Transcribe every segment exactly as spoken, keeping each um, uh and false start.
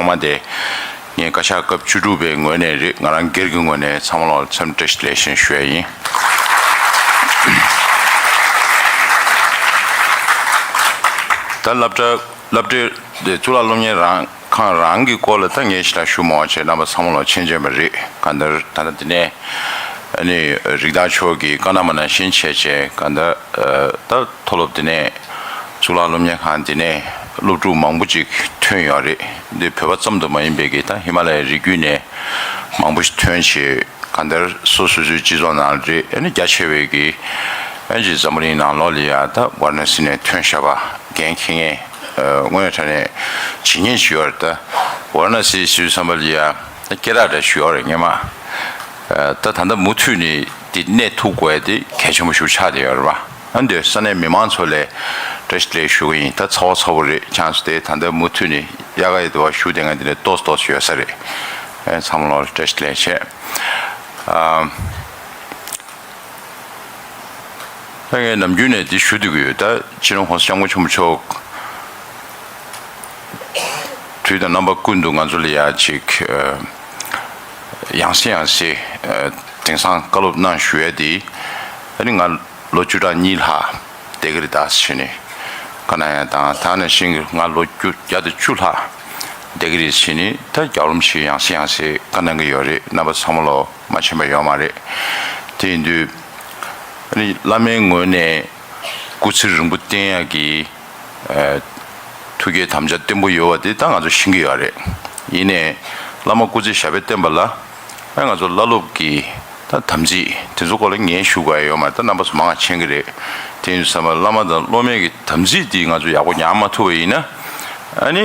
ཐོག་མ་དེ་ངས་བཀའ་ཤག་སྐབས་བཅུ་དྲུག་པའི་ངོས་ནས་རེད། ང་རང་སྒེར་གྱི་ངོས་ནས་ཚང་མ་ལ་འཚམས་འདྲི་བཀྲ་ཤིས་བདེ་ལེགས་ཞེས་ཞུ་ཡ་ཡིན། ད་སློབ་གྲྭ་སློབ་གྲྭའི་གཙུག་ལག་སློབ་གཉེར་རང་ཁང་རང་གི་སྐོར་ལ་ད་ངས་ཞེ་དྲག་ཞུ་མ་བྱས། རྣམ་པ་ཚང་མ་ལ་མཁྱེན་མཁྱེན་པ་རེད། གང་ལྟར་ད་ལྟ་འདི་ནས་ཨ་ནི་རིགས་བདག་མཆོག་གིས་བཀའ་གནང་བ་ནང་བཞིན་བྱས་བྱས། གང་ལྟར་ཨ་ད་མཐོ་སློབ་འདི་ནས་གཙུག་ལག་སློབ་གཉེར་ཁང་འདི་ནས་སློབ་ཕྲུག་མང་པོ་ཅིག་ཐོན་ཡོད་རེད། འདི་བོད་པ་ཙམ་དུ་མ་ཡིན་པའི་གི་ད་ཧི་མ་ལ་ཡའི་རི་རྒྱུད་ནས་མང་པོ་ཞིག་ཐོན་བྱས། གང་ལྟར་སོ་སོ་སོའི་སྤྱི་ཚོགས་ནང་རེད། ཨ་ནི་རྒྱ་ཆེ་བའི་གི་ཨ་ནི་འཛམ་བུ་གླིང་ནང་ལོགས་ལ་ཡ་ད་ཝཱ་ར་ཎ་སི་ནས་ཐོན་བཞག་པ་འགན་འཁྱེར་མཁན་ཨ་དངོས་གནས་དྲང་གནས་བྱེད་མཁན་ཞིག་ཡོད་རེད། ད་ཝཱ་ར་ཎ་སི་ཞུས་བསམ་པ་ལ་ཡ་ད་སྐད་གྲགས་འདྲ་ཞིག་ཡོད་རེད། སྔོན་མ་ཨ་ད་ད་ལྟ་མུ་མཐུད་ནས་དེ་གནས་ཐུབ་དགོས་དེ་གལ་ཆེན་པོ་ཞིག་ཆགས་བསྡད་ཡོད་རེད་པ། ཨ་འདི་ས་གནས་མི་མང་ཚོ་ལ་བཀྲ་ཤིས་བདེ་ལེགས་ཞུ་གི་ཡིན། ད་ཚ་བ་ཚ་པོ་རེད། ཆང་སོ་དེ་ད་ལྟ་མུ་མཐུད་ནས་དབྱར་ཁ་ཡི་དུ་བ་ཞུ་བསྡད་མཁན་དེ་ནས་ཏོག་ཙམ་ཏོག་ཙམ་ཡོད་ས་རེད། ཨ་ཚང་མ་ལ་བཀྲ་ཤིས་བདེ་ལེགས་བྱས། ཨ་ད་ངས་ནམ་རྒྱུན་ནས་འདི་ཞུ་བསྡད་ཀྱི་ཡོད། ད་སྤྱི་ནོར་༸གོང་ས་༸སྐྱབས་མགོན་ཆེན་པོ་མཆོག་དུས་དང་རྣམ་པ་ཀུན་ཏུ་ང་ཚོ་ལ་ཡ་ཅིག་ཨ་ཡང་སེ་ཡང་སེ་ཨ་དེང་སང་བཀའ་སློབ་གནང་ཞུ་ཡ་དེ་ཨ་ནི་ང་ལོ་བཅུ་ཕྲག་གཉིས་ལྷག་བསྡད་ཀྱི་རེད་ད་ཟེར་ནས་བཀའ་གནང་ཡ་དང་། ད་ནང་བཞིན་གྱི་ང་ལོ་བརྒྱ་དང་བཅུ་ལྷག་བསྡད་ཀྱི་རེད་ཟེར་ནས་ད་རྒྱལ་བ་རིན་པོ་ཆེས་ཡང་སེ་ཡང་སེ་བཀའ་གནང་གི་ཡོད་རེད། རྣམ་པ་ཚང་མ་ལོ་མ་མཁྱེན་པ་ཡོད་མ་རེད། དེ་ཡིན་དུས་ཨ་ནི་བླ་མའི་ངོས་ནས་སྐུ་ཚེ་རིང་པོ་བརྟན་ཡག་གི་ཨ་ཐུགས་བསྐྱེད་དམ་བཅའ་བརྟན་པོ་ཡོད་པ་དེ་ད་ང་ཚོ་ཤེས་ཀྱི་ཡོད་རེད། ཡིན་ནའི་བླ་མ་སྐུ་ཚེ་ཞབས་པད་བརྟན་པ་ལ་ཨ་ང་ཚོ་བླ་སློབ་ཀྱི་ད་དམ་ཚིག་དེ་ཚོ་སྐོར་ལ་ངས་ཞུ་དགོས་ཡ་ཡོད་མ་རེད། ད་རྣམ་པ་ཚོ་མང་ང་མཁྱེན་གྱི་རེད། དེ་ཡིན་དུས་ཙམ་པ་བླ་མ་དང་སློབ་མའི་གི་དམ་ཚིག་དེ་ང་ཚོ་ཡག་པོ་ཉར་མ་ཐུབ་པ་ཡིན་ན་ཨ་ནི་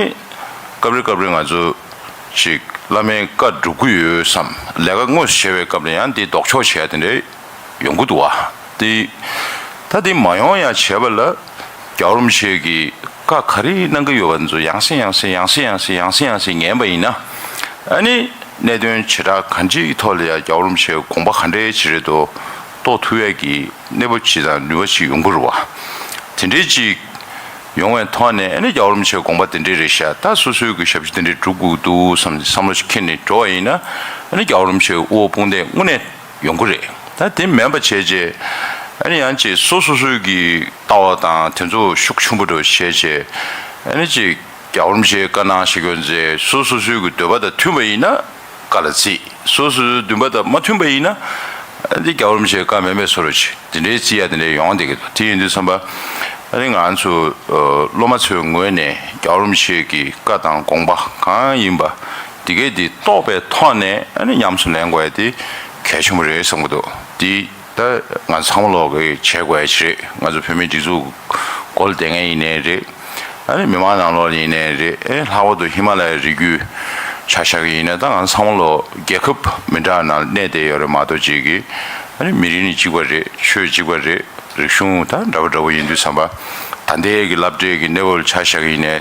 སྐབས་རེ་སྐབས་རེ་ང་ཚོ་ཅིག་བླ་མའི་བཀའ་སྒྲུབ་ཀྱི་ཡོད་བསམ། ལས་ཀ་དངོས་སུ་བྱེད་པའི་སྐབས་ལ་ཡང་འདི་ལྡོག་ཕྱོགས་བྱས་དེ་འདྲའི་ཡོང་གི་འདུག་བ། དེ་ད་དེ་མ་ཡོང་ཡ་བྱེད་པ་ལ་རྒྱལ་བ་རིན་པོ་ཆེ་གིས་བཀའ་ག་རེ་གནང་གི་ཡོད་པ་ཚོ་ཡང་སེ་ཡང་སེ་ཡང་སེ་ཡང་སེ་ཡང་སེ་ཡང་སེ་ཉན་པ་ཡིན་ན་ཨ་ནི་གནད་དོན་བྱེ་བྲག་གང་ཅིའི་ཐོག་ལ་ཡ་རྒྱལ་བ་རིན་པོ་ཆེའི་དགོངས་པ་ག་འདྲའི་ཅིག་རེད་དོ་རྟོགས་ཐུབ་ཡ་གི་གནས་བབ་ཅིག་དང་ནུས་པ་ཅིག་ཡོང་གི་རེད་བ། དེ་འདྲའི་ཅིག་ཡོང་བའི་ཐོག་ནས་ཨ་ནི་རྒྱལ་བ་རིན་པོ་ཆེའི་དགོངས་པ་དེ་འདྲའི་རེད་ཤག་ད་སོ་སོའི་གི་ཞབས་ཕྱི་དེ་འདྲའི་སྒྲུབ་དགོས་འདུག་བསམ་བསམ་བློ་ཞིག་འཁྱེར་ནས་འགྲོ་བ་ཡིན་ན་ཨ་ནི་རྒྱལ་བ་རིན་པོ་ཆེའི་དབུ་བ་དཔུང་འདེགས་དངོས་གནས་ཡོང་གི་རེད། ད་དེ་མིན་པ་བྱས་རྗེས་ཨ་ནི་ཡང་ཅིག་སོ་སོ་སོའི་གི་ལྟ་བ་དང་དེ་ཚོ་ཤུགས་ཆེན་པོ་འགྲོ་བྱས་རྗེས་ཨ་ནི་ཅིག་རྒྱལ་བ་རིན་པོ་ཆེའི་བཀའ་གནང་བཞེས་སྐྱོང་མཛད། སོ་སོ་སོའི་གི་འདོད་པ་དང་མཐུན་པ་ཡིན་ན་བཀའ་ལ་བརྩི། སོ་སོ་སོའི་འདུན་པ་དང་མ་མཐུན་པ་ཡིན་ན་ཨ་ནི་རྒྱལ་བ་རིན་པོ་ཆེའི་བཀའ་མེད་མེད་བཟོ་འདྲ་ཅིག་དེ་འདྲའི་བརྩི་ཡ་དེ་འདྲའི་ཡོང་བསྡད་ཀྱི་འདུག་དེ་ཡིན་དུས་ཙམ་པ་ཨ་ནི་ང་ཚོ་ཨ་སློབ་མ་ཚོའི་ངོས་ནས་རྒྱལ་བ་རིན་པོ་ཆེ་གི་བཀའ་དང་དགོངས་པ་གང་ཡིན་པ་དེ་གས་དེ་རྟོགས་པའི་ཐོག་ནས་ཨ་ནི་ཉམས་སུ་ལེན་དགོས་ཡ་དེ་གལ་ཆེན་པོ་རེད་བསམ་གྱི་འདུག་དེ་ད་ང་ཚང་མ་ལོག་གི་བྱེད་དགོས་ཡ་ཅིག་རེད། ང་ཚོ་བོད་མིའི་སྒྲིག་འཛུགས་སྒོ་ལ་བསྡད་མཁན་ཡིན་ནའི་རེད། ཨ་ནི་མི་མང་ནང་ལོགས་ཡིན་ནའི་རེད། ཨེ་ལྷག་པར་དུ་ཧི་མ་ལ་ཡའི་རི་རྒྱུད་ཆ་བཞག་གི་ཡིན་ན་ད་ང་ཚང་མ་ལོ་རྒྱལ་ཁབ་མི་འདྲ་ནང་གནས་བསྡད་ཡོད་རེད་མ་གཏོགས་ཅིག་གི་ཨ་ནི་མི་རིགས་ནི་གཅིག་པ་རེད། ཆོས་གཅིག་པ་རེད། རིག་གཞུང་ད་འདྲ་པོ་འདྲ་པོ་ཡིན་དུས་ཙམ་པ་ད་ལྟའི་གི་སློབ་གྲྭའི་གི་གནས་བབ་ཆ་བཞག་གི་ཡིན་ནའི་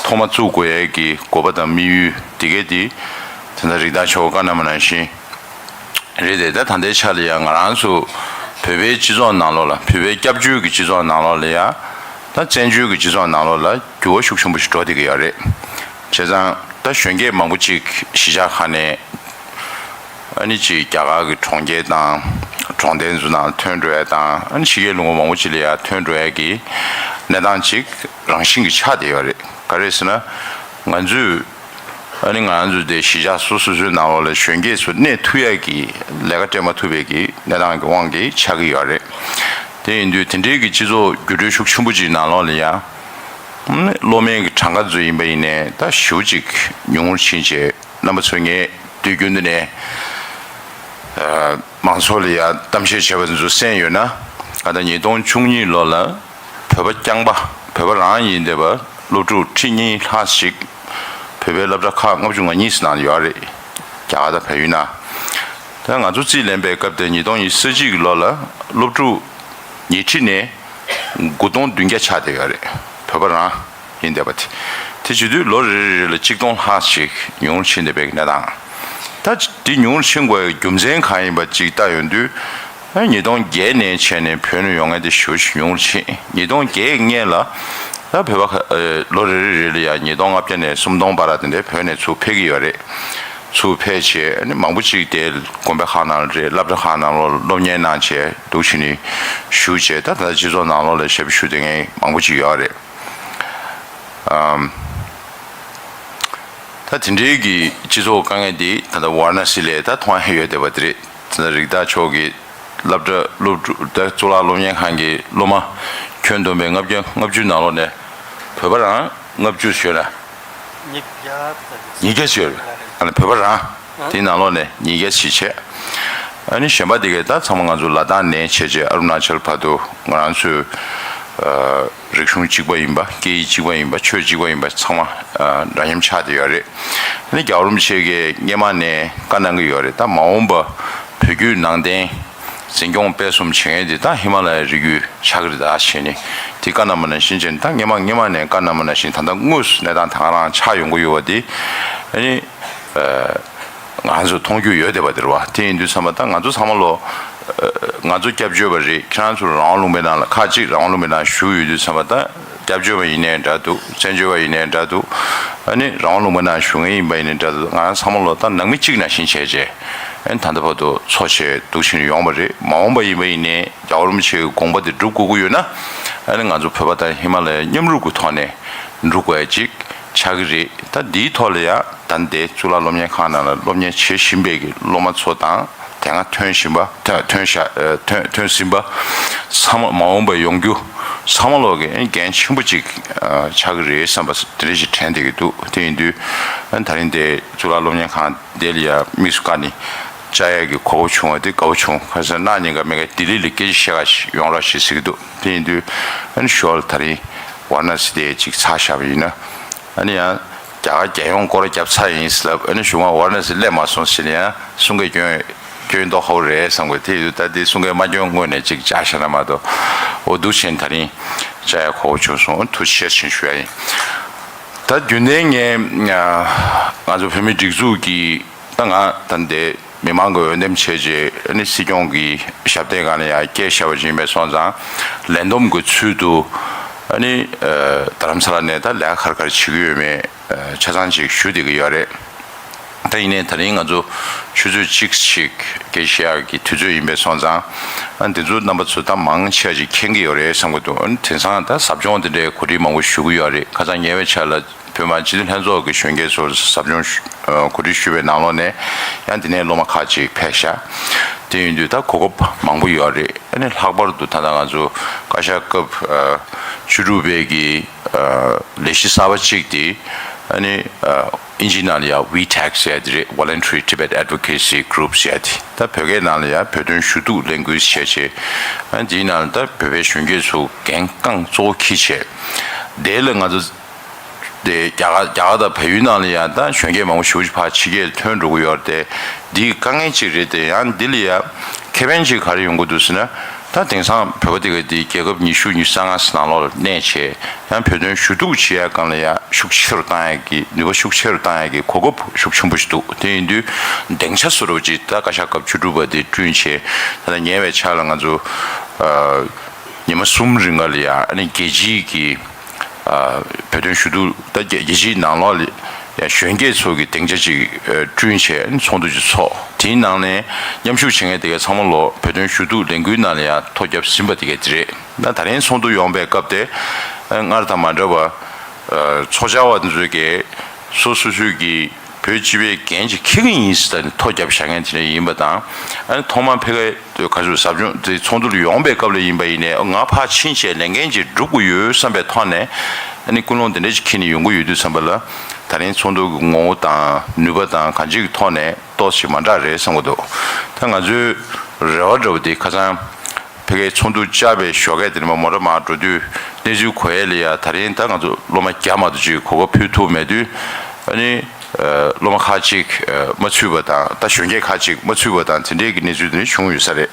ཐོག་མ་བཙུགས་དགོས་ཡས་ཀྱི་དགོས་པ་དང་དམིགས་ཡུལ་དེ་གས་དེ་ད་ལྟ་རིགས་བདག་མཆོག་བཀའ་གནང་བ་ནང་བཞིན། རེད་དེ་ད་ད་ལྟའི་ཆ་ལ་ཡང་ང་རང་ཚོ་བོད་པའི་སྤྱི་ཚོགས་ནང་ལོགས་ལ་བོད་པའི་སྐྱབས་བཅོལ་གྱི་སྤྱི་ཚོགས་ནང་ལོགས་ལ་ཡང་ད་བཙན་བྱོལ་གྱི་སྤྱི་ཚོགས་ནང་ལོགས་ལ་འགྱུར་བ་ཤུགས་ཆེན་པོ་ཞིག་འགྲོ་བསྡད་ཀྱི་ཡོད་རེད། བྱས་ཙང་ད་གཞོན་སྐྱེས་མང་པོ་ཅིག་གཞིས་ཆགས་ཁག་ནས་ཨ་ནི་ཅིག་རྒྱ་གར་གྱི་གྲོང་ཁྱེར་དང་གྲོང་རྡལ་ཚོ་ནང་ཐོན་འགྲོ་ཡ་དང་ཨ་ནི་ཕྱི་རྒྱལ་ལུང་པ་མང་པོ་ཅིག་ལ་ཡང་ཐོན་འགྲོ་ཡ་གི་གནས་སྟངས་ཅིག་རང་བཞིན་གྱིས་ཆགས་བསྡད་ཡོད་རེད། ག་རེ་ཟེར་ན་ང་ཚོས། ཨ་ནི་ང་རང་ཚོ་དེ་གཞིས་ཆགས་སོ་སོ་སོའི་ནང་ལོགས་ལ་གཞོན་སྐྱེས་ཚོ་གནས་ཐུབ་ཡས་ཀྱི་ལས་ཀ་སྤྲད་མ་ཐུབ་པའི་གི་གནས་སྟངས་ཀྱི་དབང་གིས་ཆགས་ཀྱི་ཡོད་རེད། དེ་ཡིན་དུས་དེ་འདྲའི་གི་སྤྱི་ཚོགས་འགྱུར་འགྲོས་ཤུགས་ཆེན་པོ་ཅིག་ནང་ལོགས་ལ་ཡང་སློབ་མའི་གི་གྲངས་ཀ་ཚོ་ཡིན་པ་ཡིན་ནའི་ད་ཞེ་པོ་ཅིག་ཉུང་ངུར་ཕྱིན་བྱས་རྣམ་པ་ཚོ་ངས་དུས་རྒྱུན་དུ་ནས་མང་ཚོགས་ལ་ཡང་གཏམ་བཤད་བྱས་པ་ཚོ་གསན་ཡོད་ན་ད་ལྟ་ཉིས་སྟོང་བཅུ་གཉིས་ལོ་ལ། བོད་པ་རྐྱང་པ་བོད་པ་རང་ཡིན་བསྡད་པ་སློབ་ཕྲུག་ཁྲི་གཉིས་ལྷག་ཞིག་བོད་པའི་སློབ་གྲྭ་ཁག་ལྔ་བཅུ་ང་གཉིས་ནང་ཡོད་རེད། རྒྱ་གར་དང་བལ་ཡུལ་ནང་། ད་ང་ཚོ་རྩིས་ལེན་པའི་སྐབས་དེ་ཉིས་སྟོང་ཉི་ཤུ་རྩ་གཅིག་གི་ལོ་ལ་སློབ་ཕྲུག་ཉིས་ཁྲི་ནས་དགུ་སྟོང་བདུན་བརྒྱ་ཆགས་བསྡད་ཡོད་རེད། བོད་པ་རང་ཡིན་བསྡད་པ་དེ། དེ་བྱེད་དུས་ལོ་རེ་རེ་རེ་ལ་གཅིག་སྟོང་ལྷག་ཞིག་ཉུང་རུ་ཕྱིན་བསྡད་པའི་གནས་སྟངས། ད་འདི་ཉུང་རུ་ཕྱིན་དགོས་པའི་རྒྱུ་མཚན་གང་ཡིན་པ་ཅིག་ལྟ་ཡོང་དུས། ཉིས་སྟོང་བརྒྱད་ནས་བྱས་ནས་བོད་ནས་ཡོང་མཁན་དེ་ཞེ་པོ་ཅིག་ཉུང་རུ་ཕྱིན། ཉིས་སྟོང་བརྒྱད་སྔོན་ལ་ ད་བོད་པ་ཁ་ཨེ་ལོ་རེ་རེ་རེ་ལ་ཡང་ཉིས་སྟོང་ལྔ་བརྒྱ་ནས་སུམ་སྟོང་བར་དེ་འདྲའི་བོད་ནས་ཚུར་ཕེབས་ཀྱི་ཡོད་རེད། ཚུར་ཕེབས་བྱས་ཨ་ནི་མང་པོ་ཅིག་དེ་དགོན་པའི་ཁག་ནང་ལ་རེད། སློབ་གྲྭ་ཁག་ནང་ལ་སློབ་གཉེར་གནང་བྱས་འདུག་བྱས་ནས་བཞུགས་བྱས། ད་ད་ལྟ་སྤྱི་ཚོགས་ནང་ལོགས་ལ་ཞབས་ཞུ་བསྡད་མཁན་མང་པོ་ཅིག་ཡོད་རེད། ཨམ། ད་དེ་འདྲའི་གི་སྤྱི་ཚོགས་དཀའ་ངལ་འདི་ད་ལྟ་ཝཱ་ར་ཎ་སི་ལ་ད་མཐོང་ཡ་ཡོད་བསྡད་པ་དེ་རེད། ད་ལྟ་རིགས་བདག་མཆོག་གི་སློབ་གྲྭ་སློབ་ཕྲུག་ད་གཙུག་ལག་སློབ་གཉེར་ཁང་གི་སློབ་མ་ཁྱོན་བསྡོམས་པའི་ལྔ་བརྒྱ་ལྔ་བཅུ་ནང་ལོགས་ནས་བོད་པ་རང་ལྔ་བཅུ་ཞོལ་ལ་ཉིས་བརྒྱ་ཙམ་ཉིས་བརྒྱ་ཞོལ་ཨ་ནི་བོད་པ་རང་དེའི་ནང་ལོགས་ནས་ཉིས་བརྒྱ་ཞིག་བྱས། ཨ་ནི་གཞན་པ་དེ་གས་ད་ཚང་མ་ང་ཚོ་ལ་དྭགས་ནས་བྱས་བྱས་ཨ་རུ་ན་ཅལ་བར་དུ་ང་རང་ཚོའི་ཨ་རིག་གཞུང་གཅིག་པ་ཡིན་པ། སྐད་ཡིག་གཅིག་པ་ཡིན་པ། ཆོས་གཅིག་པ་ཡིན་པ་ཚང་མ་ཨ་འདྲ་མཉམ་ཆགས་བསྡད་ཡོད་རེད། ཨ་ནི་རྒྱལ་བ་རིན་པོ་ཆེ་གིས་སྔོན་མ་ནས་བཀའ་གནང་གི་ཡོད་རེད། ད་མ་འོངས་པ་བོད་བརྒྱུད་ནང་བསྟན་འཛིན་སྐྱོང་སྤེལ་གསུམ་བྱེད་མཁན་དེ་ད་ཧི་མ་ལ་ཡའི་རི་རྒྱུད་ཆགས་ཀྱི་རེད། ད་བྱས་ནས་དེ་བཀའ་གནང་བ་ནང་བཞིན་བྱས་ནས་ད་སྔོན་མ་སྔོན་མ་ནས་བཀའ་གནང་བ་ནང་བཞིན་ད་ལྟ་དངོས་སུ་གནས་སྟངས་ད་ག་རང་ཆགས་ཡོང་གི་ཡོད་པ་དེ་ཨ་ནི། ང་ཚོ་མཐོང་རྒྱུ་ཡོད་བསྡད་པ་དེ་རེད་བ། དེ་ཡིན་དུས་ཙམ་པ་ད་ང་ཚོ་ཚང་མ་ལོ། ང་ཚོ་སྐྱབས་བཅོལ་བ་རེད། ཁྱེད་རང་ཚོ་རང་དབང་ལུང་པའི་ནང་ལ་ཁག་ཅིག་རང་དབང་ལུང་པའི་ནང་བཞུགས་ཡོད་དུས་ཙམ་པ་ད་སྐྱབས་བཅོལ་བ་ཡིན་ནའི་འདྲ་འདུག་བཙན་བྱོལ་བ་ཡིན་ནའི་འདྲ་འདུག་ཨ་ནི་རང་དབང་ལུང་པའི་ནང་བཞུགས་མཁན་ཡིན་པ་ཡིན་ནའི་འདྲ་འདུག་ང་རང་ཚང་མ་ལོ་ད་ནང་མི་གཅིག་ནང་བཞིན་བྱས་བྱས་ཨ་ནི་ད་ལྟ་བར་དུ་འཚོ་བྱས་འདུག་བྱས་ནས་ཡོང་བ་རེད། མ་འོངས་པ་ཡིན་པ་ཡིན་ནའི་རྒྱལ་བ་རིན་པོ་ཆེའི་དགོངས་པ་དེ་སྒྲུབ་དགོས་ཀྱི་ཡོད་ན་ཨ་ནི་ང་ཚོ་བོད་པ་དང་ཧི་མ་ལ་ཡའི་མཉམ་རུབ་ཀྱི་ཐོག་ནས་འགྲོ་དགོས་ཡ་ཅིག་ཆགས་ཀྱི་རེད། ད་འདིའི་ཐོག་ལ་ཡང་ད་ལྟའི་གཙུག་ལག་སློབ་གཉེར་ཁང་ནང་ལ་སློབ་གཉེར་བྱེད་བཞིན་པའི་གི་སློབ་མ་ཚོ་དང་དེ་སྔ་ཐོན་བཞིན་པ་ཐོན་ཐོན་ཤག་ཐོན་ཐོན་ཟིན་པ་ཚང་མ་མ་འོངས་པ་ཡོང་རྒྱུ་ཚང་མ་ལོག་གི་འགན་ཆེན་པོ་ཅིག་ཆགས་ཀྱི་རེད་བསམ་པ་དེ་འདྲ་ཞིག་དྲན་བསྡད་ཀྱི་འདུག་དེ་ཡིན་དུས་ད་རིང་དེ་གཙུག་ལག་སློབ་གཉེར་ཁང་དེ་ལ་ཡང་དམིགས་སུ་བཀར་ནས་བཅར་ཡས་ཀྱི་གོ་སྐབས་བྱུང་བ་དེ་དགའ་བོ་བྱུང་། ཁ་སང་གནངས་ཉིན་ཀ་མེ་ཀ་ལྡི་ལི་ལ་སྐད་ཆ་བཤད་ག་ཞིག་ཡོང་རོགས་ཞེས་ཟེར་གྱི་འདུག་དེ་ཡིན་དུས་ཨ་ནི་ཞོར་ད་རིང་ཝཱ་ར་ཎ་སི་དེ་ཅིག་ཚར་བཞག་པ་ཡིན་ན། ཨ་ནི་ཡང་རྒྱ་གར་རྒྱལ་ཡོངས་སྐོར་ར་བརྒྱབ་ཚར་ཡིན་ཟེར་ལབ། ཨ་ནི་གཞུག་མ་ཝཱ་ར་ཎ་སི་སླེབས་མ་སོང་ཟེར་ནས་ཡང་གསུང་སྐད་སྐྱོན་སྐྱོན་མདོག་ཁ་པོ་རེད་བསམ་གི། དེ་ཡིན་དུས་ད་དེ་གསུང་སྐད་མ་སྐྱོན་སྔོན་ནས་ཅིག་བཅར་བཞག་ན་མ་གཏོགས། འོ་འདུག་བྱས་ད་རིང་བཅར་ཡ་གོ་བྱུང་སོང་། ཐུགས་རྗེ་ཆེ་ཞུ་ཡ་ཡིན། ད་རྒྱུན་ལྡན་ངས་ང་ཚོ་བོད་མིའི་སྒྲིག་འཛུགས་ཀྱི་ད་ང་ད་འདི་མི་མང་གི་འོས་འདེམས་བྱས་རྗེས་ཨ་ནི་སྲིད་སྐྱོང་གི་ཞབས་སྟེགས་སྒང་ལ་ཡང་སྐད་བཤད་པ་ཅིག་ཡིན་པའི་སོང་ཙང་ལས་བསྡོམས་ཀྱི་ཚུལ་དུ་ཨ་ནི་རྡ་རམ་ས་ལ་ནས་ད་ལས་ཀ་ག་རེ་ག་རེ་བྱེད་ཀྱི་ཡོད་མེད་ཆ་ཚང་ཅིག་ཞུ་བསྡད་ཀྱི་ཡོད་རེད། ད་ཡིན་ནའི་ད་རིང་ང་ཚོ་ཆུ་ཚོད་གཅིག་ཅིག་སྐད་བཤད་ཡག་གི་དུས་ཚོད་ཡིན་པའི་སོང་ཙང་ཨ་འདི་ཚོ་རྣམ་པ་ཚོ་ད་མང་ཆེ་བ་ཅིག་མཁྱེན་གྱི་ཡོད་རེད་བསམ་གྱི་འདུག་ཨ་ནི་དེང་སང་ད་ཟབ་སྦྱོང་དེ་འདྲའི་གོ་སྒྲིག་མང་པོ་ཞུ་གི་ཡོད་རེད། ཁ་སང་ཉེ་བའི་ཆར་ལ་བོད་མི་སྤྱི་འཐུས་ལྷན་ཚོགས་ཀྱི་གཞོན་སྐྱེས་ཚོར་ཟབ་སྦྱོང་ཞུ་ཨ་གོ་སྒྲིག་ཞུས་པའི་ནང་ལོགས་ནས་ཡང་འདི་ནས་སློབ་མ་ཁག་ཅིག་ཕེབས་ཤག་དེ་ཡིན་དུས་ད་གོ་སྐབས་མང་པོ་ཡོད་རེད། ཨ་ནི་ལྷག་པར་དུ་ད་ལྟ་ང་ཚོ་བཀའ་ཤག་སྐབས་ཨ་བཅུ་དྲུག་པའི་གི་ཨ་ལས་གཞི་གསར་པ་གཅིག་དེ་ཨ་ནི་ཨ་ཨིན་ཇིའི་ནང་ལ་ཡང་ཝི་ཊེག་ཟེར་ཡ་དེ་རེད། Voluntary Tibet Advocacy Group ཟེར་ཡ་དེ། ད་བོད་སྐད་ནང་ལ་ཡང་བོད་དོན་ཞུ་གཏུག་ལས་འགུལ་ཟེར་བྱས། ཨ་འདིའི་ནང་ལ་ད་བོད་པའི་གཞོན་སྐྱེས་ཚོ་འགན་རྐང་གཙོ་བོ་འཁྱེར་བྱས། དེ་ལ་ང་ཚོ་དེ་རྒྱ་གར་རྒྱ་གར་དང་བལ་ཡུལ་ནང་ལ་ཡང་ད་གཞོན་སྐྱེས་མང་པོ་ཞེ་པོ་ཅིག་ཕར་ཕྱི་རྒྱལ་ཐོན་འགྲོ་གི་ཡོད་རེད་དེ། འདི་དཀའ་ངལ་ཅིག་རེད་དེ། ཡང་འདི་ལ་ཡང་ཁེ་ཕན་ཅིག་ག་རེ་ཡོང་གི་འདུག་ཟེར་ན། ད་དེང་སང་བོད་པ་དེ་ག་དེ་རྒྱལ་ཁབ་ཉི་ཤུ་ཉི་ཤུ་རྩ་ལྔ་ནང་ལོགས་ལ་གནས་བྱས། ཡང་བོད་དོན་ཞུ་གཏུག་བྱེད་ཡ་སྒང་ལ་ཡང་ཤུགས་ཆེ་རུ་བཏང་ཡ་གི་ནུས་པ་ཤུགས་ཆེ་རུ་བཏང་ཡ་གི་གོ་སྐབས་ཤུགས་ཆེན་པོ་ཞིག་འདུག་དེ་ཡིན་དུས་སྡིངས་ཆ་བཟོ་འདྲ་ཅིག་ད་བཀའ་ཤག་སྐབས་བཅུ་དྲུག་པ་དེ་བསྐྲུན་བྱས། ད་ལྟ་ཉེ་བའི་ཆར་ལ་ང་ཚོ་ཨ་ཉི་མ་གསུམ་རིང་ག་ལ་ཡང་ཨ་ནི་རྒྱལ་སྤྱིའི་གི་ཨ་བོད་དོན་ཞུ་གཏུག་ད་རྒྱ་རྒྱལ་སྤྱིའི་ནང་ལོགས་ལ་ཡང་གཞོན་སྐྱེས་ཚོ་གི་སྡིངས་ཆ་ཅིག་ཨ་བསྐྲུན་བྱས་ཨ་ནི་ཚོགས་འདུ་ཅིག་ཚོགས། དེའི་ནང་ནས་མཉམ་ཞུགས་བྱེད་མཁན་དེ་གའི་ཚང་མ་ལོ་བོད་དོན་ཞུ་གཏུག་ལས་འགུལ་ནང་ལ་ཡང་ཐོ་བརྒྱབ་ཟིན་པ་དེ་གའི་དེ་རེད། ད་ད་རིང་ཚོགས་འདུ་ཡོང་པའི་སྐབས་དེ་སྔར་དང་མ་འདྲ་བ་ཚོགས་བཅར་བ་དེ་ཚོས་ཀྱིས་སོ་སོ་སོའི་གི་བོད་སྤྱི་པའི་འགན་ཅིག་འཁྱེར་གྱི་ཡིན་ཟེར་ད་ནི་ཐོ་བརྒྱབ་བཞག་མཁན་དེ་འདྲ་ཡིན་པ་དང་། ཨ་ནི་ཐོག་མར་ཕ་གིའི་ག་ཚོད་ཟབ་སྦྱོང་དེ་ཚོགས་འདུ་ལ་ཡོང་པའི་སྐབས་ལ་ཡིན་པ་ཡིན་ནའི་ང་ཕར་ཕྱིན་བྱས་ལས་འགན་ཅིག་སྒྲུབ་དགོས་ཡོད་བསམ་པའི་ཐོག་ནས་ཨ་ནི་ཀུན་སློང་དེ་འདྲ་ཅིག་འཁྱེར་ནས་ཡོང་གི་ཡོད་དུས་ཙམ་པ་ལ་ད་རིང་ཚོགས་འདུ་གི་ངོ་བོ་དང་ནུས་པ་དང་གང་ཅིའི་ཐོག་ནས་ཏོག་ཙམ་མ་འདྲ་རེད་བསམ་གྱི་འདུག་ད་ང་ཚོའི་རེ་བ་འདྲ་བོ་དེ་ཁ་སང་ཕ་གིའི་ཚོགས་འདུ་བཅར་བའི་ཞོགས་ཀས་དེ་ནས་མ་མོ་ཊ་མར་འགྲོ་དུས་གནས་ཚུལ་གོ་ཡས་ལ་ཡ། ད་རིང་ད་ང་ཚོ་སློབ་མ་བརྒྱ་མ་གཏོགས་ཅིག་གོ་སྐབས་ཕུལ་ཐུབ་མེད་དུས་ཨ་ནི་སློབ་མ་ཁག་ཅིག་མ་ཚུད་པ་དང་ད་གཞོན་སྐྱེས་ཁག་ཅིག་མ་ཚུད་པ་དང་དེ་འདྲའི་གི་གནས་ཚུལ་དེ་འདྲ་བྱུང་ཡོད་ས་རེད།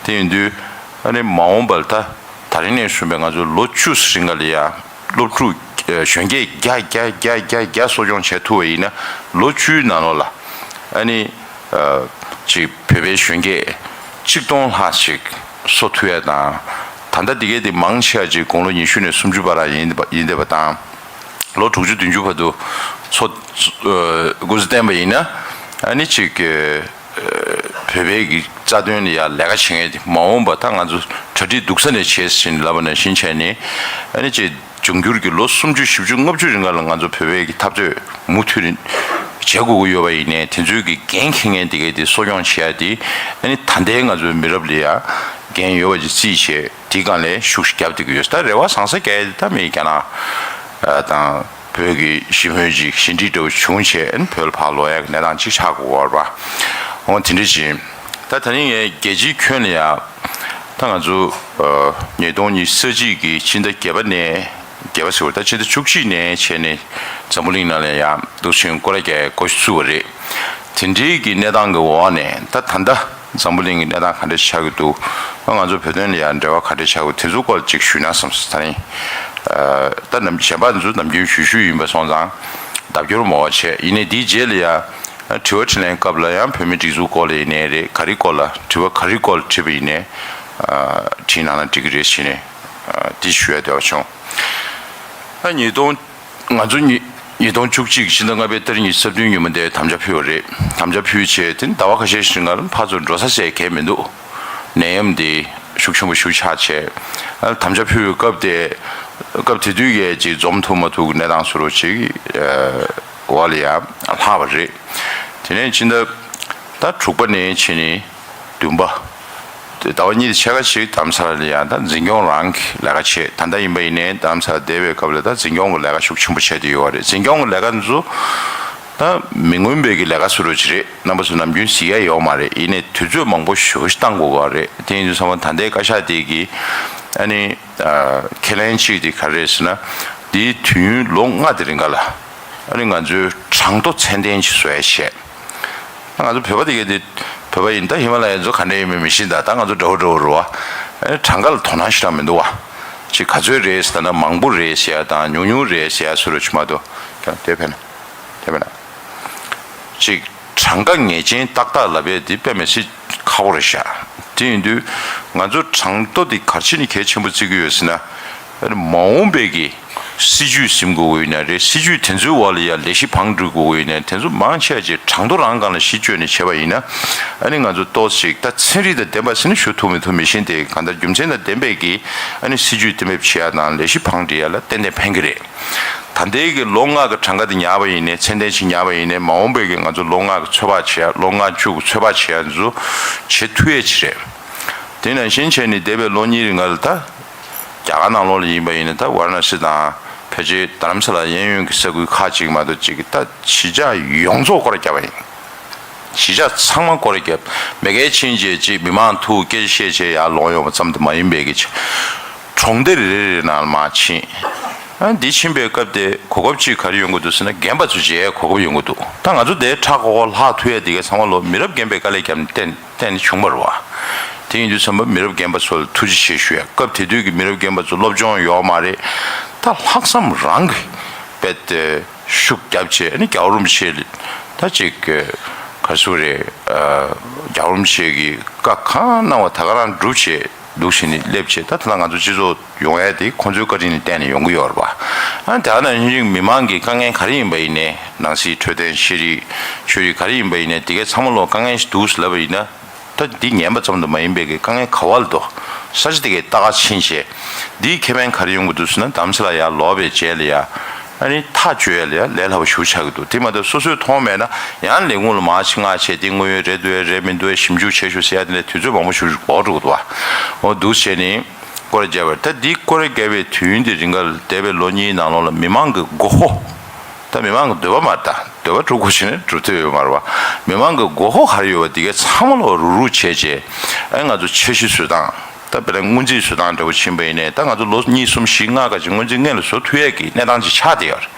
དེ་ཡིན་དུས་ཨ་ནི་མ་འོངས་པར་ད་ད་རིང་ནས་བཟུང་བའི་ང་ཚོ་ལོ་བཅུ་རིང་ག་ལ་ཡ་སློབ་ཕྲུག་གཞོན་སྐྱེས་བརྒྱ་བརྒྱ་བརྒྱ་བརྒྱ་བརྒྱ་གསོ་སྐྱོང་བྱས་ཐུབ་པ་ཡིན་ན་ལོ་བཅུའི་ནང་ལོགས་ལ་ཨ་ནི་ཅིག་བོད་པའི་གཞོན་སྐྱེས་གཅིག་སྟོང་ལྷག་ཅིག་གསོ་ཐུབ་ཡ་དང་ ད་ལྟ་འདི་གའི་དེ་མང་ཆེ་བ་ཅིག་དགུང་ལོ་ཉི་ཤུ་ནས་སུམ་ཅུ་བར་ཡིན་པ་ཡིན་བསྡད་པ་དང་། ལོ་དྲུག་ཅུ་བདུན་ཅུ་བར་དུ་འཚོ་ཨ་འགོ་འཛུགས་བསྟན་པ་ཡིན་ན། ཨ་ནི་ཅིག་ཨ་བོད་པའི་གི་རྩ་དོན་ལ་ཡ་ལས་ཀ་བྱེད་མཁན་དེ་མ་འོངས་པ་ད་ང་ཚོ་གྲ་སྒྲིག་སྡུག་ས་ནས་བྱས་ཟིན་ལབ་པ་ནང་བཞིན་བྱས་ནས། ཨ་ནི་ཅིག་འབྱུང་འགྱུར་གྱི་ལོ་སུམ་ཅུ་བཞི་བཅུ་ལྔ་བཅུ་རིང་ལ་ང་ཚོ་བོད་པའི་གི་འཐབ་རྩོད་མུ་མཐུད་ནས་བྱེད་དགོས་ཀྱི་ཡོད་པ་ཡིན་ནའི། དེ་ཚོའི་གི་འགན་འཁྱེར་མཁན་དེ་གའི་དེ་གསོ་སྐྱོང་བྱེད་ཡ་དེ། ཨ་ནི་ད་ལྟའི་ང་ཚོའི་མི་རབས་ལ་ཡ་འགན་ཡོད་པ་ཅིག་རྩིས་བྱས། དེའི་སྒང་ལ་ཤུགས་ཤིག་རྒྱབ་བསྡད་ཀྱི་ཡོད། ད་རེ་བ་བཟང་ས་རྒྱག་ཡ་དེ་ད་མི་རྒྱ་ནག་ཨ་དང་བོད་ཀྱི་ཞི་མོལ་ཅིག་ཞི་འགྲིག་འདྲ་བོ་བྱུང་བྱས། ཨ་ནི་བོད་ལ་ཕར་ལོག་ཡ་གི་གནས་སྟངས་ཅིག་ཆགས་དགོས་པ་རེད་པ། འོ་དེ་འདྲ་ཅིག་ད་ད་ནི་ངས་རྒྱལ་སྤྱིའི་ཁྱོན་ལ་ཡ། ད་ང་ཚོ་ཨ་ཉིས་སྟོང་ཉི་ཤུ་རྩ་གཅིག་གི་ཕྱི་ཟླ་བརྒྱད་པ་ནས། བརྒྱད་པ་ཟེར་བ་ད་ཕྱི་ཟླ་བཅུ་གཅིག་ནས་བྱས་ནས་འཛམ་བུ་གླིང་ནང་ལ་ཡ་འདུག་སེ་སྐོར་ར་རྒྱག་ཡ་འགོ་ཚུགས་པ་རེད། དེ་འདྲའི་གི་གནས་སྟངས་ཀྱི་འོག་ནས་ད་ད་ལྟ་འཛམ་བུ་གླིང་གི་གནས་སྟངས་ག་འདྲ་ཆགས་ཀྱི་འདུག་ང་ཚོ་བོད་དོན་ལ་ཡ་འབྲེལ་བ་ག་འདྲ་ཆགས་ཀྱི་འདུག་དེ་ཚོ་སྐོར་ཅིག་ཞུས་ན་བསམ་སོང་། ད་ནི་ཨ་ད་ནམ་གཞན་པ་ཚོ་ནམ་རྒྱུན་ཞུ་ཞུ་ཡིན་པ་སོང་ཙང་ལྡབ་སྐྱོར་མང་བ་བྱས། ཡིན་ནའི་དེའི་རྗེས་ལ་ཡ་དྲི་བ་དྲིས་ལན་སྐབས་ལ་ཡང་བོད་མིའི་སྒྲིག་འཛུགས་སྐོར་ལ་ཡིན་ནའི་རེད། ག་རེ་སྐོར་ལ་དྲི་བ་ག་རེ་སྐོར་ལ་དྲིས་པ་ཡིན་ནའི་ཨ་དྲིས་གནང་ན་འགྲིག་གི་རེད་ཟེར་ནས་ཨ་འདི་ཞུ་ཡ་འདོད་པ་བྱུང་། ཨ་ཉིས་སྟོང་ང་ཚོ་ཉིས་ཉིས་སྟོང་བཅུ་གཅིག་ཕྱི་ཟླ་ལྔ་པའི་ཏ་རིག་ཉི་ཤུ་རྩ་བདུན་ཉིན་མོ་དེར་དམ་བཅའ་ཕུལ་བ་རེད། དམ་བཅའ་ཕུལ་བྱས་དེ་ནི་ཟླ་བ་ཁ་ཤས་ཤིག་རིང་ལ་ཕར་ཚུར་འགྲོ་ས་ཟེར་གང་མི་འདུག་ནད་ཡམས་འདི་ཤུགས་ཆེན་པོ་ཞིག་ཆགས་བྱས། ཨ་དམ་བཅའ་ཕུལ་བའི་སྐབས་དེ་སྐབས་དེ་དུས་ཀྱི་ཅིག་འཛོམས་ཐུབ་མ་ཐུབ་ཀྱི་གནས་སྟངས་བཟོ་འདྲ་ཅིག་ཨ་འོག་ལ་ཡ་ལྷག་པ་རེད། དེ་ནས་ཕྱི་ཟླ་ད་དྲུག་པ་ནས་ཕྱིན་ནས་བདུན་པ། དེ་ཟླ་བ་གཉིས་དེ་ཕྱེད་ཀ་ཞིག་རྡ་རམ་ས་ལ་ལ་ཡ་ད་འཛིན་སྐྱོང་རང་གི་ལས་ཀ་བྱས། ད་ལྟ་ཡིན་པ་ཡིན་ནའི་རྡ་རམ་ས་ལ་བསྡད་པའི་སྐབས་ལ་ད་འཛིན་སྐྱོང་གི་ལས་ཀ་ཤུགས་ཆེན་པོ་བྱས་བསྡད་ཡོད་པ་རེད། འཛིན་སྐྱོང་གི་ལས་ཀ་འདི་ཚོ་ད་མི་མངོན་པའི་གི་ལས་ཀ་བཟོ་འདྲ་ཅིག་རེད། རྣམ་པ་ཚོ་ནམ་རྒྱུན་གཟིགས་ཡ་ཡོད་མ་རེད། ཡིན་ནའི་དུས་ཚོད་མང་པོ་ཞེ་པོ་ཞིག་བཏང་དགོས་པ་རེད། དེ་ཡིན་དུས་ཙམ་པ་ད་ལྟའི་བཀའ་ཤག་དེ་གི་ཨ་ནི་ཨ་ཁས་ལེན་གཅིག་དེ་ག་རེ་རེད་ཟེར་ན། འདིའི་དུས་ཡུན་ལོ་ལྔ་དེ་རིང་ག་ལ་ཨ་ནི་ང་ཚོའི་གྲངས་ཐོ་ཚད་ལྡན་ཅིག་བཟོ་ཡ་བྱས། ང་ཚོ་བོད་པ་དེ་གས་དེ་བོད་པ་ཡིན། ད་ཧི་མ་ལ་ཡ་ཚོ་ག་འདྲ་ཡིན་མིན་མི་ཤེས། ད་ད་ང་ཚོ་འདྲ་བོ་འདྲ་བོ་རེད་པ། ཨ་ནི་གྲངས་ཀ་ལ་དོ་སྣང་ཞེ་དྲག་མི་འདུག་པ། ཅིག་ག་ཚོད་རེད་ཟེར་ན་མང་པོ་རེད་ཟེར་ཡ་དང་ཉུང་ཉུང་རེད་ཟེར་ཡ་བཟོ་འདྲ་ཅིག་མ་གཏོགས། ཀྱང་དེ་ཕན་དེ་ཕན་ཅིག་གྲངས་ཀ་ངེས་ཅན་ཏག་ཏག་ལབ་ཡ་དེ་དཔེ་མི་སྲིད་ཁག་པོ་རེད་ཤག་དེ་ཡིན་དུས་ང་ཚོ་གྲངས་ཐོ་དེ་ག་རེ་བྱས་ནས་གལ་ཆེན་པོ་བརྩི་གི་ཡོད་ཟེར་ན། མ་འོངས་པའི་གི་སྲིད་ཇུས་ཟིན་དགོས་ཀྱི་ཡོད་ན་རེད། སྲིད་ཇུས་དེ་ཚོའི་འོག་ལ་ཡ་ལས་གཞི་བང་སྒྲིག་དགོས་ཀྱི་ཡོད་ན། དེ་ཚོ་མང་ཆེ་བ་ཅིག་གྲངས་ཐོ་རང་སྒང་ལ་གཞི་བཅོལ་ནས་བྱས་པ་ཡིན་ན། ཨ་ནི་ང་ཚོ་ཏོག་ཙམ་ཅིག་ད་ཚན་རིག་དང་ལྡན་པ་ཟེར་ན་ཞུ་ཐུབ་མི་ཐུབ་མི་ཤེས། དེ་གང་ལྟར་རྒྱུ་མཚན་དང་ལྡན་པའི་གི་ཨ་ནི་སྲིད་ཇུས་གཏན་འབེབས་བྱེད་ཡ་དང་ལས་གཞི་བང་སྒྲིག་ཡ་ལ་ཏན་ཏན་ཕན་གི་རེད། ད་ལྟའི་གི་ལོ་ལྔ་གི་གྲངས་ཀ་དེ་ཉར་བ་ཡིན་ནའི་ཚད་ལྡན་ཞིག་ཉར་བ་ཡིན་ནའི་མ་འོངས་པའི་གི་ང་ཚོ་ལོ་ལྔ་གི་ཚོད་དཔག་བྱེད་ཡ། ལོ་ལྔ་བཅུ་གི་ཚོད་དཔག་བྱེད་ཡ་ཚོ་བྱེད་ཐུབ་ཡ་ཅིག་རེད། དེ་ནང་བཞིན་བྱས་ནས་འདས་པའི་ལོ་གཉིས་རིང་ལ་ད་རྒྱ་གར་ནང་ལོགས་ལ་ཡིན་པ་ཡིན་ན་ད་ཝཱ་ར་ཎ་སི་དང་ཕལ་ཆེར་རྡ་རམ་ས་ལ་གཡས་གཡོན་གྱི་ས་ཁུལ་ཁག་ཅིག་མ་གཏོགས་ཅིག་གི་ད་གཞིས་ཆགས་ཡོངས་རྫོགས་སྐོར་ར་བརྒྱབ་པ་ཡིན། གཞིས་ཆགས་ཚང་མ་སྐོར་ར་བརྒྱབ། མ་གིར་ཕྱིན་རྗེས་ཅིག་མི་མང་ཐུག་སྐད་ཆ་བཤད་བྱས་ཡར་ལོག་ཡོང་བ་ཙམ་དུ་མ་ཡིན་པའི་གི་ཅིག་གྲོང་སྡེ་རེ་རེ་རེ་ནང་ལ་མར་ཕྱིན། ཨ་འདི་ཕྱིན་པའི་སྐབས་དེ་གོ་སྐབས་ཅིག་ག་རེ་ཡོང་གི་འདུག་ཟེར་ན། རྒན་པ་ཚོ་མཇལ་གོ་སྐབས་ཡོང་གི་འདུག་ད་ང་ཚོ་དེ་ཁྲ་ཁོག་ཁོག་ལྷག་ཐུབ་ཡ་དེ་ག་ཚང་མ་ལོ་མི་རབས་རྒན་པའི་དཀའ་ལས་བརྒྱབ་ནས་བརྟེན་བརྟེན་ནས་བྱུང་བ་རེད་པ། དེ་ཡིན་དུས་ཙམ་པ་མི་རབས་རྒན་པ་ཚོ་ལ་ཐུགས་རྗེ་ཆེ་ཞུ་ཡ། སྐབས་དེ་དུས་ཀྱི་མི་རབས་རྒན་པ་ཚོ་སློབ་སྦྱོང་ཡོད་མ་རེད། ད་ལྷག་བསམ་རང་གིས་རྦད་དེ་ཤུགས་བརྒྱབ་བྱས་ནས་རྒྱལ་བ་རིན་པོ་ཆེ་ལ་ད་ཅིག་ག་རེ་ཟེར་དགོས་རེད། རྒྱལ་བ་རིན་པོ་ཆེ་གིས་བཀའ་གང་གནང་བ་ད་ག་རང་བསྒྲུབས་བྱས་འདུག་སེ་ནས་སླེབས་བྱས། ད་ད་ལྟ་ང་ཚོ་སྤྱི་ཚོགས་ཡོང་ཡ་དེ་ཁོང་ཚོའི་བཀའ་དྲིན་ལ་བརྟེན་ནས་ཡོང་གི་ཡོད་རེད་པ། ཨ་ནི་དེ་ནང་བཞིན་མི་མང་གི་དཀའ་ངལ་ག་རེ་ཡིན་པ་ཡིན་ནའི། ནང་སྲིད་འཕྲོད་བསྟེན་ཤེས་རིག་ཆོས་རིག་ག་རེ་ཡིན་པ་ཡིན་ནའི་དེ་གའི་ཚང་མ་ལོ་དཀའ་ངལ་ཞིག་འདུག་ཟེར་ལབ་པ་ཡིན་ན། ད་འདི་ངན་པ་ཙམ་དུ་མ་ཡིན་པའི་གི་དཀའ་ངལ་ག་བ་ལ་འདུག་ས་ཆ་དེ་གའི་ལྟ་ག་ཕྱིན་བྱས། འདིའི་ཁེ་ཕན་ག་རེ་ཡོང་གི་འདུག་ཟེར་ན། རྡ་རམ་ས་ལ་ཡར་ལོག་པའི་རྗེས་ལ་ཡ་ཨ་ནི་ཐག་གཅོད་ཡ་ལ་ཡ་ལས་སླ་པོ་ཞེ་པོ་ཆགས་ཀྱི་འདུག་དེ་མ་གཏོགས་སོ་སོས་མཐོང་མེད་ན་ཡང་ལས་ཁུངས་ལ་མར་ཕྱིན་མར་བྱས། འདི་དངོས་ཡོད་རེད་འདུག་ཨེ་རེད་མི་འདུག་ཨེ་ཞིབ་འཇུག་བྱེད་ཤོག་ཟེར་ཡ་དེ་ལས་དུས་ཚོད་མང་པོ་ཞེ་པོ་ཞིག་འགོར་འགྲོ་གི་འདུག་བ། འོ་འདུག་བྱས་ནས་སྐོར་ར་བརྒྱབ་པ་རེད། ད་འདི་སྐོར་ར་བརྒྱབ་པའི་དུས་ཡུན་དེ་རིང་ག་ལ་འདས་པའི་ལོ་གཉིས་ནང་ལོགས་ལ་མི་མང་གི་མགོ་ཧོ། ད་མི་མང་གི་འདོད་པ་མ་རེད། ད་འདོད་པ་སྒྲུབ་དགོས་བྱས་ནས་སྒྲུབ་ཐུབ་ཡོད་མ་རེད་བ། མི་མང་གི་མགོ་ཧོ་ག་རེ་ཡོད་པ་དེ་གའི་ཚང་མ་ལོ་རུག་རུག་བྱས་བྱས། ཨ་ང་ཚོ་འཆར་གཞི་བཟོ་སྟངས། ད་དཔེར་ན་སྔོན་རྩིས་བཟོ་སྟངས་འདྲ་བོ་ཕྱིན་པ་ཡིན་ནའི། ད་ང་ཚོ་ལོ་གཉིས་གསུམ་བཞི་ལྔ་ཁ་ཅིག་སྔོན་རྩིས་སྔོན་ལ་བཟོ་ཐུབ་ཡས་ཀྱི་གནས་སྟངས་ཅིག་ཆགས་བསྡད་ཡོད་རེད་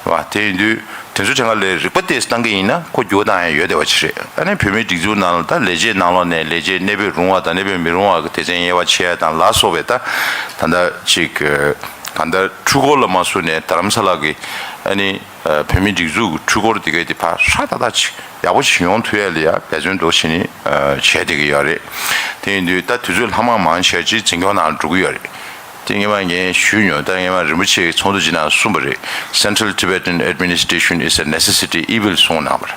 བ། དེ་ཡིན་དུས་དེ་ཚོ་ཐད་ཀ་ལ་རིག་པ་ཏོག་ཙམ་བཏང་གི་ཡིན་ན་ཁོ་འགྱུར་བ་བཏང་ཡས་ཡོད་བསྡད་པ་ཅིག་རེད། ཨ་ནི་བོད་མིའི་སྒྲིག་འཛུགས་ནང་ལ་ད་ལས་བྱེད་ནང་ལོགས་ནས་ལས་བྱེད་གནས་སྤོས་རུང་བ་དང་གནས་སྤོས་མི་རུང་བ་གི་སྡེ་ཚན་དབྱེ་བ་ཕྱེ་ཡ་དང་ལ་སོགས་པའི་ད་ད་ལྟ་ཅིག་གང་ལྟར་འཕྲུལ་འཁོར་ལ་མ་བཟུང་ནས་རྡ་རམ་ས་ལ་གི་ཨ་ནི་བོད་མིའི་སྒྲིག་འཛུགས་ཀྱི་འཕྲུལ་འཁོར་དེ་གའི་དེ་ཕར་ཧྲ་ཏག་ཏག་ཅིག་ ཡག་པོ་ཞིག་ཡོང་ཐུབ་ཡ་ལ་ཡ་འབད་བརྩོན་འདུག་བྱས་ནས་བྱས་བསྡད་ཀྱི་ཡོད་རེད། དེ་ཡིན་དུས་ད་དུས་ཚོད་ལྷག་མ་མང་ཆེ་ཅིག་འཛིན་སྐྱོང་ནང་འགྲོ་གི་ཡོད་རེད། དེ་སྔོན་མ་ངས་ཞུས་མྱོང་། ད་སྔོན་མ་རིན་པོ་ཆེ་གི་ཚོགས་འདུ་ཅིག་ནང་གསུངས་པ་རེད། Central Tibetan administration is a necessity evil གསུངས་གནང་བ་རེད།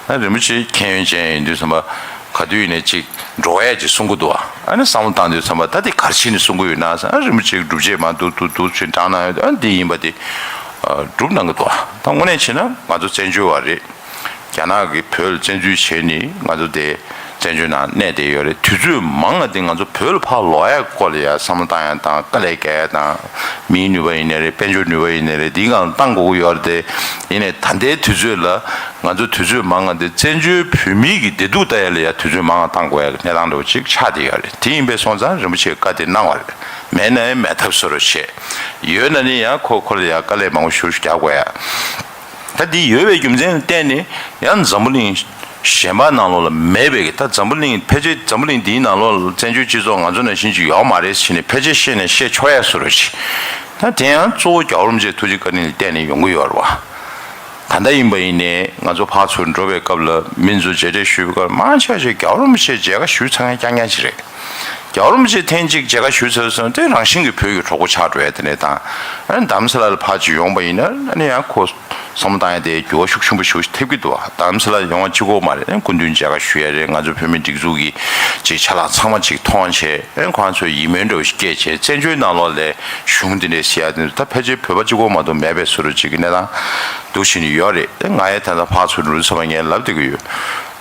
ཨ་རིན་པོ་ཆེ་མཁྱེན་ཡོན་ཅན་ཡིན་དུས་ཙམ་པ་ག་དུས་ཡིན་ནའི་ཅིག་འགྲོ་ཡ་ཅིག་གསུང་གི་འདུག་ཨ། ཨ་ནི་བསམ་བློ་བཏང་དུས་ཙམ་པ་ད་དེ་ག་རེ་བྱས་ནས་གསུང་གི་ཡོད་ན་ཟེར། ཨ་རིན་པོ་ཆེ་གི་སྒྲུབ་བྱེད་མ་འདུག་འདུག་འདུག་ཚུལ་དྲངས་གནང་ཡོད། ཨ་འདི་ཡིན་པ་དེ་སྒྲུབ་གནང་གི་འདུག་ད་དངོས་གནས་བྱས་ན་ང་ཚོ་བཙན་བྱོལ་བ་རེད། རྒྱ་ནག་གིས་བོད་ལ་བཙན་འཛུལ་བྱས་ནས་ང་ཚོ་དེ་བཙན་བྱོལ་ནང་གནས་བསྡད་ཡོད་རེད། དུས་ཚོད་མང་བ་དེ་ང་ཚོ་བོད་ལ་ཕར་ལོག་ཡ་སྐོར་ལ་ཡ་བསམ་བློ་བཏང་ཡ་དང་། དཀའ་ལས་རྒྱག་ཡ་དང་། མིའི་ནུས་པ་ཡིན་ནའི་རེད། དཔལ་འབྱོར་ནུས་པ་ཡིན་ནའི་རེད། འདིའི་སྒང་ལ་བཏང་དགོས་ཀྱི་ཡོད་རེད་དེ། ཡིན་ནའི་ད་ལྟའི་དུས་ཚོད་ལ་ང་ཚོ་དུས་ཚོད་མང་བ་དེ་བཙན་བྱོལ་བོད་མིའི་གི་བདེ་སྡུག་ལྟ་ཡ་ལ་ཡ་དུས་ཚོད་མང་བ་བཏང་དགོས་ཡ་གི་གནས་སྟངས་འདྲ་བོ་ཅིག་ཆགས་བསྡད་ཡོད་རེད། དེ་ཡིན་པས་སོང་ཙང་རིན་པོ་ཆེས་བཀའ་དེ་གནང་བ་རེད། མེད་ན་ཡང་མེད་ཐབས་བཟོ་རོགས་བྱེད། ཡོད་ན་ནི་ཡང་ཁོ་ཁོ་ལ་ཡང་དཀའ་ལས་མང་པོ་ཞེ་པོ་ཞིག་རྒྱག་དགོས་ཡ། ད་འདི་ཡོད་པའི་རྒྱུ་མཚན་ལ་བརྟེན་ནས་ཡང་འཛམ་བུ་གླིང་གཞན་པ་ནང་ལོགས་ལ་མེད་པའི་གི། ད་འཛམ་བུ་གླིང་ཕལ་ཆེར་འཛམ་བུ་གླིང་འདིའི་ནང་ལོགས་ལ་བཙན་བྱོལ་སྤྱི་ཚོགས་ང་ཚོ་ནང་བཞིན་ཅིག་ཡོད་མ་རེད་ཟེར་ནས་ཕལ་ཆེར་བཤད་ནས་བཤད་ཆོག་ཡ་བཟོ་འདྲ་ཅིག་ད་དེ་ཡང་གཙོ་བོ་རྒྱལ་བ་རིན་པོ་ཆེའི་ཐུགས་རྗེ་བཀའ་དྲིན་ལ་བརྟེན་ནས་ཡོང་གི་ཡོད་རེད་བ། ད་ལྟ་ཡིན་པ་ཡིན་ནའི་ང་ཚོ་ཕར་ཚུར་འགྲོ་བའི་སྐབས་ལ་མི་ཚོ་མཇལ་འཕྲད་ཞུ་བའི་སྐབས་མང་ཆེ་ཆེ་རྒྱལ་བ་རིན་པོ་ཆེ་མཇལ་ཁ་ཞུས་ཚར་མཁན་རྐྱང་རྐྱང་ཅིག་རེད། རྒྱལ་བ་རིན་པོ་ཆེ་ཐེངས་གཅིག་མཇལ་ཁ་ཞུས་ཚར་སོང་དེ་རང་བཞིན་གྱིས་བོད་ཀྱི་གྲོགས་པོ་ཆགས་འགྲོ་ཡ་དེ་འདྲ་དང་། ཨ་ནི་རྡ་རམ་ས་ལ་ལ་ཕར་ཅིག་ཡོང་པ་ཡིན་ན་ཨ་ནི་ཡང་ཁོ་བསམ་བློ་བཏང་ཡ་དེ་འགྱུར་བ་ཤུགས་ཆེན་པོ་ཞེ་པོ་ཞིག་ཐེབས་ཀྱི་འདུག་རྡ་རམ་ས་ལ་ཡོང་བ་གཅིག་པོ་མ་རེད། ཨ་ནི་སྐུ་མདུན་མཇལ་ཁ་ཞུ་ཡ་རེད། ང་ཚོ་བོད་མི་སྒྲིག་འཛུགས་ཀྱི་ཅིག་ཆ་ལག་ཚང་མ་ཅིག་མཐོང་བྱས། ཨ་ནི་ཁོ་རང་ཚོས་ཡིད་སྨོན་འདྲ་བོ་ཞིག་སྐྱེས་བྱས། བཙན་བྱོལ་ནང་ལོགས་ལ་གཞུང་འདི་འདྲས་ཟེར་ཡ་དེ་ད་ཕལ་ཆེར་བོད་པ་གཅིག་པོ་མ་གཏོགས་མེད་པའི་བཟོ་འདྲ་ཅིག་གི་གནས་སྟངས་འདུག་བྱས་ནས་ཡོད་རེད། ཨ་ནི་ང་ཡང་ད་ལྟ་ཕར་ཚུར་འགྲོ་དུས་ཙམ་པ་ངས་ལབ་བསྡད་ཀྱི་ཡོད།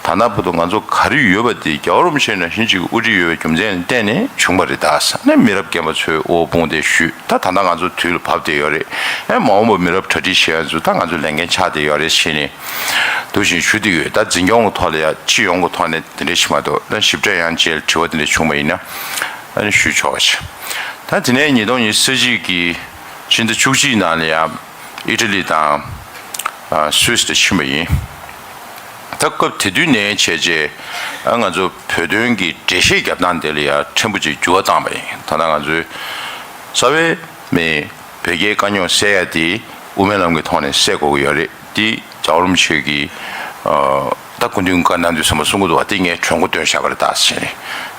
ད་ལྟ་བར་དུ་ང་ཚོ་ག་རེ་ཡོད་པ་དེ་རྒྱལ་བ་རིན་པོ་ཆེ་ནང་བཞིན་ཅིག་དབུ་ཁྲིད་ཡོད་པའི་རྒྱུ་མཚན་ལ་བརྟེན་ནས་བྱུང་བ་རེད། ད་ས་ནས་མི་རབས་རྒན་པ་ཚོས་དབུ་དཔུང་དེ་ཞུས། ད་ད་ལྟ་ང་ཚོ་དུས་ལ་བབས་བསྡད་ཡོད་རེད། ཨེ་མ་འོངས་པ་མི་རབས་གྲ་སྒྲིག་བྱེད་ཡ་ཚོ་ད་ང་ཚོ་ལས་འགན་ཆགས་བསྡད་ཡོད་རེད་ཟེར་ནས་འདུག་བཞིན་ཞུ་བསྡད་ཡོད། ད་འཛིན་སྐྱོང་གི་ཐོག་ལ་ཡ་སྤྱི་ཡོངས་ཀྱི་ཐོག་ནས་དེ་འདྲ་ཞིག་མ་གཏོགས། ད་ཞིབ་ཕྲ་ཡང་རྗེས་ལ་དྲི་བ་དེ་འདྲ་བྱུང་བ་ཡིན་ན་ཨ་ནི་ཞུ་ཆོག་པ་བྱས། ད་དེ་ནས་ཉིས་སྟོང་ཉི་ཤུ་རྩ་གཅིག་གི་ཕྱི་ཟླ་བཅུ་གཅིག་ནང་ལ་ཡ་ཨི་ཊ་ལི་དང་སུད་སི་དུ་ཕྱིན་པ་ཡིན། ད་སྐབས་དེ་དུས་ནས་བྱས་རྗེས་ཨ་ང་ཚོ་བོད་དོན་གྱི་འགྲེལ་བཤད་རྒྱབ་སྟངས་དེ་ལ་ཡང་ཕྲན་བུ་ཅིག་འགྱུར་བ་བཏང་བ་ཡིན། ད་ལྟ་ང་ཚོའི་རྩ་བའི་མི་བོད་རྒྱའི་དཀའ་རྙོག་སེལ་ཡ་དེ་དབུ་མའི་ལམ་གྱི་ཐོག་ནས་སེལ་དགོས་ཀྱི་ཡོད་རེད། དེ་རྒྱལ་བ་རིན་པོ་ཆེ་གིས་ད་སྐུ་མདུན་བཀའ་གནང་དུས་ཙམ་པ་གསུང་གི་འདུག་བ། དེ་ངས་གྲོས་འགོ་བཏོན་བཞག་པ་རེད། ད་ཟེར་ནས་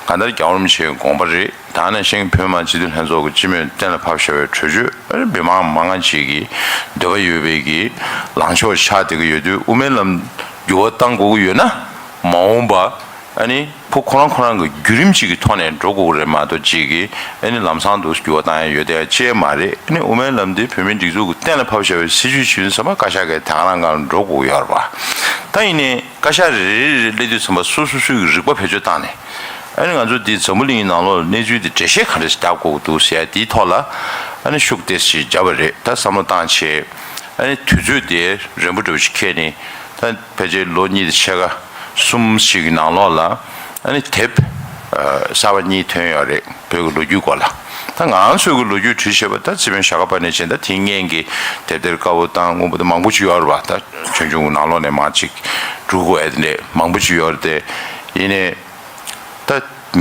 གང་ལྟར་རྒྱལ་བ་རིན་པོ་ཆེའི་དགོངས་པ་རེད། ད་ནང་བཞིན་བོད་མི་མང་སྤྱི་འཐུས་ལྷན་ཚོགས་ཀྱི་སྤྱི་མོས་གཏན་ལ་ཕབ་བཞག་པའི་གྲོས་ཆོད་མི་མང་མང་ང་ཅིག་གིས་འདོད་པ་ཡོད་པའི་གི་ལངས་ཕྱོགས་ཆགས་བསྡད་ཀྱི་ཡོད་དུས། དབུ་མའི་ལམ་འགྱུར་བ་གཏང་དགོས་ཀྱི་ཡོད་ན་མ་འོངས་པ་ཨ་ནི་ཕོ་ཁོ་རང་ཁོ་རང་གི་བརྒྱུད་རིམ་ཅིག་གི་ཐོག་ནས་འགྲོ་དགོས་ཀྱི་རེད་མ་གཏོགས། ཅིག་གིས་ཨ་ནི་ལམ་སང་དུ་འགྱུར་བ་གཏང་ཡ་ཡོད་བསྡད་ཡ་ཅིག་མ་རེད། ཨ་ནི་དབུ་མའི་ལམ་འདི་བོད་མིའི་སྒྲིག་འཛུགས་ཀྱི་གཏན་ལ་ཕབ་བཞག་པའི་སྲིད་བྱུས་ཤིག་ཡིན་ཙང་བཀའ་ཤག་གིས་དེ་ག་རང་སྒང་འགྲོ་དགོས་ཀྱི་ཡོད་རེད་པ། ད་ཡིན་ནའི་བཀའ་ཤག་རེ་རེ་རེ་རེ་སླེབས་དུས་ཙམ་པ་སོ་སོ་སོའི་རིག་པ་བེད་སྤྱོད་བཏང་ནས། ཨ་ནི་ང་ཚོ་འདི་འཛམ་བུ་གླིང་ནང་ལོགས་ལ་གནས་ཚུལ་འདི་འགྲེལ་བཤད་ག་འདྲ་ཞིག་རྒྱག་དགོས་ཀྱི་འདུག་ཟེར་ཡ་འདིའི་ཐོག་ལ་ཨ་ནི་ཤུགས་ཏོག་ཙམ་ཞིག་བརྒྱབ་པ་རེད། ད་བསམ་བློ་བཏང་བྱས་ཨ་ནི་དུས་ཚོད་དེ་རན་པོ་འདྲ་བོ་ཞིག་འཁེལ་ནས། ད་ཕལ་ཆེར་ལོ་གཉིས་དང་ཕྱེད་ཀ་གསུམ་ཞིག་གི་ནང་ལོགས་ལ་ཨ་ནི་དེབ་ཨ་གསར་པ་གཉིས་ཐོན་ཡོད་རེད། བོད་ཀྱི་ལོ་རྒྱུས་སྐོར་ལ། ད་ང་ཚོས་ཀྱི་ལོ་རྒྱུས་བྲིས་བྱས་པ་ད་རྩིས་དཔོན་ཞྭ་སྒབ་པ་ནས་བྱས། ད་དེ་སྔོན་གྱི་དེབ་ཐེར་དཀར་པོ་དང་སྔོན་པོ་དང་མང་པོ་ཅིག་ཡོད་རེད་པ། ད་ཆོས་འབྱུང་གི་ནང་ལོགས་ནས་མར་ཅིག་བསྒྲུགས་དགོས་ཡ་དེ་འདྲས་མང་པོ་ཅིག་ཡོད་རེད་དེ། ཡིན་ནའི་ད་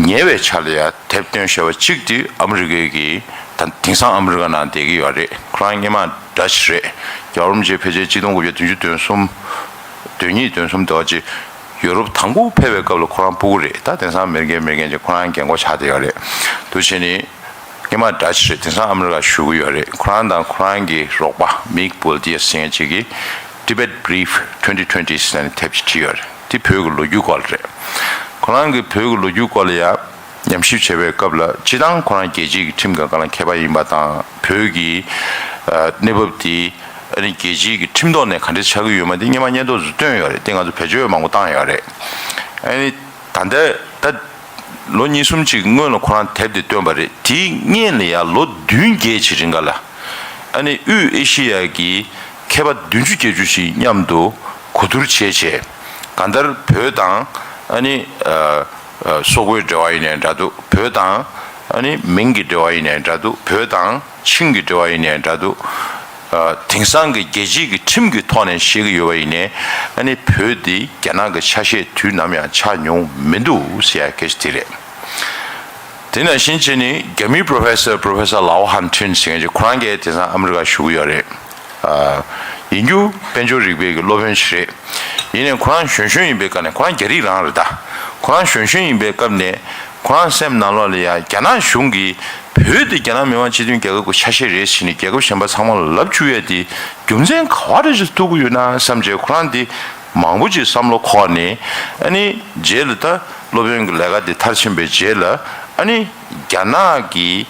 ཉེ་བའི་ཆར་ལ་ཡ་དེབ་བཏོན་བཞག་པ་གཅིག་དེ་ཨ་མི་རི་ཀའི་གི། ད་དེང་སང་ཨ་མི་རི་ཀ་ནང་བསྡད་ཀྱི་ཡོད་རེད། ཁོ་རང་སྔོན་མ་ཌ་ཅི་རེད། རྒྱལ་བ་རིན་པོ་ཆེ་ཕལ་ཆེར་གཅིག་སྟོང་དགུ་བརྒྱ་བདུན་ཅུ་དོན་གསུམ། དོན་གཉིས་དོན་གསུམ་དེ་བ་ཅིག་ཡུ་རོབ་དང་པོ་ཕེབས་པའི་སྐབས་ལ་ཁོ་རང་ཕྲུ་གུ་རེད། ད་དེང་སང་མེ་རི་ཀའི་མེ་རི་ཀན་ཅིག་ཁོ་རང་རྒན་གོག་ཆགས་བསྡད་ཡོད་རེད། འདུག་བྱས་ནས་སྔོན་མ་ཌ་ཅི་རེད། དེང་སང་ཨ་མི་རི་ཀ་བཞུགས་ཀྱི་ཡོད་རེད། ཁོ་རང་དང་ཁོ་རང་གི་རོགས་པ་མིག་བོལ་ཏི་ཡ་ཟེར་མཁན་ཅིག་གིས་Tibet Brief twenty twenty ཟེར་ནས་དེབ་ཅིག་བྲིས་ཡོད་རེད། དེ་བོད་ཀྱི་ལོ་རྒྱུས་སྐོར་ལ་རེད། ཁོ་རང་གིས་བོད་ཀྱི་ལོ་རྒྱུས་སྐོར་ལ་ཡ་ཉམས་ཞིབ་བྱེད་པའི་སྐབས་ལ། སྤྱིར་བཏང་ཁོ་རང་རྒྱལ་སྤྱིའི་ཁྲིམས་ཀྱི་སྒང་ལ་མཁས་པ་ཡིན་པ་དང་། བོད་ཀྱི་ཨ་གནས་བབ་དེ་ཨ་ནི་རྒྱལ་སྤྱིའི་གི་ཁྲིམས་ཐོག་ནས་ག་འདྲ་ཆགས་ཀྱི་ཡོད་མེད་དེ་སྔོན་མ་སྙན་ཐོ་ཚོ་བཏོན་ཡོད་རེད། དེ་ང་ཚོ་བེད་སྤྱོད་མང་པོ་བཏང་ཡོད་རེད། ཨ་ནི་ད་ལྟ་ད་ལོ་གཉིས་གསུམ་ཅིག་སྔོན་ལ་ཁོ་རང་དེབ་དེ་བཏོན་པ་རེད། དེའི་སྔོན་ལ་ཡ་ལོ་བདུན་བརྒྱད་ཅིག་རིང་ག་ལ་ཨ་ནི་དབུས་ཨེ་ཤེ་ཡ་གི་མཁས་པ་བདུན་ཅུ་བརྒྱད་ཅུ་ཞིག་མཉམ་དུ་གོ་བསྡུར་བྱས་བྱས། གང་ལྟར་བོད་དང་ཨ་ནི་ཨ་ཨ་སོག་པོའི་འབྲེལ་བ་ཡིན་ནའི་འདྲ་འདུག་བོད་དང་ཨ་ནི་མིང་གི་འབྲེལ་བ་ཡིན་ནའི་འདྲ་འདུག་བོད་དང་ཆིང་གི་འབྲེལ་བ་ཡིན་ནའི་འདྲ་འདུག་ཨ་དེང་སང་གི་རྒྱལ་སྤྱིའི་གི་ཁྲིམས་ཀྱི་ཐོག་ནས་བཤད་ཀྱི་ཡོད་པ་ཡིན་ནའི། ཨ་ནི་བོད་འདི་རྒྱ་ནག་གི་ཆ་ཤས་དུས་ནམ་ཡང་ཆགས་མྱོང་མི་འདུག་ཟེར་ཡ་སྐད་ཆ་དེ་རེད། དེ་ནང་བཞིན་བྱས་ནས་རྒྱ་མིའི་པྲོ་ཕེ་སར། པྲོ་ཕེ་སར་ལའོ་ཧན་ཁྲིན་ཟེར་མཁན་ཅིག་ཁོ་རང་གིས་དེང་སང་ཨ་མི་རི་ཀར་བཞུགས་ཀྱི་ཡོད་རེད། ཨ་ཡིན་རྒྱུ་དཔལ་འབྱོར་རིག་པའི་གི་སློབ་དཔོན་ཞིག་རེད། ཡིན་ནའི་ཁོ་རང་གཞོན་གཞོན་ཡིན་པའི་སྐབས་ནས། ཁོ་རང་རྒྱ་རིགས་རང་རེད་ད། ཁོ་རང་གཞོན་གཞོན་ཡིན་པའི་སྐབས་ནས་ཁོ་རང་སེམས་ནང་ལོགས་ལ་ཡ་རྒྱ་ནག་གཞུང་གིས་བོད་དེ་རྒྱ་ནག་མི་དམངས་སྤྱི་མཐུན་རྒྱལ་ཁབ་ཀྱི་ཆ་ཤས་རེད་ཟེར་ནས་རྒྱལ་ཁབ་གཞན་པ་ཚང་མ་ལ་ལབ་བཅུག་ཡས་དེ་རྒྱུ་མཚན་ག་བ་རེ་ཞིག་ཐུག་གི་ཡོད་ན་བསམ་བྱས། ཁོ་རང་དེ་མང་པོ་ཅིག་བསམ་བློ་འཁོར་ནས། ཨ་ནི་རྗེས་ལ་ད་སློབ་ཡོན་གྱི་ལས་ཀ་དེ་མཐར་ཕྱིན་པའི་རྗེས་ལ། ཨ་ནི་རྒྱ་ནག་གི་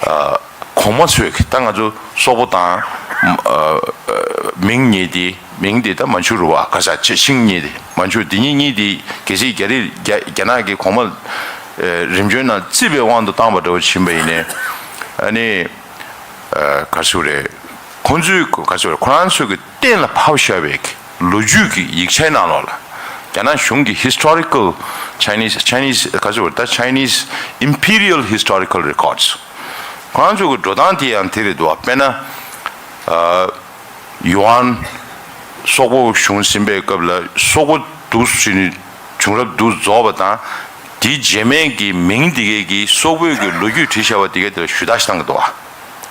ཨ། གོང་མ་ཚོས་ཀྱི་ད་ང་ཚོ་སོག་པོ་དང་། ཨ། ཨ། མིང་གཉིས་དེ། མིང་དེ་ད་མན་ཇུ་རུ་བ་ག་ས་ཆེ་ཤིང་གཉིས་དེ། མན་ཇུ་དེ་གཉིས་གཉིས་དེ་གལ་སྲིད་རྒྱ་རིགས་རྒྱ་རྒྱ་ནག་གི་གོང་མ། ཨ། རིམ་བྱོན་ནང་བརྩིས་པའི་དབང་དུ་བཏང་པ་འདྲ་བོ་ཕྱིན་པ་ཡིན་ནའི། ཨ་ནི། ཨ། ག་ཟེར་རེད། ཁོང་ཚོའི་ག་ཟེར་རེད། ཁོ་རང་ཚོའི་གི་གཏན་ལ་ཕབ་བཞག་པའི་ལོ་རྒྱུས་ཀྱི་ཡིག་ཆའི་ནང་ལོགས་ལ། རྒྱ་ནག་གཞུང་གི་Historical Chinese Chinese ག་ཟེར་རེད། ད་Chinese Imperial Historical Records ཁོ་རང་ཚོ་གི་འགྲོ་སྟངས་དེ་ཡང་དེ་རེད་འདུག་བ། དཔེར་ན། ཨ། ཡུའན། སོག་པོ་གཞུང་ཟིན་པའི་སྐབས་ལ་སོག་པོ་འདུག་ཟེར་ནས་བྱུང་རབས་འདུག་རྫོགས་པ་དང་། དེའི་རྗེས་མའི་གི་མིང་དེ་གའི་གི་སོག་པོའི་གི་ལོ་རྒྱུས་བྲིས་བཞག་པ་དེ་གའི་དེ་ལ་ཞུ་དག་ཞིག་བཏང་གི་འདུག་བ།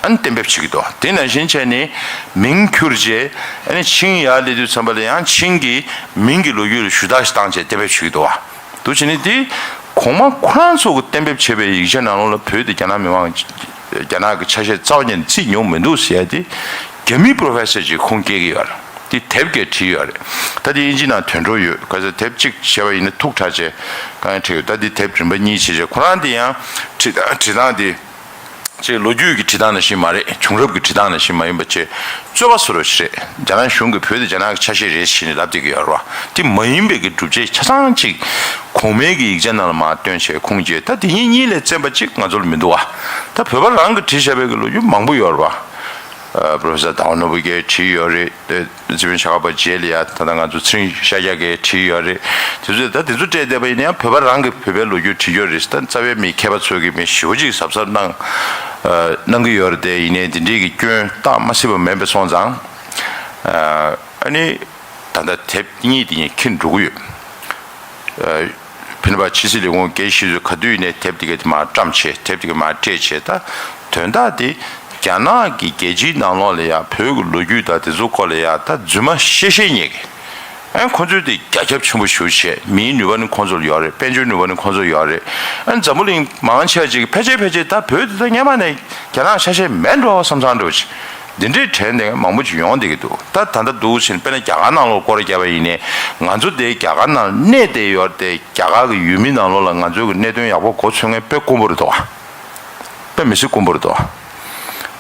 ཨ་ནི་གཏན་འབེབས་བྱེད་ཀྱི་འདུག་བ། དེ་ནང་བཞིན་བྱས་ནས་མིང་བསྒྱུར་བྱས། ཨ་ནི་ཆིང་ཡར་སླེབས་དུས་ཙམ་པ་ལ་ཡང་ཆིང་གི་མིང་གི་ལོ་རྒྱུས་ལ་ཞུ་དག་ཞིག་བཏང་བྱས་གཏན་འབེབས་བྱེད་ཀྱི་འདུག་བ། འདུག་བྱས་ནས་དེ་གོང་མ་ཁོ་རང་ཚོ་གི་གཏན་འབེབས་བྱས་པའི་ཡིག་ཆ་ནང་ལོགས་ལ་བོད་དེ་རྒྱ་ནག་མི་དམངས། རྒྱ་ནག་གི་ཆ་ཤས་རྩ་བ་ཉིད་ནས་བརྩིས་མྱོང་མི་འདུག་ཟེར་ཡ་དེ་རྒྱ་མི་པོ་རོ་ཕེ་སར་ཅིག་ཁུངས་སྐྱེལ་གྱི་ཡོད་རེད། དེ་དེབ་སྐད་བྲིས་ཡོད་རེད། ད་དེ་དབྱིན་ཇི་ནང་དོན་འགྲོ་ཡོད། ག་ཚོད་དེབ་གཅིག་བྱས་པ་ཡིན་ན་ཐུགས་ཁྲལ་བྱས་གང་ཡང་བྲིས་ཡོད། ད་དེ་དེབ་རིམ་པ་གཉིས་བྱས་བྱས། ཁོ་རང་དེ་ཡང་བྲིས་བྲིས་སྟངས་དེ་ཅིག་ལོ་རྒྱུས་ཀྱི་བྲིས་སྟངས་ནང་བཞིན་མ་རེད། བྱུང་རབས་ཀྱི་བྲིས་སྟངས་ནང་བཞིན་མ་ཡིན་པ་བྱས། རྩོད་པ་བཟོ་འདྲ་ཞིག་རེད། རྒྱ་ནག་གཞུང་གིས་བོད་དེ་རྒྱ་ནག་གི་ཆ་ཤས་རེད་ཟེར་ནས་ལབ་བསྡད་ཀྱི་ཡོད་རེད་བ། དེ་མ་ཡིན་པའི་གི་སྒྲུབ་བྱེད་ཆ་ཚང་ཅིག་གོང་མའི་གི་ཡིག་ཆ་ནང་ལ་མར་བཏོན་བྱས་ཁུངས་སྐྱེལ། ད་དེ་གཉིས་གཉིས་ལས་བཙན་པ་ཅིག་ང་ཚོ་ལ་མི་འདུག་བ། ད་བོད་པ་རང་གིས་བྲིས་བཞག་པའི་གི་ལོ་རྒྱུས་མང་པོ་ཡོད་རེད་བ། ཨ། པོ་རོ་ཕེ་སར་དཱ་ཝ་ནོར་བུ་གིས་བྲིས་ཡོད་རེད། དེ་རྩིས་དཔོན་ཆ་ག་པ་རྗེ་ལ་ཡ། ད་ལྟ་ང་ཚོ་ཚེ་རིང་ཤཱཀྱ་གིས་བྲིས་ཡོད་རེད། དེ་ཚོས་ད་དེ་ཚོ་སྤྲད་བསྡད་པ་ཡིན་ན་ཡང་བོད་པ་རང་གིས་བོད་པའི་ལོ་རྒྱུས་བྲིས་ཡོད་རེད། ད་རྩ་བའི་མི་མཁས་པ་ཚོས་ཀྱིས་མི་ཞེ་པོ་ཅིག་གཟབ་གཟབ་གནང་། ཨ། གནང་གི་ཡོད་རེད་དེ། ཡིན་ནའི་དེ་འདྲའི་གི་སྐྱོན་བཏགས་མ་སྲིད་པ་མེད་པ་སོང་ཙང་། ཨ། ཨ་ནི་ད་ལྟ་དེབ་གཉིས་དེ་གཉིས་འཁྱེར་འགྲོ་གི་ཡོད། ཨ། ཕན་པ་ཕྱི་སྲིད་ལས་ཁུངས་དགེ་བཤེས་ཚོས་ག་དུས་ནས་དེབ་དེ་ག་དེ་མར་བཀྲམ་བྱས། དེབ་དེ་ག་མར་སྤྲད་བྱས། ད་དོན་དག་དེ་རྒྱ་ནག་གི་རྒྱལ་སྤྱིའི་ནང་ལོགས་ལ་ཡ་བོད་ཀྱི་ལོ་རྒྱུས་དང་དེ་ཚོ་སྐོར་ལ་ཡ་ད་རྫུན་མ་བཤད་བཤད་ཉན་གི། ཨ། ཁོ་ཚོས་དེ་རྒྱ་ཁྱབ་ཆེན་པོ་ཞེ་པོ་བྱས། མིའི་ནུས་པ་ནི་ཁོ་ཚོར་ཡོད་རེད། དཔལ་འབྱོར་ནུས་པ་ནི་ཁོ་ཚོར་ཡོད་རེད། ཨ་ནི་འཛམ་བུ་གླིང་མང་ཆེ་བ་ཅིག་ཕལ་ཆེར་ཕལ་ཆེར་ད་བོད་དེ་ད་སྔོན་མ་ནས་རྒྱ་ནག་ཆ་ཤས་མེད་འགྲོ་བསམ་བསམ་འདྲ་བོ་ཅིག་འདི་འདྲའི་དྲན་དེ་མང་པོ་ཅིག་ཡོང་བསྡད་ཀྱི་འདུག་ད་ད་ལྟ་འདུག་ཕྱིན་དཔེར་ན་རྒྱ་གར་ནང་ལོགས་སྐོར་ར་བརྒྱབ་པ་ཡིན་ནའི། ང་ཚོ་དེ་རྒྱ་གར་ནང་གནས་བསྡད་ཡོད་རེད་དེ། རྒྱ་གར་གྱི་ཡུལ་མི་ནང་ལོགས་ལ་ང་ཚོའི་གི་གནད་དོན་ཡག་པོ་གོ་ཚོད་མཁན་དཔེ་དཀོན་པོ་རེད་དོ། དཔེ་མི་སྲིད་དཀོན་པོ་རེད་དོ།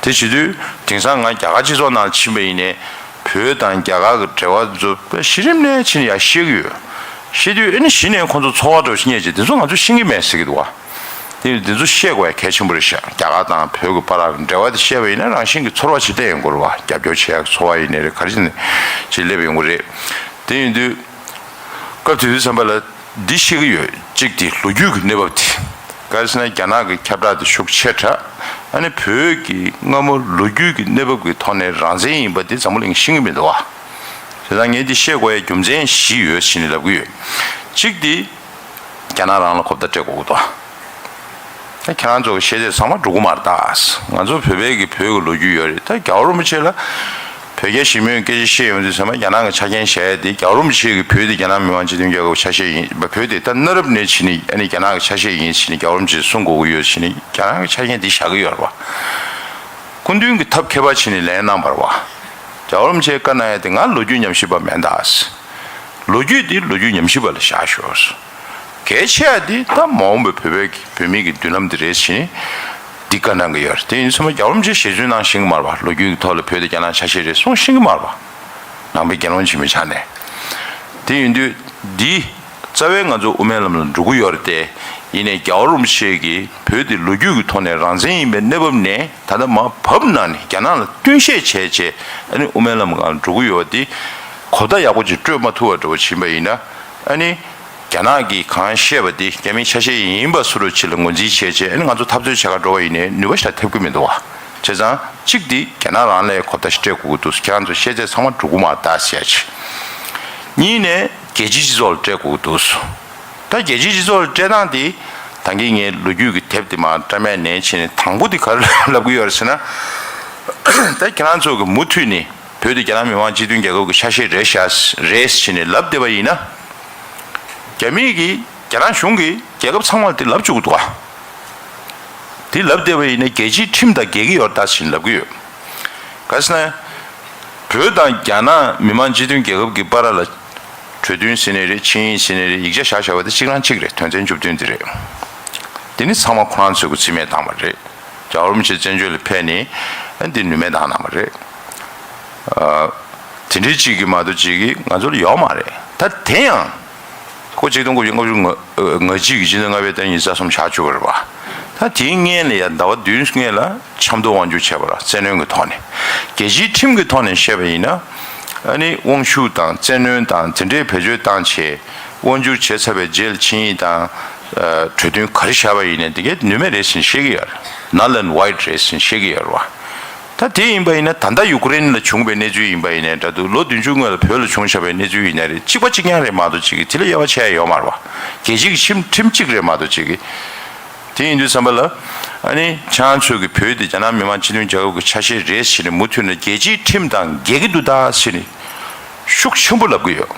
དེ་བྱེད་དུས་དེང་སང་ང་རྒྱ་གར་སྤྱི་ཚོགས་ནང་ཕྱིན་པ་ཡིན་ནའི། བོད་དང་རྒྱ་གར་གྱི་འབྲེལ་བ་ཚོ་དཔེ་གཞི་རིམ་ནས་ཕྱིན་ཡར་བཤད་ཀྱི་ཡོད། བཤད་དུས་ཨ་ནི་གཞི་ནས་ཁོང་ཚོ་ཚོར་བ་འདྲ་བོ་ཞིག་རྙེད་བྱས། དེ་ཚོ་ང་ཚོ་ཤེས་ཀྱི་མེད་ཟེར་གྱི་འདུག་བ། དེ་དེ་ཚོ་ཤེས་དགོས་ཡ་གལ་ཆེན་པོ་རེད་ཤག་རྒྱ་གར་དང་བོད་ཀྱི་བར་ལ་འབྲེལ་བ་དེ་ཤེས་པ་ཡིན་ན་རང་བཞིན་གྱི་ཚོར་བ་ཞིག་སླེབས་ཡོང་གི་རེད་བ། རྒྱབ་སྐྱོར་བྱེད་ཡག་ཚོར་བ་ཡིན་ནའི་རེད། ག་རེ་བྱས་ནས་ཅིག་སླེབས་ཡོང་གི་རེད། དེ་ཡིན་དུས་སྐབས་དེ་དུས་ཙམ་པ་ལ་འདི་ཤེས་ཀྱི་ཡོད། གཅིག་དེ་ལོ་རྒྱུས་ཀྱི་གནས་བབ་དེ། ག་རེ་ཟེར་ན་རྒྱ་ནག་གི་ཁྱབ་བསྒྲགས་དེ་ཤུགས་ཆེ་དྲགས། ཨ་ནི་བོད་ཀྱི་སྔ་མོ་ལོ་རྒྱུས་ཀྱི་གནས་བབ་ཀྱི་ཐོག་ནས་རང་བཙན་ཡིན་པ་དེ་འཛམ་བུ་གླིང་ཤེས་ཀྱི་མི་འདུག་བ། བྱས་ཙང་ངས་འདི་བཤད་དགོས་ཡ་རྒྱུ་མཚན་བཞི་ཡོད་ཟེར་ནས་ལབ་ཀྱི་ཡོད། གཅིག་དེ་རྒྱ་ནག་རང་ལ་གོ་བརྡ་སྤྲད་དགོས་ཀྱི་འདུག་ད་ཁྱེད་རང་ཚོ་གི་བཤད་དེ་ཚང་མ་འགྲོ་གི་མ་རེད་ད། ང་ཚོ་བོད་པའི་གི་བོད་ཀྱི་ལོ་རྒྱུས་ཡོད་རེད། ད་རྒྱལ་བ་རིན་པོ་ཆེ་ལ་བོད་རྒྱ་ཞི་མོལ་སྐད་ཆ་བཤད་ཡོང་དུས་ཚང་མ་རྒྱ་ནག་གི་ཆ་རྐྱེན་བཞག་ཡ་དེ། རྒྱལ་བ་རིན་པོ་ཆེ་གི་བོད་དེ་རྒྱ་ནག་མི་དམངས་སྤྱི་མཐུན་རྒྱལ་ཁབ་ཆ་ཤས་ཡིན་པ། བོད་དེ་ད་གནའ་རབས་ནས་བྱས་ནས་ཨ་ནི་རྒྱ་ནག་གི་ཆ་ཤས་ཡིན་ཟེར་ནས་རྒྱལ་བ་རིན་པོ་ཆེས་གསུང་དགོས་ཀྱི་ཡོད་ཟེར་ནས་རྒྱ་ནག་གི་ཆ་རྐྱེན་དེ་བཞག་གི་ཡོད་རེད་བ། སྐུ་མདུན་གྱིས་ཐབས་མཁས་པ་བྱས་ནས་ལན་གནང་བ་རེད་བ། རྒྱལ་བ་རིན་པོ་ཆེས་བཀའ་གནང་ཡ་དེ་ང་ལོ་རྒྱུས་ཉམས་ཞིབ་པ་མིན་ད། ལོ་རྒྱུས་དེ་ལོ་རྒྱུས་ཉམས་ཞིབ་པ་ལ་བཞག་ཤོག་གལ་ཆེ་ཡ་དེ་ད་མ་འོངས་པའི་བོད་པའི་བོད་མི་གི་མདུན་ལམ་དེ་རེད་ཟེར་ནས་འདི་བཀའ་གནང་གི་ཡོད་རེད། དེ་ཡིན་ཙང་རྒྱལ་བ་རིན་པོ་ཆེས་ཞལ་རྫུན་གནང་ཤེས་ཀྱི་མ་རེད་བ། ལོ་རྒྱུས་ཀྱི་ཐོག་ལ་བོད་དེ་རྒྱ་ནག་ཆ་ཤས་རེད་གསུང་ཤེས་ཀྱི་མ་རེད་བ། ནང་པའི་དགེ་སློང་ཆེན་མོའི་ཆ་ནས། དེ་ཡིན་དུས་འདི་རྩ་བའི་ང་ཚོ་དབུ་མའི་ལམ་ལ་འགྲོ་གི་ཡོད་རེད་དེ། ཡིན་ནའི་རྒྱལ་བ་རིན་པོ་ཆེ་གིས་བོད་དེ་ལོ་རྒྱུས་ཀྱི་ཐོག་ནས་རང་བཙན་ཡིན་པའི་གནས་བབ་ནས་ད་ལྟ་མར་བབས་གནང་ནས་རྒྱ་ནག་ལ་བསྟུན་བཤད་བྱས་བྱས། ཨ་ནི་དབུ་མའི་ལམ་སྒང་ལ་འགྲོ་གི་ཡོད་དེ། གོ་བརྡ་ཡག་པོ་ཅིག་སྤྲོད་མ་ཐུབ་པ་འདྲ་བོ་ཕྱིན་པ་ཡིན་ན། ཨ་ནི་རྒྱ་ནག་གིས་གང་བཤད་པ་དེ་རྒྱ་མིའི་ཆ་ཤས་ཡིན་པ་སུ་རུ་ཅིག་ལ་ངོས་འཛིན་བྱས་བྱས། ཨ་ནི་ང་ཚོ་འཐབ་རྩོད་བྱེད་གར་འགྲོ་བ་ཡིན་ནའི་ནུས་པ་ཞེ་དྲག་ཐེབས་ཀྱི་མི་འདུག་བ། བྱས་ཙང་གཅིག་དེ་རྒྱ་ནག་རང་ལ་གོ་བརྡ་ཞིག་སྤྲད་དགོས་ཀྱི་འདུག་ཁྱེད་རང་ཚོ་བཤད་ཚད་ཚང་མ་འགྲོ་གི་མ་རེད་ད་ཟེར་ཡ་ཅིག་གཉིས་ནས་རྒྱལ་སྤྱིའི་སྤྱི་ཚོགས་ལ་སྤྲད་དགོས་ཀྱི་འདུག་ད་རྒྱལ་སྤྱིའི་སྤྱི་ཚོགས་ལ་སྤྲད་སྟངས་དེ་ད་གིན་ངས་ལོ་རྒྱུས་ཀྱི་དེབ་དེ་མར་བཀྲམ་ཡ་ནས་བྱས་ནས་དང་པོ་དེ་ག་རེ་ལབ་ཀྱི་ཡོད་རེད་ཟེར་ན། ད་ཁྱེད་རང་ཚོ་གི་མུ་མཐུད་ནས་ བོད་དེ་རྒྱ་ནག་མི་དམངས་སྤྱི་མཐུན་རྒྱལ་ཁབ་ཀྱི་ཆ་ཤས་རེད་ཤག་རེད་ཟེར་ནས་ལབ་བསྡད་པ་ཡིན་ན། རྒྱ་མིས་ཀྱིས་རྒྱ་ནག་གཞུང་གིས་རྒྱལ་ཁབ་ཚང་མར་དེ་ལབ་བཅུག་གི་འདུག་ག་དེ་ལབ་བསྡད་པ་ཡིན་ན་རྒྱལ་སྤྱིའི་ཁྲིམས་དང་འགལ་གྱི་ཡོད་རེད་ད་ཟེར་ནས་ལབ་ཀྱི་ཡོད། ག་ཟེར་ན། བོད་དང་རྒྱ་ནག་མི་དམངས་སྤྱི་མཐུན་རྒྱལ་ཁབ་ཀྱི་བར་ལ། གྲོས་མཐུན་ཟེར་ནའི་རེད། ཆིངས་ཡིག་ཟེར་ནའི་རེད། ཡིག་ཆ་བཞག་བཞག་པ་དེ་གཅིག་རང་གཅིག་རེད། དོན་ཚན་བཅུ་བདུན་དེ་རེད། དེ་ནི་ཚང་མ་ཁོ་རང་ཚོས་ཀྱི་རྩིས་མེད་བཏང་བ་རེད། རྒྱལ་བ་རིན་པོ་ཆེ་བཙན་བྱོལ་ལ་ཕེབས་ནས་ཨ་འདི་ནུས་མེད་བཏང་གནང་བ་རེད། ཨ། དེ་འདྲའི་གཅིག་གིས་མ་གཏོགས་གཅིག་གིས་ང་ཚོ་ལ་ཡོད་མ་རེད། ད་དེ་ཡང་ཁོ་ཆིག་སྟོང་དགུ་བརྒྱ་ལྔ་བཅུ་ང་གཅིག་གི་སྤྱི་ཟླ་ལྔ་པའི་ཟླ་ཉི་ཤུ་རྩ་གསུམ་བཞག་བཅུག་པ་རེད་པ། ད་དེའི་སྔོན་ལ་ཡང་ཟླ་བ་བདུན་སྔོན་ལ་ཆབ་མདོ་དབང་སྒྱུར་བྱས་པ་རེད། བཙན་གནོན་གྱི་ཐོག་ནས། རྒྱལ་སྤྱིའི་ཁྲིམས་ཀྱི་ཐོག་ནས་བཤད་པ་ཡིན་ན། ཨ་ནི་དབང་ཤུགས་དང་བཙན་གནོན་དང་དེ་འདྲའི་བེད་སྤྱོད་བཏང་བྱས་དབང་སྒྱུར་བྱས་ཚར་བའི་རྗེས་ལ་ཆིངས་ཡིག་དང་། ཨ། གྲོས་མཐུན་ག་རེ་བཞག་པ་ཡིན་ནའི་དེ་གས་ནུས་མེད་རེད་ཟེར་བཤད་ཀྱི་ཡོད་རེད། null and void རེད་ཟེར་བཤད་ཀྱི་ཡོད་རེད་པ། ད་དེ་ཡིན་པ་ཡིན་ན་ད་ལྟ་ཡུ་ཀེ་རེན་ལ་བྱུང་བའི་གནས་ཚུལ་ཡིན་པ་ཡིན་ནའི་འདྲ་འདུག་ལོ་བདུན་ཅུ་སྔོན་ལ་བོད་ལ་བྱུང་བཞག་པའི་གནས་ཚུལ་ཡིན་ནའི་རེད། གཅིག་པ་གཅིག་རྐྱང་རེད་མ་གཏོགས་གཅིག་གིས་དེ་ལ་དབྱེ་བ་ཕྱེ་ཡ་ཡོད་མ་རེད་པ། རྒྱལ་སྤྱིའི་ཁྲིམས་ཁྲིམས་གཅིག་རེད་མ་གཏོགས་གཅིག་གིས། དེ་ཡིན་དུས་ཙམ་པ་ལ། ཨ་ནི་ཁྱེད་རང་ཚོས་ཀྱི་བོད་དེ་རྒྱ་ནག་མི་དམངས་སྤྱི་མཐུན་རྒྱལ་ཁབ་ཀྱི་ཆ་ཤས་རེད་ཟེར་ནས་མུ་མཐུད་ནས་རྒྱལ་སྤྱིའི་ཁྲིམས་དང་འགལ་གྱི་འདུག་ད་ཟེར་ནས་ཤུགས་ཆེན་པོ་ལབ་ཀྱི་ཡོད།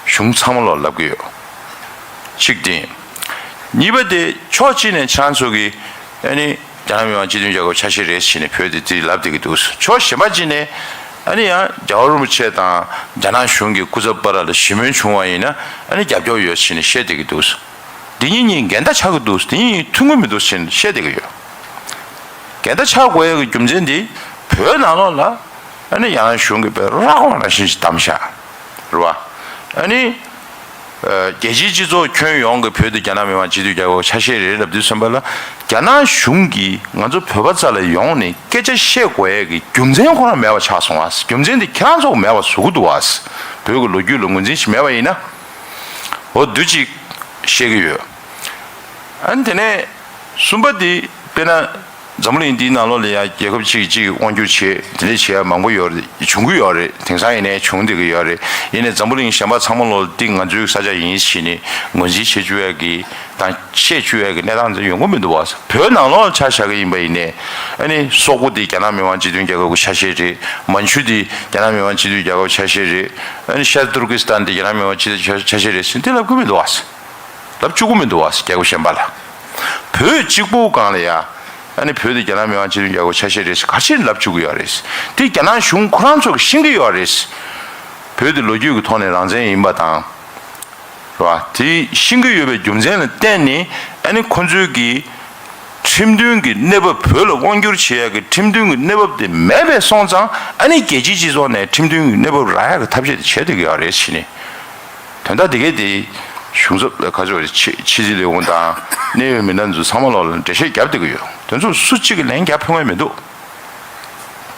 གཞུང་ཚང་མ་ལོག་ལབ་ཀྱི་ཡོད། གཅིག་དེ། གཉིས་པ་དེ་ཕྱོགས་གཅིག་ནས་ཁྱེད་རང་ཚོ་གིས་ཨ་ནི་རྒྱ་ནག་མི་དམངས་སྤྱི་མཐུན་རྒྱལ་ཁབ་ཆ་ཤས་རེད་ཟེར་ནས་བོད་དེ་དེ་ལབ་བསྡད་ཀྱི་འདུག་ཕྱོགས་གཞན་པ་གཅིག་ནས་ཨ་ནི་ཡང་རྒྱལ་བ་རིན་པོ་ཆེ་དང་རྒྱ་ནག་གཞུང་གི་སྐུ་ཚབ་བར་ལ་ཞི་མོལ་བྱུང་བ་ཡིན་ན་ཨ་ནི་རྒྱབ་སྐྱོར་ཡོད་ཟེར་ནས་བཤད་བསྡད་ཀྱི་འདུག་འདི་གཉིས་གཉིས་འགལ་ཟླ་ཆགས་ཀྱི་འདུག་འདི་གཉིས་མཐུན་གྱི་མི་འདུག་ཟེར་ནས་བཤད་བསྡད་ཀྱི་ཡོད། འགལ་ཟླ་ཆགས་དགོས་ཡ་གི་རྒྱུ་མཚན་འདི་བོད་ནང་ལོགས་ལ་ཨ་ནི་ཡང་གཞུང་གིས་དཔེ་ར་སྐོར་ནང་བཞིན་ཞིག་བདམས་བཞག་རེད་བ། ཨ་ནི་ཨ་རྒྱལ་སྤྱིའི་སྤྱི་ཚོགས་ཁྱོན་ཡོངས་ཀྱི་བོད་དེ་རྒྱ་ནག་མི་དམངས་སྤྱི་མཐུན་རྒྱལ་ཁབ་ཆ་ཤས་རེད་ལབ་དུས་ཙམ་པ་ལ་རྒྱ་ནག་གཞུང་གིས་ང་ཚོ་བོད་པ་རྩ་ལ་ཡོང་ནས་སྐད་ཆ་བཤད་དགོས་ཡ་གི་རྒྱུ་མཚན་ཁོ་རང་མེད་པ་ཆགས་སོང་བ། རྒྱུ་མཚན་དེ་ཁྱེད་རང་ཚོ་མེད་པ་བཟོ་གི་འདུག་བ། བོད་ཀྱི་ལོ་རྒྱུས་ལ་ངོས་འཛིན་ཞིག་མེད་པ་ཡིན་ན། འོ་འདུག་ཅིག་བཤད་ཀྱི་ཡོད། ཨ་ནི་དེ་ནས་གསུམ་པ་དེ་དཔེར་ན་འཛམ་བུ་གླིང་འདིའི་ནང་ལོགས་ལ་ཡང་རྒྱལ་ཁབ་གཅིག་གིས་གཅིག་དབང་སྒྱུར་བྱེད་དེ་འདྲ་བྱེད་ཡ་མང་པོ་ཡོད་རེད། བྱུང་གི་ཡོད་རེད། དེང་སང་ཡིན་ནའི་བྱུང་བསྡད་ཀྱི་ཡོད་རེད། ཡིན་ནའི་འཛམ་བུ་གླིང་གཞན་པ་ཚང་མ་ལོགས་ལ་འདི་ང་ཚོའི་ས་ཆ་ཡིན་ཟེར་ནས་ངོས་འཛིན་བྱེད་བཅུག་ཡ་གི་དང་བཤད་བཅུག་ཡ་གི་གནས་སྟངས་འདི་ཡོང་གི་མི་འདུག་བ། བོད་ནང་ལོགས་ལ་ཆ་བཞག་གི་ཡིན་པ་ཡིན་ནའི་ཨ་ནི་སོག་པོ་འདི་རྒྱ་ནག་མི་དམངས་སྤྱི་མཐུན་རྒྱལ་ཁབ་ཀྱི་ཆ་ཤས་རེད། མན་ཇུ་འདི་རྒྱ་ནག་མི་དམངས་སྤྱི་མཐུན་རྒྱལ་ཁབ་ཆ་ཤས་རེད། ཨ་ནི་ཤར་ཏུར་ཀི་སི་ཐན་འདི་རྒྱ་ནག་མི་དམངས་སྤྱི་མཐུན་ཆ་ཤས་རེད་ཟེར་འདི་ལབ་གི་མི་འདུག་བ། ལབ་བཅུག་གི་མི་འདུག་བ། རྒྱལ་ཁབ་གཞན་པ་ལ། བོད་གཅིག་པུ་སྒང་ལ་ཡ། ཨ་ནི་བོད་དེ་རྒྱ་ནག་མི་དམངས་སྤྱི་མཐུན་རྒྱལ་ཁབ་ཆ་ཤས་རེད་ཟེར་ག་ཚོད་ལབ་བཅུག་གི་ཡོད་རེད། དེ་རྒྱ་ནག་གཞུང་ཁོ་རང་ཚོ་གིས་ཤེས་ཀྱི་ཡོད་རེད། བོད་དེ་ལོ་རྒྱུས་ཀྱི་ཐོག་ནས་རང་བཙན་ཡིན་པ་དང་། རེད་བ། དེ་ཤེས་ཀྱི་ཡོད་པའི་རྒྱུ་མཚན་ལ་བརྟེན་ནས་ཨ་ནི་ཁོ་ཚོས་ཀྱི་ཁྲིམས་མཐུན་གྱི་གནས་བབ། བོད་ལ་དབང་བསྒྱུར་བྱེད་ཡག་གི་ཁྲིམས་མཐུན་གྱི་གནས་བབ་དེ་མེད་པའི་སོང་ཙང་ཨ་ནི་རྒྱལ་སྤྱིའི་སྤྱི་ཚོགས་ནས་ཁྲིམས་མཐུན་གྱི་གནས་བབ་རག་ཡག་གི་ཐབས་ཤེས་དེ་བྱེད་བསྡད་ཀྱི་ཡོད་རེད་ཟེར་ནས། དོན་དག་དེ་གས་དེ་གཞུང་ཚབ་ལ་ཁ་ཕྱོགས་རེ་ཕྱི་ཕྱི་སྲིད་ལས་ཁུངས་དང་གནད་ཡོད་མི་སྣ་ཚོ་ཚང་མ་ལོག་ལ་འགྲེལ་བཤད་བརྒྱབ་བསྡད་ཀྱི་ཡོད། དེ་ཚོ་སུ་གཅིག་གིས་ལན་རྒྱག་ཕོད་མཁན་མི་འདུག་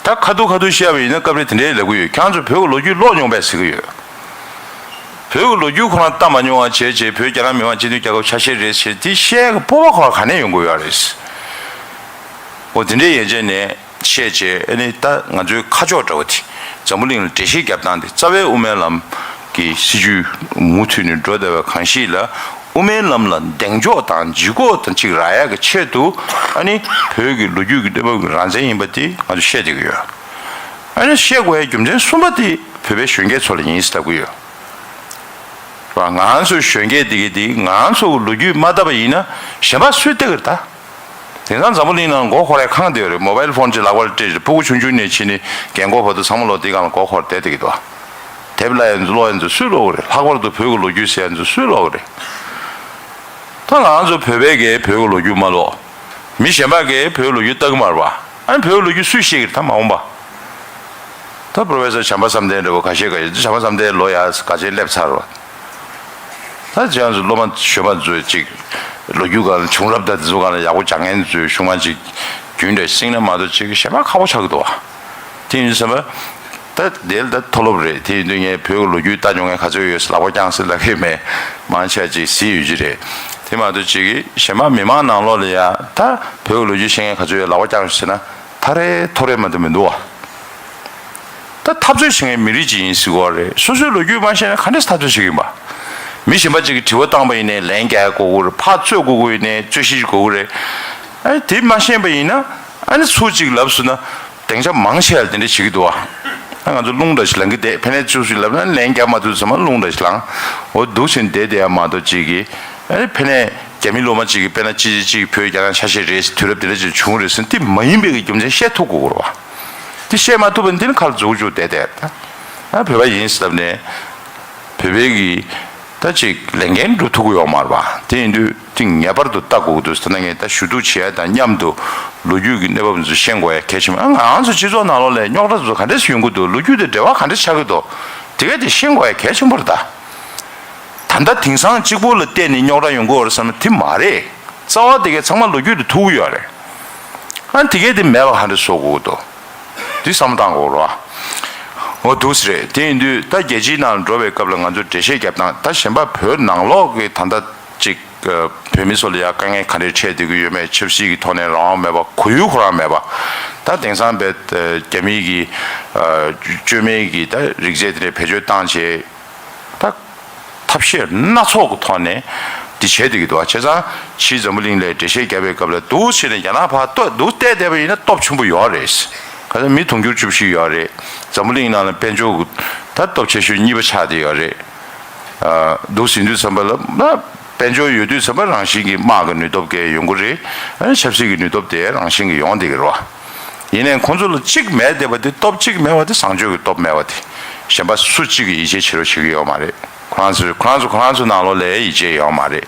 ད་ཁ་ཐུག་ཁ་ཐུག་བཤད་པ་ཡིན་ན་སྐབས་རེ་དེ་འདྲའི་ལབ་ཀྱི་ཡོད། ཁྱེད་ཚོ་བོད་ཀྱི་ལོ་རྒྱུས་ཀློག་མྱོང་པས་ཟེར་གྱི་ཡོད། བོད་ཀྱི་ལོ་རྒྱུས་ཁོ་རང་ལྟ་མ་མྱོང་བ་བྱས་བྱས་བོད་རྒྱ་ནག་མི་དམངས་སྤྱི་མཐུན་རྒྱལ་ཁབ་ཆ་ཤས་རེད་ཟེར་དེ་བཤད་ཀྱི་སྤོབས་པ་ཁོ་རང་ག་ནས་ཡོང་དགོས་ཡོད་རེད། འོ་དེ་འདྲའི་ཡན་ཆད་ནས་བཤད་བྱས་ཨ་ནི་ད་ང་ཚོའི་ཁ་ཕྱོགས་འདྲ་བོ་དེ་འཛམ་བུ་གླིང་ལ་འགྲེལ་བཤད་རྒྱབ་སྟངས་དེ་རྩ་བའི་དབུ་མའི་ལམ་གྱི་སྲིད་བྱུས་མུ་མཐུད་ནས་འགྲོ་བསྡད་པ་གང་ཞིག་ལ་དབུ་མའི་ལམ་ལ་གདེང་འཇོག་དང་ལྗིད་ཁོག་དང་ཅིག་རག་ཡག་གི་ཆེད་དུ་ཨ་ནི་བོད་ཀྱི་ལོ་རྒྱུས་ཀྱི་གནས་བབ་ཀྱི་རང་བཙན་ཡིན་པ་དེ་ང་ཚོ་བཤད་བསྡད་ཀྱི་ཡོད། ཨ་ནི་བཤད་དགོས་ཡའི་རྒྱུ་མཚན་གསུམ་པ་དེ་བོད་པའི་གཞོན་སྐྱེས་ཚོ་ལ་ཡིན་ཟེར་ལབ་ཀྱི་ཡོད། ར་ང་ཚོའི་གཞོན་སྐྱེས་དེ་གི་དེ་ང་ཚོ་ལོ་རྒྱུས་མ་བལྟས་པ་ཡིན་ན་གཞན་པ་སུས་བལྟས་ཀྱི་རེད་ད། དེང་སང་འཛམ་བུ་གླིང་ནང་མགོ་འཁོར་ཡ་གང་དེ་རེད། མོ་བཱའིལ་ཕོན་ཅིག་ལག་པར་སྤྲད་རེད། སྤུ་གུ་ཆུང་ཆུང་ནས་ཕྱིན་ནས་རྒན་འཁོགས་བར་དུ་ཚང་མ་ལོ་དེ་གང་ལ་མགོ་འཁོར་བསྡད་བསྡད་ཀྱི་འདུག་དེབ་ལ་ཡ་ཚོ་ཀློག་ཡ་ཚོ་སུས་ཀློག་གི་རེད། ལྷག་པར་དུ་བོད་ཀྱི་ལོ་རྒྱུས་ཟེར་ཡ་ཚོ་སུས་ཀློག་གི་རེད། ད་ང་ཚོ་བོད་པའི་གས་བོད་ཀྱི་ལོ་རྒྱུས་མ་ཀློག་མི་གཞན་པ་གས་བོད་ཀྱི་ལོ་རྒྱུས་ལྟ་གི་མ་རེད་པ། ཨ་ནི་བོད་ཀྱི་ལོ་རྒྱུས་སུས་ཤེས་ཀྱི་རེད་ད་མ་འོངས་པ། ད་པོ་རོ་ཕེ་སར་བྱམས་པ་བསམ་གཏན་འདྲ་བོ་ཁ་ཤས་ཀ་ཡོད། བྱམས་པ་བསམ་གཏན་ལོ་ཡ་ག་ཚོད་སླེབས་ཚར་བ། ད་ཅང་ཚོ་སློབ་མ་གཞོན་པ་ཚོས་ཅིག་ལོ་རྒྱུས་སྒང་ལ་བྱུང་རབས་དང་དེ་ཚོ་སྒང་ལ་ཡག་པོ་སྦྱང་མཁན་ཚོས་གཞུང་མ་ཅིག་རྒྱུན་འདྲ་བསྲིངས་ན་མ་གཏོགས་ཅིག་གཞན་པ་ཁག་པོ་ཆགས་ཀྱི་འདུག་བ། དེ་ཡིན་ཙམ་པ་ད་དེ་ལ་ད་མཐོ་སློབ་རེད། དེ་ཡིན་དུས་ངས་བོད་ཀྱི་ལོ་རྒྱུས་ལྟ་མྱོང་མཁན་ག་ཚོད་ཡོད་ཟེར་ལག་པ་བརྐྱངས་ཟེར་ལབ་ཀྱི་མེད། མང་ཆེ་བ་ཅིག་གཟིགས་ཡོད་ཀྱི་རེད། དེ་མ་གཏོགས་ཅིག་གཞན་པ་མི་མང་ནང་ལོགས་ལ་ཡ་ད་བོད་ཀྱི་ལོ་རྒྱུས་ཤེས་མཁན་ག་ཚོད་ཡོད་ལག་པ་བརྐྱངས་ཟེར་ན། ཐ་རེ་ཐོ་རེ་མ་གཏོགས་མི་འདུག་བ། ད་འཐབ་རྩོད་བྱེད་མཁན་མི་རིགས་ཅིག་ཡིན་ཟེར་གྱི་ཡོད་རེད། སོ་སོའི་ལོ་རྒྱུས་མ་ཤེས་ན་ག་འདྲས་འཐབ་རྩོད་བྱེད་ཀྱི་ཡིན་པ། མི་གཞན་པ་ཅིག་གིས་དྲི་བ་བཏང་པ་ཡིན་ནའི་ལན་རྒྱག་དགོས་ཀྱི་རེད། ཕར་རྩོད་དགོས་ཀྱི་ཡིན་ནའི་རྩོད་གཞི་ཅིག་དགོས་ཀྱི་རེད། ཨ་ནི་དེ་མ་ཤེས་པ་ཡིན་ན་ཨ་ནི་ཚུར་ཅིག་ལབ་སོང་ན་སྡིངས་ཆ་མང་ཆེ་བ་དེ་འདྲས་བྱེད་ཀྱི་འདུག་བ། ང་ཚོ་རླུང་འདྲ་ཞིག་ལངས་ཀྱི་བསྡད། ཕན་ནས་བཅུ་ཞིག་ལབ་ན་ལན་རྒྱག་མ་ཐུབ་ཚང་མ་རླུང་འདྲ་ཞིག་ལངས། འོ་འདུག་བྱས་བསྡད་བསྡད་ཡ་མ་གཏོགས་ཅིག་གིས་ཨ་ནི་ཕན་ནས་རྒྱ་མི་སློབ་མ་ཅིག་གིས་དཔེར་ན་ཅི་ཅི་ཅིག་བོད་རྒྱ་ནག་ཆ་ཤས་རེད། དུས་རབས་དེ་འདྲ་ཅིག་བྱུང་རེད་ཟེར་ན་དེ་མ་ཡིན་པའི་གི་རྒྱུ་མཚན་བཤད་ཐུབ་དགོས་རེད་བ། དེ་བཤད་མ་ཐུབ་པ་ཡིན་དེ་ནི་ཁ་ལ་འཛུགས་བཅུག་བསྡད་བསྡད། ད་བོད་པ་ཡིན་ཟེར་ལབ་ནས་བོད་པའི་གི་ད་ཅིག་ལས་འགན་སྒྲུབ་ཐུབ་ཀྱི་ཡོད་མ་རེད་བ། དེ་ཡིན་དུས་དེ་ངེས་པར་དུ་ལྟ་དགོས་ཀྱི་འདུག། ད་ནང་ངས་ད་ཞུ་གཏུག་བྱེད་ཡ་དང་མཉམ་དུ་ལོ་རྒྱུས་ཀྱི་གནས་བབ་ཚོ་ཤེས་དགོས་ཡ་གལ་ཆེན་པོ། ང་རང་ཚོ་སྤྱི་ཚོགས་ནང་ལོགས་ལ་རྙོག་དྲ་ཚོ་ག་འདྲས་སེ་ཡོང་གི་འདུག། ལོ་རྒྱུས་དང་འབྲེལ་བ་ག་འདྲས་ཆགས་ཀྱི་འདུག། དེ་གས་དེ་ཤེས་དགོས་ཡ་གལ་ཆེན་པོ་རེད་ད། ད་ལྟ་དེང་སང་གཅིག་པོ་ལ་བལྟས་ནས་རྙོག་དྲ་ཡོང་གི་ཡོད་རེད་བསམ་ན་དེ་མ་རེད། རྩ་བ་དེ་གས་ཚང་མ་ལོ་རྒྱུས་དེ་ཐུག་གི་ཡོད་རེད། ཨ་དེ་གས་དེ་མེད་པ་ག་འདྲས་བཟོ་དགོས་ཀྱི་འདུག། འདི་བསམ་བློ་བཏང་དགོས་རེད་བ། འོ་འདུག་སེ་རེད། དེ་ཡིན་དུས་ད་རྒྱལ་སྤྱིའི་ནང་ལ་འགྲོ་བའི་སྐབས་ལ་ང་ཚོ་འགྲེལ་བཤད་རྒྱབ་སྟངས། ད་གཞན་པ་བོད་ནང་ལོགས་ཀྱི་ད་ལྟ་ཅིག་བོད་མི་ཚོ་ལ་ཡ་དཀའ་ངལ་ག་འདྲས་འཕྲད་བསྡད་ཀྱི་ཡོད་མེད། ཆབ་སྲིད་ཀྱི་ཐོག་ནས་རང་དབང་མེད་པ། གོ་ཡུལ་ཁོ་རང་མེད་པ། ད་དེང་སང་བས་རྒྱ་མི་གི་བཅོས་མའི་གི་ད་རིག་རྫས་དེ་འདྲ་བེད་སྤྱོད་བཏང་བྱས། ད་ཐབས་ཤེས་སྣ་ཚོགས་ཀྱི་ཐོག་ནས་འདི་བྱས་བསྡད་ཀྱི་འདུག་བ། བྱས་ཙང་ཕྱིའི་འཛམ་བུ་གླིང་ལ་འགྲེལ་བཤད་བརྒྱབ་པའི་སྐབས་ལ་འདུག་བྱས་ནས་རྒྱ་ནག་ཕར་ལྟོས་འདུག་བལྟས་བསྡད་པ་ཡིན་ན་སྟོབས་ཆེན་པོ་ཡོད་རེད། ག་ཚོད་མི་དུང་ཕྱུར་བཅུ་བཞི་ཡོད་རེད། འཛམ་བུ་གླིང་ནང་ལ་དཔལ་འབྱོར་གྱི་ད་སྟོབས་ཆེ་ཤོས་གཉིས་པ་ཆགས་བསྡད་ཡོད་རེད། ཨ་འདུག་ཟིན་དུས་ཙམ་པ་ལ་ན་དཔལ་འབྱོར་ཡོད་དུས་ཙམ་པ་རང་བཞིན་གྱིས་དམག་གི་ནུས་སྟོབས་གས་ཡོང་གི་རེད། ཨ་ཆབ་སྲིད་ཀྱི་ནུས་སྟོབས་དེ་རང་བཞིན་གྱིས་ཡོང་བསྡད་ཀྱི་རེད་བ། ཡིན་ནའི་ཁོང་ཚོ་ལ་གཅིག་མེད་བསྡད་པ་དེ། སྟོབས་གཅིག་མེད་པ་དེ་བཟང་སྤྱོད་ཀྱི་སྟོབས་མེད་པ་དེ། གཞན་པ་སུ་གཅིག་གིས་ཡིད་ཆེས་བྱེད་རོགས་བྱེད་ཀྱི་ཡོད་མ་རེད། ཁོ་རང་ཚོས་ཁོ་རང་ཚོ་ཁོ་རང་ཚོ་ནང་ལོགས་ལ་ཡིད་ཆེས་ཡོད་མ་རེད།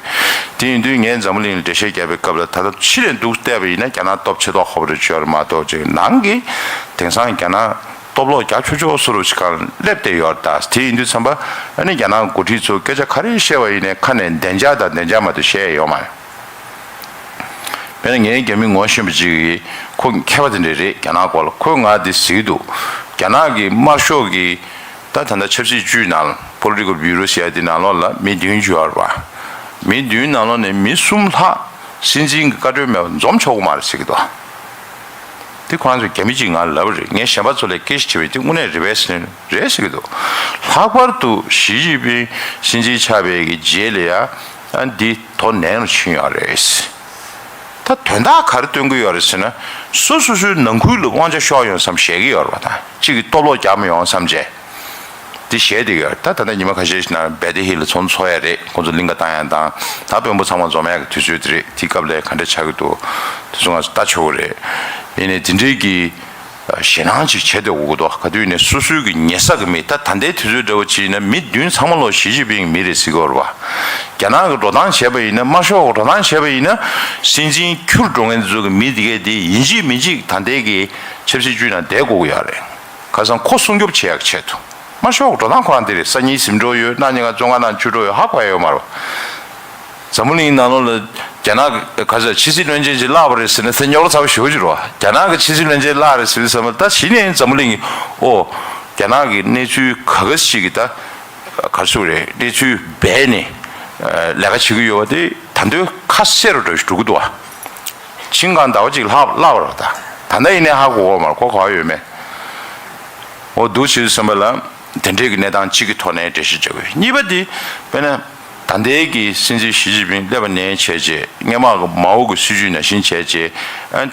དེ་ཡིན་དུས་ངས་འཛམ་བུ་གླིང་ལ་འགྲེལ་བཤད་བརྒྱབ་པའི་སྐབས་ལ་ད་ལྟ་ཕྱི་ནས་འདུག་བལྟས་པ་ཡིན་ན་རྒྱ་ནག་སྟོབས་ཆེ་མདོག་ཁ་པོ་རེ་ཅིག་ཡོད་རེད་མ་གཏོགས། ཅིག་ནང་གི་དེང་སང་རྒྱ་ནག་སྟོབས་ལོག་རྒྱག་ཆོག་ཆོག་བཟོ་འདྲ་ཅིག་སྒང་སླེབས་བསྡད་ཡོད་རེད་ད། དེ་ཡིན་དུས་ཙམ་པ་ཨ་ནི་རྒྱ་ནག་འགོ་ཁྲིད་ཚོ་སྐད་ཆ་ག་རེ་བཤད་པ་ཡིན་ནའི་ཁ་ནས་བདེ་འཇགས་དང་བདེ་འཇགས་མ་གཏོགས་བཤད་ཡ་ཡོད་མ་རེད། དཔེར་ན་ངའི་རྒྱ་མི་ངོ་ཤེས་པ་ཅིག་གིས། ཁོ་མཁས་པ་དེ་འདྲ་རེད། རྒྱ་ནག་སྐོར་ལ་ཁོས་ང་འདི་ཟེར་གྱི་འདུག། རྒྱ་ནག་གི་དམར་ཤོག་གི་ད་ད་ལྟ་ཆབ་སྲིད་ཅུས་ནང་། Political Bureau ཟེར་ཡ་དེ་ནང་ལོགས་ལ་མི་བདུན་ཅིག་ཡོད་རེད་པ། མི་བདུན་ནང་ལོགས་ནས་མི་གསུམ་ལྷག་སྲིད་འཛིན་གྱི་བཀའ་འཁྲོལ་མེད་པར་འཛོམས་ཆོག་གི་མ་རེད་ཟེར་གྱི་འདུག། དེ་ཁོ་རང་ཚོ་རྒྱ་མི་གཅིག་ང་ལ་ལབ་པ་རེད། ངས་གཞན་པ་ཚོ་ལ་སྐད་ཆ་དྲིས་པ་ཡིན། དེ་དངོས་གནས་རེད་པས་ཟེར་ན་རེད་ཟེར་གྱི་འདུག། ལྷག་པར་དུ་ཞི་ཅིན་ཕིང་སྲིད་འཛིན་ཆགས་པའི་གི་རྗེས་ལ་ཡ། ཨ་འདི་དོ་ནན་རུ་ཕྱིན་ཡོད་རེད། ད་དོན་དག་ག་རེ་སྟོན་གྱི་ཡོད་རེད་ཟེར་ན། སོ་སོ་སོའི་ནང་ཁུལ་ལ་དབང་ཆ་ཤོར་ཡོང་བསམ་བཤད་ཀྱི་ཡོད་རེད་པ། ད་གཅིག་གིས་སྟོབས་ལོག་རྒྱག་མི་ཡོང་བསམ་བྱས། འདི་བཤད་བསྡད་ཀྱི་ཡོད་རེད། ད་ད་ལྟ་ཉི་མ་ཁ་ཤས་ཤིག་ནང་བེ་ཏི་ཧི་ལ་ཚོགས་འདུ་ཚོགས་ཡ་རེད། ཁོང་ཚོ་གླིང་ག་བཏང་ཡ་དང་། ད་དཔོན་པོ་ཚང་མ་འཛོམས་ཡ་གི་དུས་ཚོད་དེ་རེད། དེའི་སྐབས་ལ་ག་འདྲ་ཆགས་ཀྱི་འདུག། དེ་ཚོ་ང་ཚོ་ལྟ་ཆོག་གི་རེད། ཡིན་ནའི་དེ་འདྲའི་གི་ཞེད་སྣང་ཅིག་བྱེད་སྡོད་དགོས་ཀྱི་འདུག། ག་དུས་ནས་སོ་སོའི་གི་ཉེ་ས་གི་མི། ད་ད་ལྟའི་དུས་ཚོད་འདྲ་བོ་ཅིག་ཡིན་ན་མི་བདུན་ཚང་མ་ལོ་ཞི་ཅིན་ཕིང་མི་རེད་ཟེར་གྱི་ཡོད་རེད་པ། རྒྱ་ནག་གི་འགྲོ་སྟངས་བྱས་པ་ཡིན་ན། དམར་ཤོག་གི་འགྲོ་སྟངས་བྱས་པ་ཡིན་ན། སྲིད་འཛིན་འཁྱུར་འགྲོ་མཁན་ཚོ་གི་མི་དེ་གས་དེ་ཡིན་གཅིག་མིན་གཅིག་ད་ལྟའི་གི་ཆབ་སྲིད་ཅུས་ནང་བསྡད་དགོས་ཀྱི་ཡོད་རེད། ཁ་སང་ཁོ་སྲུང་སྐྱོབ་བྱེད་ཡག་ཆེད་དུ། དམར་ཤོག་གི་འགྲོ་སྟངས་ཁོ་རང་དེ་རེད། སང་ཉིན་གཟིམ་འགྲོ་ཡོད། གནངས་ཉིན་ང་བཙོན་ཁང་ནང་བཅུག་འགྲོ་ཡོད། ཧ་གོ་ཡ་ཡོད་མ་རེད། འཛམ་བུ་གླིང་ནང་ལོགས་ལ་རྒྱ་ནག་ག་ཚོད་ཕྱི་སྲིད་བློན་ཆེན་ཅིག་བརླག་པ་རེད་ཟེར་ན་ཚེ་རྙོག་དྲ་ཚ་པོ་ཞེ་པོ་ཅིག་རེད་པ། རྒྱ་ནག་གི་ཕྱི་སྲིད་བློན་ཆེན་བརླག་རེད་ཟེར་དུས་ཙམ་པ། ད་གཞི་ནས་འཛམ་བུ་གླིང་གི་ཨོ་རྒྱ་ནག་གི་གནས་ཚུལ་ག་ག་ཞིག་གི་ད་ག་རེ་ཟེར་དགོས་རེད། གནས་ཚུལ་སྦས་ནས་ལས་ཀ་བྱེད་ཀྱི་ཡོད་པ་དེ་ད་དུང་ཁ་གསལ་རུ་འགྲོ་ཞིག་འགྲོ་གི་འདུག་པ། ཆིང་གང་ཟླ་བ་གཅིག་ལྷག་ལྷག་པ་རེད་པ། ད་ད་ལྟ་ཡིན་ནའི་ཧ་གོ་གི་མ་རེད། གོ་ག་པར་ཡོད་མེད། འོ་འདུག་བྱེད་དུས་ཙམ་པ་ལ་དེ་འདྲའི་གི་གནས་སྟངས་གཅིག་གི་ཐོག་ནས་འགྲེལ་བཤད་བྱ་དགོས། གཉིས་པ་དེ་དཔེར་ན་ད་ལྟའི་གི་སྲིད་འཛིན་ཞི་ཅིན་ཕིང་སླེབས་པ་ནས་བྱས་རྗེས། སྔོན་མ་གི་མའོ་གི་སྲིད་བྱུས་ནང་བཞིན་བྱས་རྗེས། ཨ་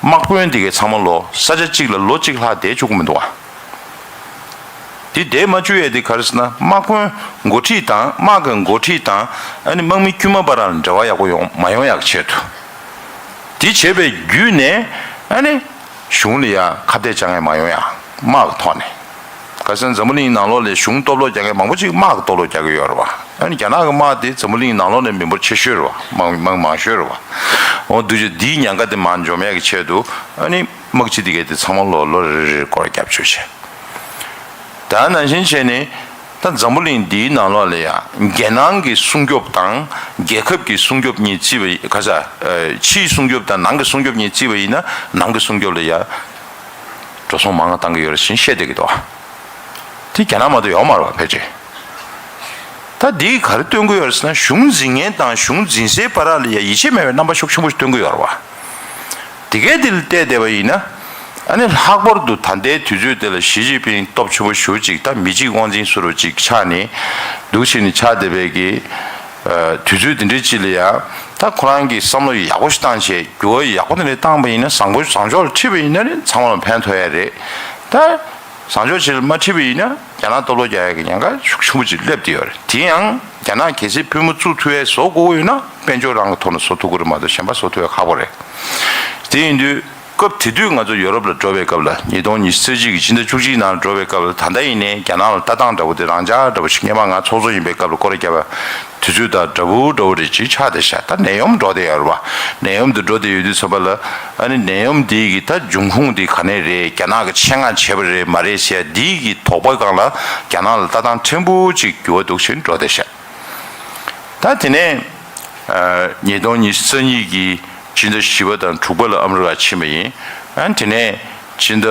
དམག་དཔོན་དེ་གའི་ཚང་མ་ལོ་ས་ཆ་གཅིག་ལ་ལོ་གཅིག་ལྷག་བསྡད་བཅུག་གི་མི་འདུག་པ། དེ་བསྡད་མ་བཅུག་ཡས་དེ་ག་རེ་ཟེར་ན། དམག་དཔོན་འགོ་ཁྲིད་དང་དམག་གི་འགོ་ཁྲིད་དང་ཨ་ནི་དམག་མི་དཀྱུས་མ་བར་ལ་འབྲེལ་བ་ཡག་པོ་ཡོང་མ་ཡོང་ཡག་ཆེད་དུ། དེ་བྱས་པའི་བརྒྱུད་ནས་ཨ་ནི་གཞུང་ལ་ཡ་ཁ་གཏད་བཅག་མཁན་མ་ཡོང་ཡ། དམག་གི་ཐོག་ནས། ཁ་སང་འཛམ་བུ་གླིང་ནང་ལོགས་ལ་གཞུང་སྟོབས་ལོག་རྒྱག་མཁན་མང་པོ་ཅིག་དམག་གི་སྟོབས་ལོག་རྒྱག་གི་ཡོད་རེད་པ། ཨ་ནི་རྒྱ་ནག་གི་དམག་དེ་འཛམ་བུ་གླིང་ནང་ལོགས་ནས་མི་འབོར་ཆེ་ཤོས་རེད་པ། མང་མང་མང་ཤོས་རེད་པ། འོ་འདུག་བྱས་འདིའི་ཉེན་ཁ་དེ་མར་འཇོམས་ཡག་གི་ཆེད་དུ། ཨ་ནི་དམག་སྤྱི་དེ་གས་དེ་ཚང་མ་ལོ་ལོ་རེ་རེར་སྐོར་རྒྱབ་བཅུག་བྱས། ད་ནང་བཞིན་བྱས་ནས་ད་འཛམ་བུ་གླིང་འདིའི་ནང་ལོགས་ལ་ཡ་རྒྱལ་ནང་གི་སྲུང་སྐྱོབ་དང་རྒྱལ་ཁབ་ཀྱི་སྲུང་སྐྱོབ་གཉིས་བརྩིས་པ་ཡིན། ག་ས་ཨ་ཕྱིའི་སྲུང་སྐྱོབ་དང་ནང་གི་སྲུང་སྐྱོབ་གཉིས་བརྩིས་པ་ཡིན་ན། ནང་གི་སྲུང་སྐྱོབ་ལ་ཡ་འགྲོ་སོང་མང་བ་བཏང་གི་ཡོད་རེད་ཟེར་བཤད་བསྡད་ཀྱི་འདུག། དེ་རྒྱ་ནག་མ་གཏོགས་ཡོད་མ་རེད་པ་ཕལ་ཆེར། ད་འདིས་ག་རེ་སྟོན་གྱི་ཡོད་རེད་ཟེར་ན། གཞུང་འཛིན་མཁན་དང་གཞུང་འཛིན་སའི་བར་ལ་ཡ་ཡིད་ཆེས་མེད་པའི་རྣམ་པ་ཤུགས་ཆེན་པོ་ཞིག་སྟོན་གྱི་ཡོད་རེད་པ། དེ་གས་དེ་ལ་བལྟས་བསྡད་པ་ཡིན་ན། ཨ་ནི་ལྷག་པར་དུ་ད་ལྟའི་དུས་ཚོད་དེ་ལ་ཞི་ཅིན་ཕིང་སྟོབས་ཆེན་པོ་ཞེ་པོ་ཅིག། ད་མི་གཅིག་དབང་འཛིན་བཟོ་འདྲ་ཅིག་ཆགས་ནས། འདུག་བྱས་ནས་ཆགས་བསྡད་པའི་གི་ཨ་དུས་ཚོད་དེ་འདྲའི་ཅིག་ལ་ཡ། ད་ཁོ་རང་གིས་བསམ་བློ་ཡག་པོ་ཞིག་བཏང་བྱས། འགྱུར་བ་ཡག་པོ་དེ་འདྲ་བཏང་པ་ཡིན་ན། བཟང་པོ་བཟང་ཕྱོགས་ལ་ཁྲིད་པ་ཡིན་ན་ནི་ཚང་མ་ལ་ཕན་ཐོགས་ཡ་རེད། ད་ བཟང་ཕྱོགས་ཆེད་ལ་མ་ཁྲིད་པ་ཡིན་ན་རྒྱ་ནག་སྟོབས་ལོག་རྒྱག་ཡག་གི་ཉེན་ཁ་ཤུགས་ཆེན་པོ་ཅིག་སླེབས་བསྡད་ཡོད་རེད། དེ་ཡང་རྒྱ་ནག་གལ་སྲིད་པུས་མོ་བཙུགས་ཐུབ་ཡས་བཟོ་དགོས་ཀྱི་ཡོད་ན་དཔལ་འབྱོར་རང་གི་ཐོག་ནས་བཟོ་ཐུབ་ཀྱི་རེད་མ་གཏོགས་གཞན་པ་བཟོ་ཐུབ་ཡས་ཁག་པོ་རེད། དེ་ཡིན་དུས། སྐབས་དེ་དུས་ང་ཚོ་ཡོ་རོབ་ལ་འགྲོ་བའི་སྐབས་ལ། ཉིས་སྟོང་ཉི་ཤུ་རྩ་གཅིག་གི་ཕྱི་ཟླ་བཅུ་གཅིག་ནང་ལ་འགྲོ་བའི་སྐབས་ལ། ད་ལྟ་ཡིན་ནའི་རྒྱ་ནག་ལ་ལྟ་སྟངས་འདྲ་པོ་དེ་རང་འཇགས་འདྲ་པོ་ཞིག་སྔོན་མ་ང་ཚོགས་གཙོ་ཡིན་པའི་སྐབས་ལ་སྐོར་ར་བརྒྱབ་པ་དུས་ཚོད་དང་འདྲ་པོ་འདྲ་པོ་རེ་ཅིག་ཆགས་བསྡད་ཤག་ད་ནད་ཡམས་འགྲོ་བསྡད་ཡོད་རེད་པ། ནད་ཡམས་དེ་འགྲོ་བསྡད་ཡོད་དུས་ཙམ་པ་ལ། ཨ་ནི་ནད་ཡམས་དེ་གི་ད་འབྱུང་ཁུངས་དེ་ག་ནས་རེད། རྒྱ་ནག་གི་ཆེད་མངགས་བྱས་པ་རེད་མ་རེད་ཟེར་ཡ་དེ་གི་དོགས་པ་སྒང་ལ་རྒྱ་ནག་ལ་ལྟ་སྟངས་ཕྲན་བུ་ཅིག་འགྱུར་བ་འདུག་བཞིན་འགྲོ་བསྡད་ཤག་ད་དེ་ནས་ཉིས་སྟོང་ཉི་ཤུ་རྩ་གཉིས་ཀྱི་ཕྱི་ཟླ་བཞི་པ་དང་དྲུག་པ་ལ་ཨ་མི་རི་ཀ་ཕྱིན་པ་ཡིན། ཨ་དེ་ནས་ཕྱི་ཟླ་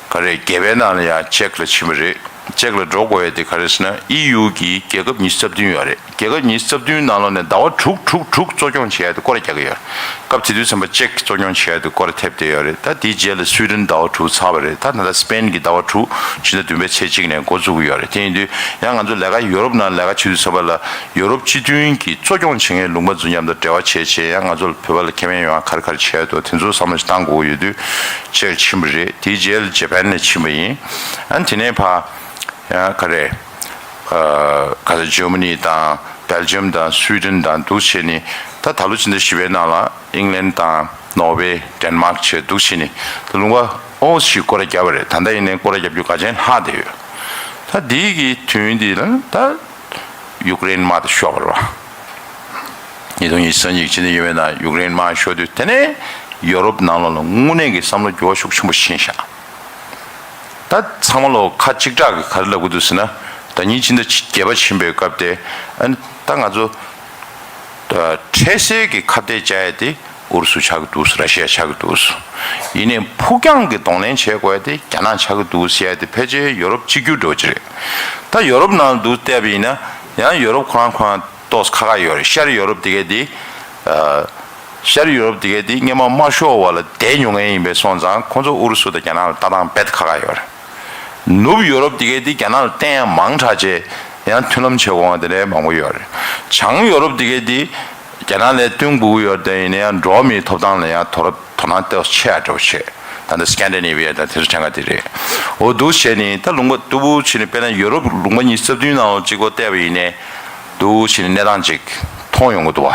ག་རེ་བརྒྱད་པའི་ནང་ལ་ཡང་ཅེག་ལ་ཕྱིན་པ་རེད། ཅེག་ལ་འགྲོ་དགོས་ཡ་དེ་ག་རེ་ཟེར་ན། ཨི་ཡུ་གི་རྒྱལ་ཁབ་ཉི་ཤུ་རྩ་བདུན་ཡོད་རེད། རྒྱལ་ཁབ་ཉི་ཤུ་རྩ་བདུན་ནང་ལོགས་ནས་ཟླ་བ་དྲུག་དྲུག་དྲུག་གཙོ་སྐྱོང་བྱེད་ཡ་དེ་སྐོར་ར་རྒྱག་གི་ཡོད་རེད། སྐབས་དེ་དུས་ཙམ་པ་ཅེག་གཙོ་སྐྱོང་བྱེད་ཡ་དེ་སྐོར་ར་ཐེབས་བསྡད་ཡོད་རེད། ད་དེའི་རྗེས་ལ་སུའི་ཌེན་ཟླ་བ་དྲུག་ཚར་བ་རེད། ད་ད་ལྟ་སི་པེན་གྱི་ཟླ་བ་དྲུག་ཕྱི་ཟླ་བདུན་པའི་ཚེས་གཅིག་ནས་འགོ་བཙུགས་ཀྱི་ཡོད་རེད། དེ་ཡིན་དུས་ཡང་ང་ཚོ་ལས་ཀ་ཡོ་རོབ་ནང་ལས་ཀ་བྱེད་དུས་ཙམ་པ་ལ་ཡོ་རོབ་སྤྱི་མཐུན་གྱི་གཙོ་སྐྱོང་བྱེད་མཁན་ལུང་པ་ཚོ་མཉམ་དུ་འབྲེལ་བ་བྱས་བྱས། ཡང་ང་ཚོ་ལ་བོད་པ་ལ་ཁེ་ཕན་ཡོང་བ་ག་རེ་ག་རེ་བྱས་འདུག་དེ་ཚོ་བསམ་བློ་ཞིག་བཏང་དགོས་ཀྱི་ཡོད་དུས་ཅེག་ཕྱིན་པ་རེད། དེའི་རྗེས་ལ་ཇེ་པན་ནས་ཕྱིན་པ་ཡིན། ཨ་དེ་ནས་ཕར་ཡང་ག་རེ། ཨ་ག་ཚོད་ཇར་མ་ནི་དང་སྦེལ་ཇམ་དང་སུའི་ཌེན་དང་འདུག་བྱས་ནས། ད་ད་ལོ་ཕྱི་ཟླ་བཞི་པའི་ནང་ལ་ཨིང་ལན་དང་ནོར་ཝེ། ཌེན་མཱག་བྱས་འདུག་བྱས་ནས་ད་ལུང་པ་ཨོ་ཞིག་སྐོར་ར་བརྒྱབ་པ་རེད། ད་ལྟ་ཡིན་ནའི་སྐོར་ར་བརྒྱབ་རྒྱུ་ག་ཅན་ལྷག་བསྡད་ཡོད། ད་འདི་གི་དུས་ཡུན་འདི་ལ་ད་ཡུཀ་རེན་དམག་དེ་ཤོར་བ་རེད་པ། ཉིས་སྟོང་ཉི་ཤུ་རྩ་གཉིས་ཕྱི་ཟླ་བཞི་པའི་ནང་ཡུཀ་རེན་དམག་ཤོར་དུས། དེ་ནས་ཡོ་རོབ་ནང་ལོགས་ལ་དངོས་གནས་ཀྱི་བསམ་བློ་འགྱུར་བ་ཤུགས་ཆེན་པོ་ཕྱིན་ཤག་ད་ཚང་མ་ལོ་ཁ་གཅིག་གྲགས་ཀྱིས་ག་རེ་ལབ་ཀྱི་འདུག་ཟེར་ན། ཟླ་ཉིན་ཕྱི་ཟླ་བརྒྱད་པ་ཕྱིན་པའི་སྐབས་དེ། ཨ་ནི་ད་ང་ཚོ་ད་འཕྲལ་སེལ་གྱི་ཁ་གཏད་བཅག་ཡ་དེ་ཨུ་རུ་སུ་ཆགས་ཀྱི་འདུག་ར་ཤི་ཡ་ཆགས་ཀྱི་འདུག་ཡིན་ནའི་ཕུགས་རྒྱང་གི་གདོང་ལེན་བྱེད་དགོས་ཡ་དེ་རྒྱ་ནག་ཆགས་ཀྱི་འདུག་ཟེར་ཡ་དེ་ཕལ་ཆེར་ཡོ་རོབ་གཅིག་གྱུར་འདྲ་བོ་ཅིག་རེད། ད་ཡོ་རོབ་ནང་ལ་འདུག་བལྟས་པ་ཡིན་ན་ཡང་ཡོ་རོབ་ཁོ་རང་ཁོ་རང་ཏོག་ཙམ་ཁག་ཁག་ཡོད་རེད། ཤར་ཡོ་རོབ་དེ་ག་དེ། ཨ། ཤར་ཡུ་རོབ་དེ་གའི་དེ་སྔོན་མ་དམར་ཤོག་འོག་ལ་བསྡད་མྱོང་མཁན་ཡིན་པས་སོང་ཙང་། ཁོང་ཚོ་ཨུ་རུ་སུ་དང་རྒྱ་ནག་ལ་ལྟ་སྟངས་རྦད་དེ་ཁག་ཁག་ཡོད་རེད། ནུབ་ཡུ་རོབ་དེ་གའི་དེ་རྒྱ་ནག་ལ་བརྟེན་ཡ་མང་དྲགས་བྱས། ཡང་མཐུན་ལམ་བྱེད་དགོས་པ་དེ་འདྲའི་མང་པོ་ཡོད་རེད། བྱང་ཡུ་རོབ་དེ་གའི་དེ་རྒྱ་ནག་ལ་བསྟུན་དགོས་ཀྱི་ཡོད་རེད། དེ་ཡིན་ན་ཡང་འགྲོ་བ་མིའི་ཐོབ་ཐང་ལ་ཡང་དོ་ར་དོ་སྣང་ཏོག་ཙམ་ཆེ་ཡ་འདྲ་བོ་བྱས། ད་ལྟ་སི་ཀན་ཌི་ནེ་བི་ཡ་དང་དེ་ཚོ་གྲངས་ཀ་དེ་རེད། འོ་འདུག་བྱས་ནས་ད་ལུང་པ་སྟུག་པོ་བྱས་ནས། དཔེར་ན་ཡུ་རོབ་ལུང་པ་ཉི་ཤུ་རྩ་བདུན་ནང་ལ་གཅིག་པོ་བལྟས་པ་ཡིན་ནའི། འདུག་བྱས་ནས་གནས་སྟངས་ཅིག་མཐོང་ཡོང་གི་འདུག་བ།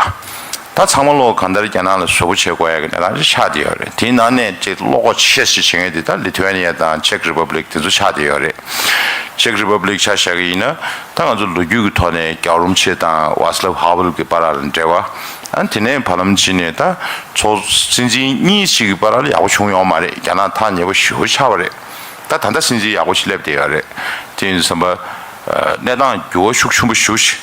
ད་ཚང་མ་ལོག་གང་ལྟར་རྒྱ་ནག་ལ་བཟོ་བོ་བྱེད་དགོས་ཡ་གི་གནས་སྟངས་ཅིག་ཆགས་བསྡད་ཡོད་རེད། དེའི་ནང་ནས་ཅིག་བློ་ཁོག་ཆེ་ཤོས་བྱེད་མཁན་དེ་ད་ལི་ཐུ་ཝེ་ནི་ཡ་དང་ཅེག་རི་པབ་ལིག་དེ་ཚོ་ཆགས་བསྡད་ཡོད་རེད། ཅེག་རི་པབ་ལིག་ཆ་བཞག་གི་ཡིན་ན། ད་ང་ཚོ་ལོ་རྒྱུས་ཀྱི་ཐོག་ནས་རྒྱལ་བ་རིན་པོ་ཆེ་དང་ཝཱ་སི་ལབ་ཧ་ཝེལ་གྱི་བར་ལ་འབྲེལ་བ། ཨ་དེ་ནས་བར་ལམ་ཅིག་ནས་ད་ཚོགས་སྲིད་འཛིན་གཉིས་ཤིག་གི་བར་ལ་ཡག་པོ་བྱུང་ཡོད་མ་རེད། རྒྱ་ནག་ཐག་ཉེ་པོ་ཞེ་པོ་ཆགས་པ་རེད། ད་ད་ལྟ་སྲིད་འཛིན་ཡག་པོ་ཞིག་སླེབས་བསྡད་ཡོད་རེད། དེ་ཡིན་དུས་ཙམ་པ། ཨ་གནས་སྟངས་འགྱུར་བ་ཤུགས་ཆེན་པོ་ཞེ་པོ་ཞིག་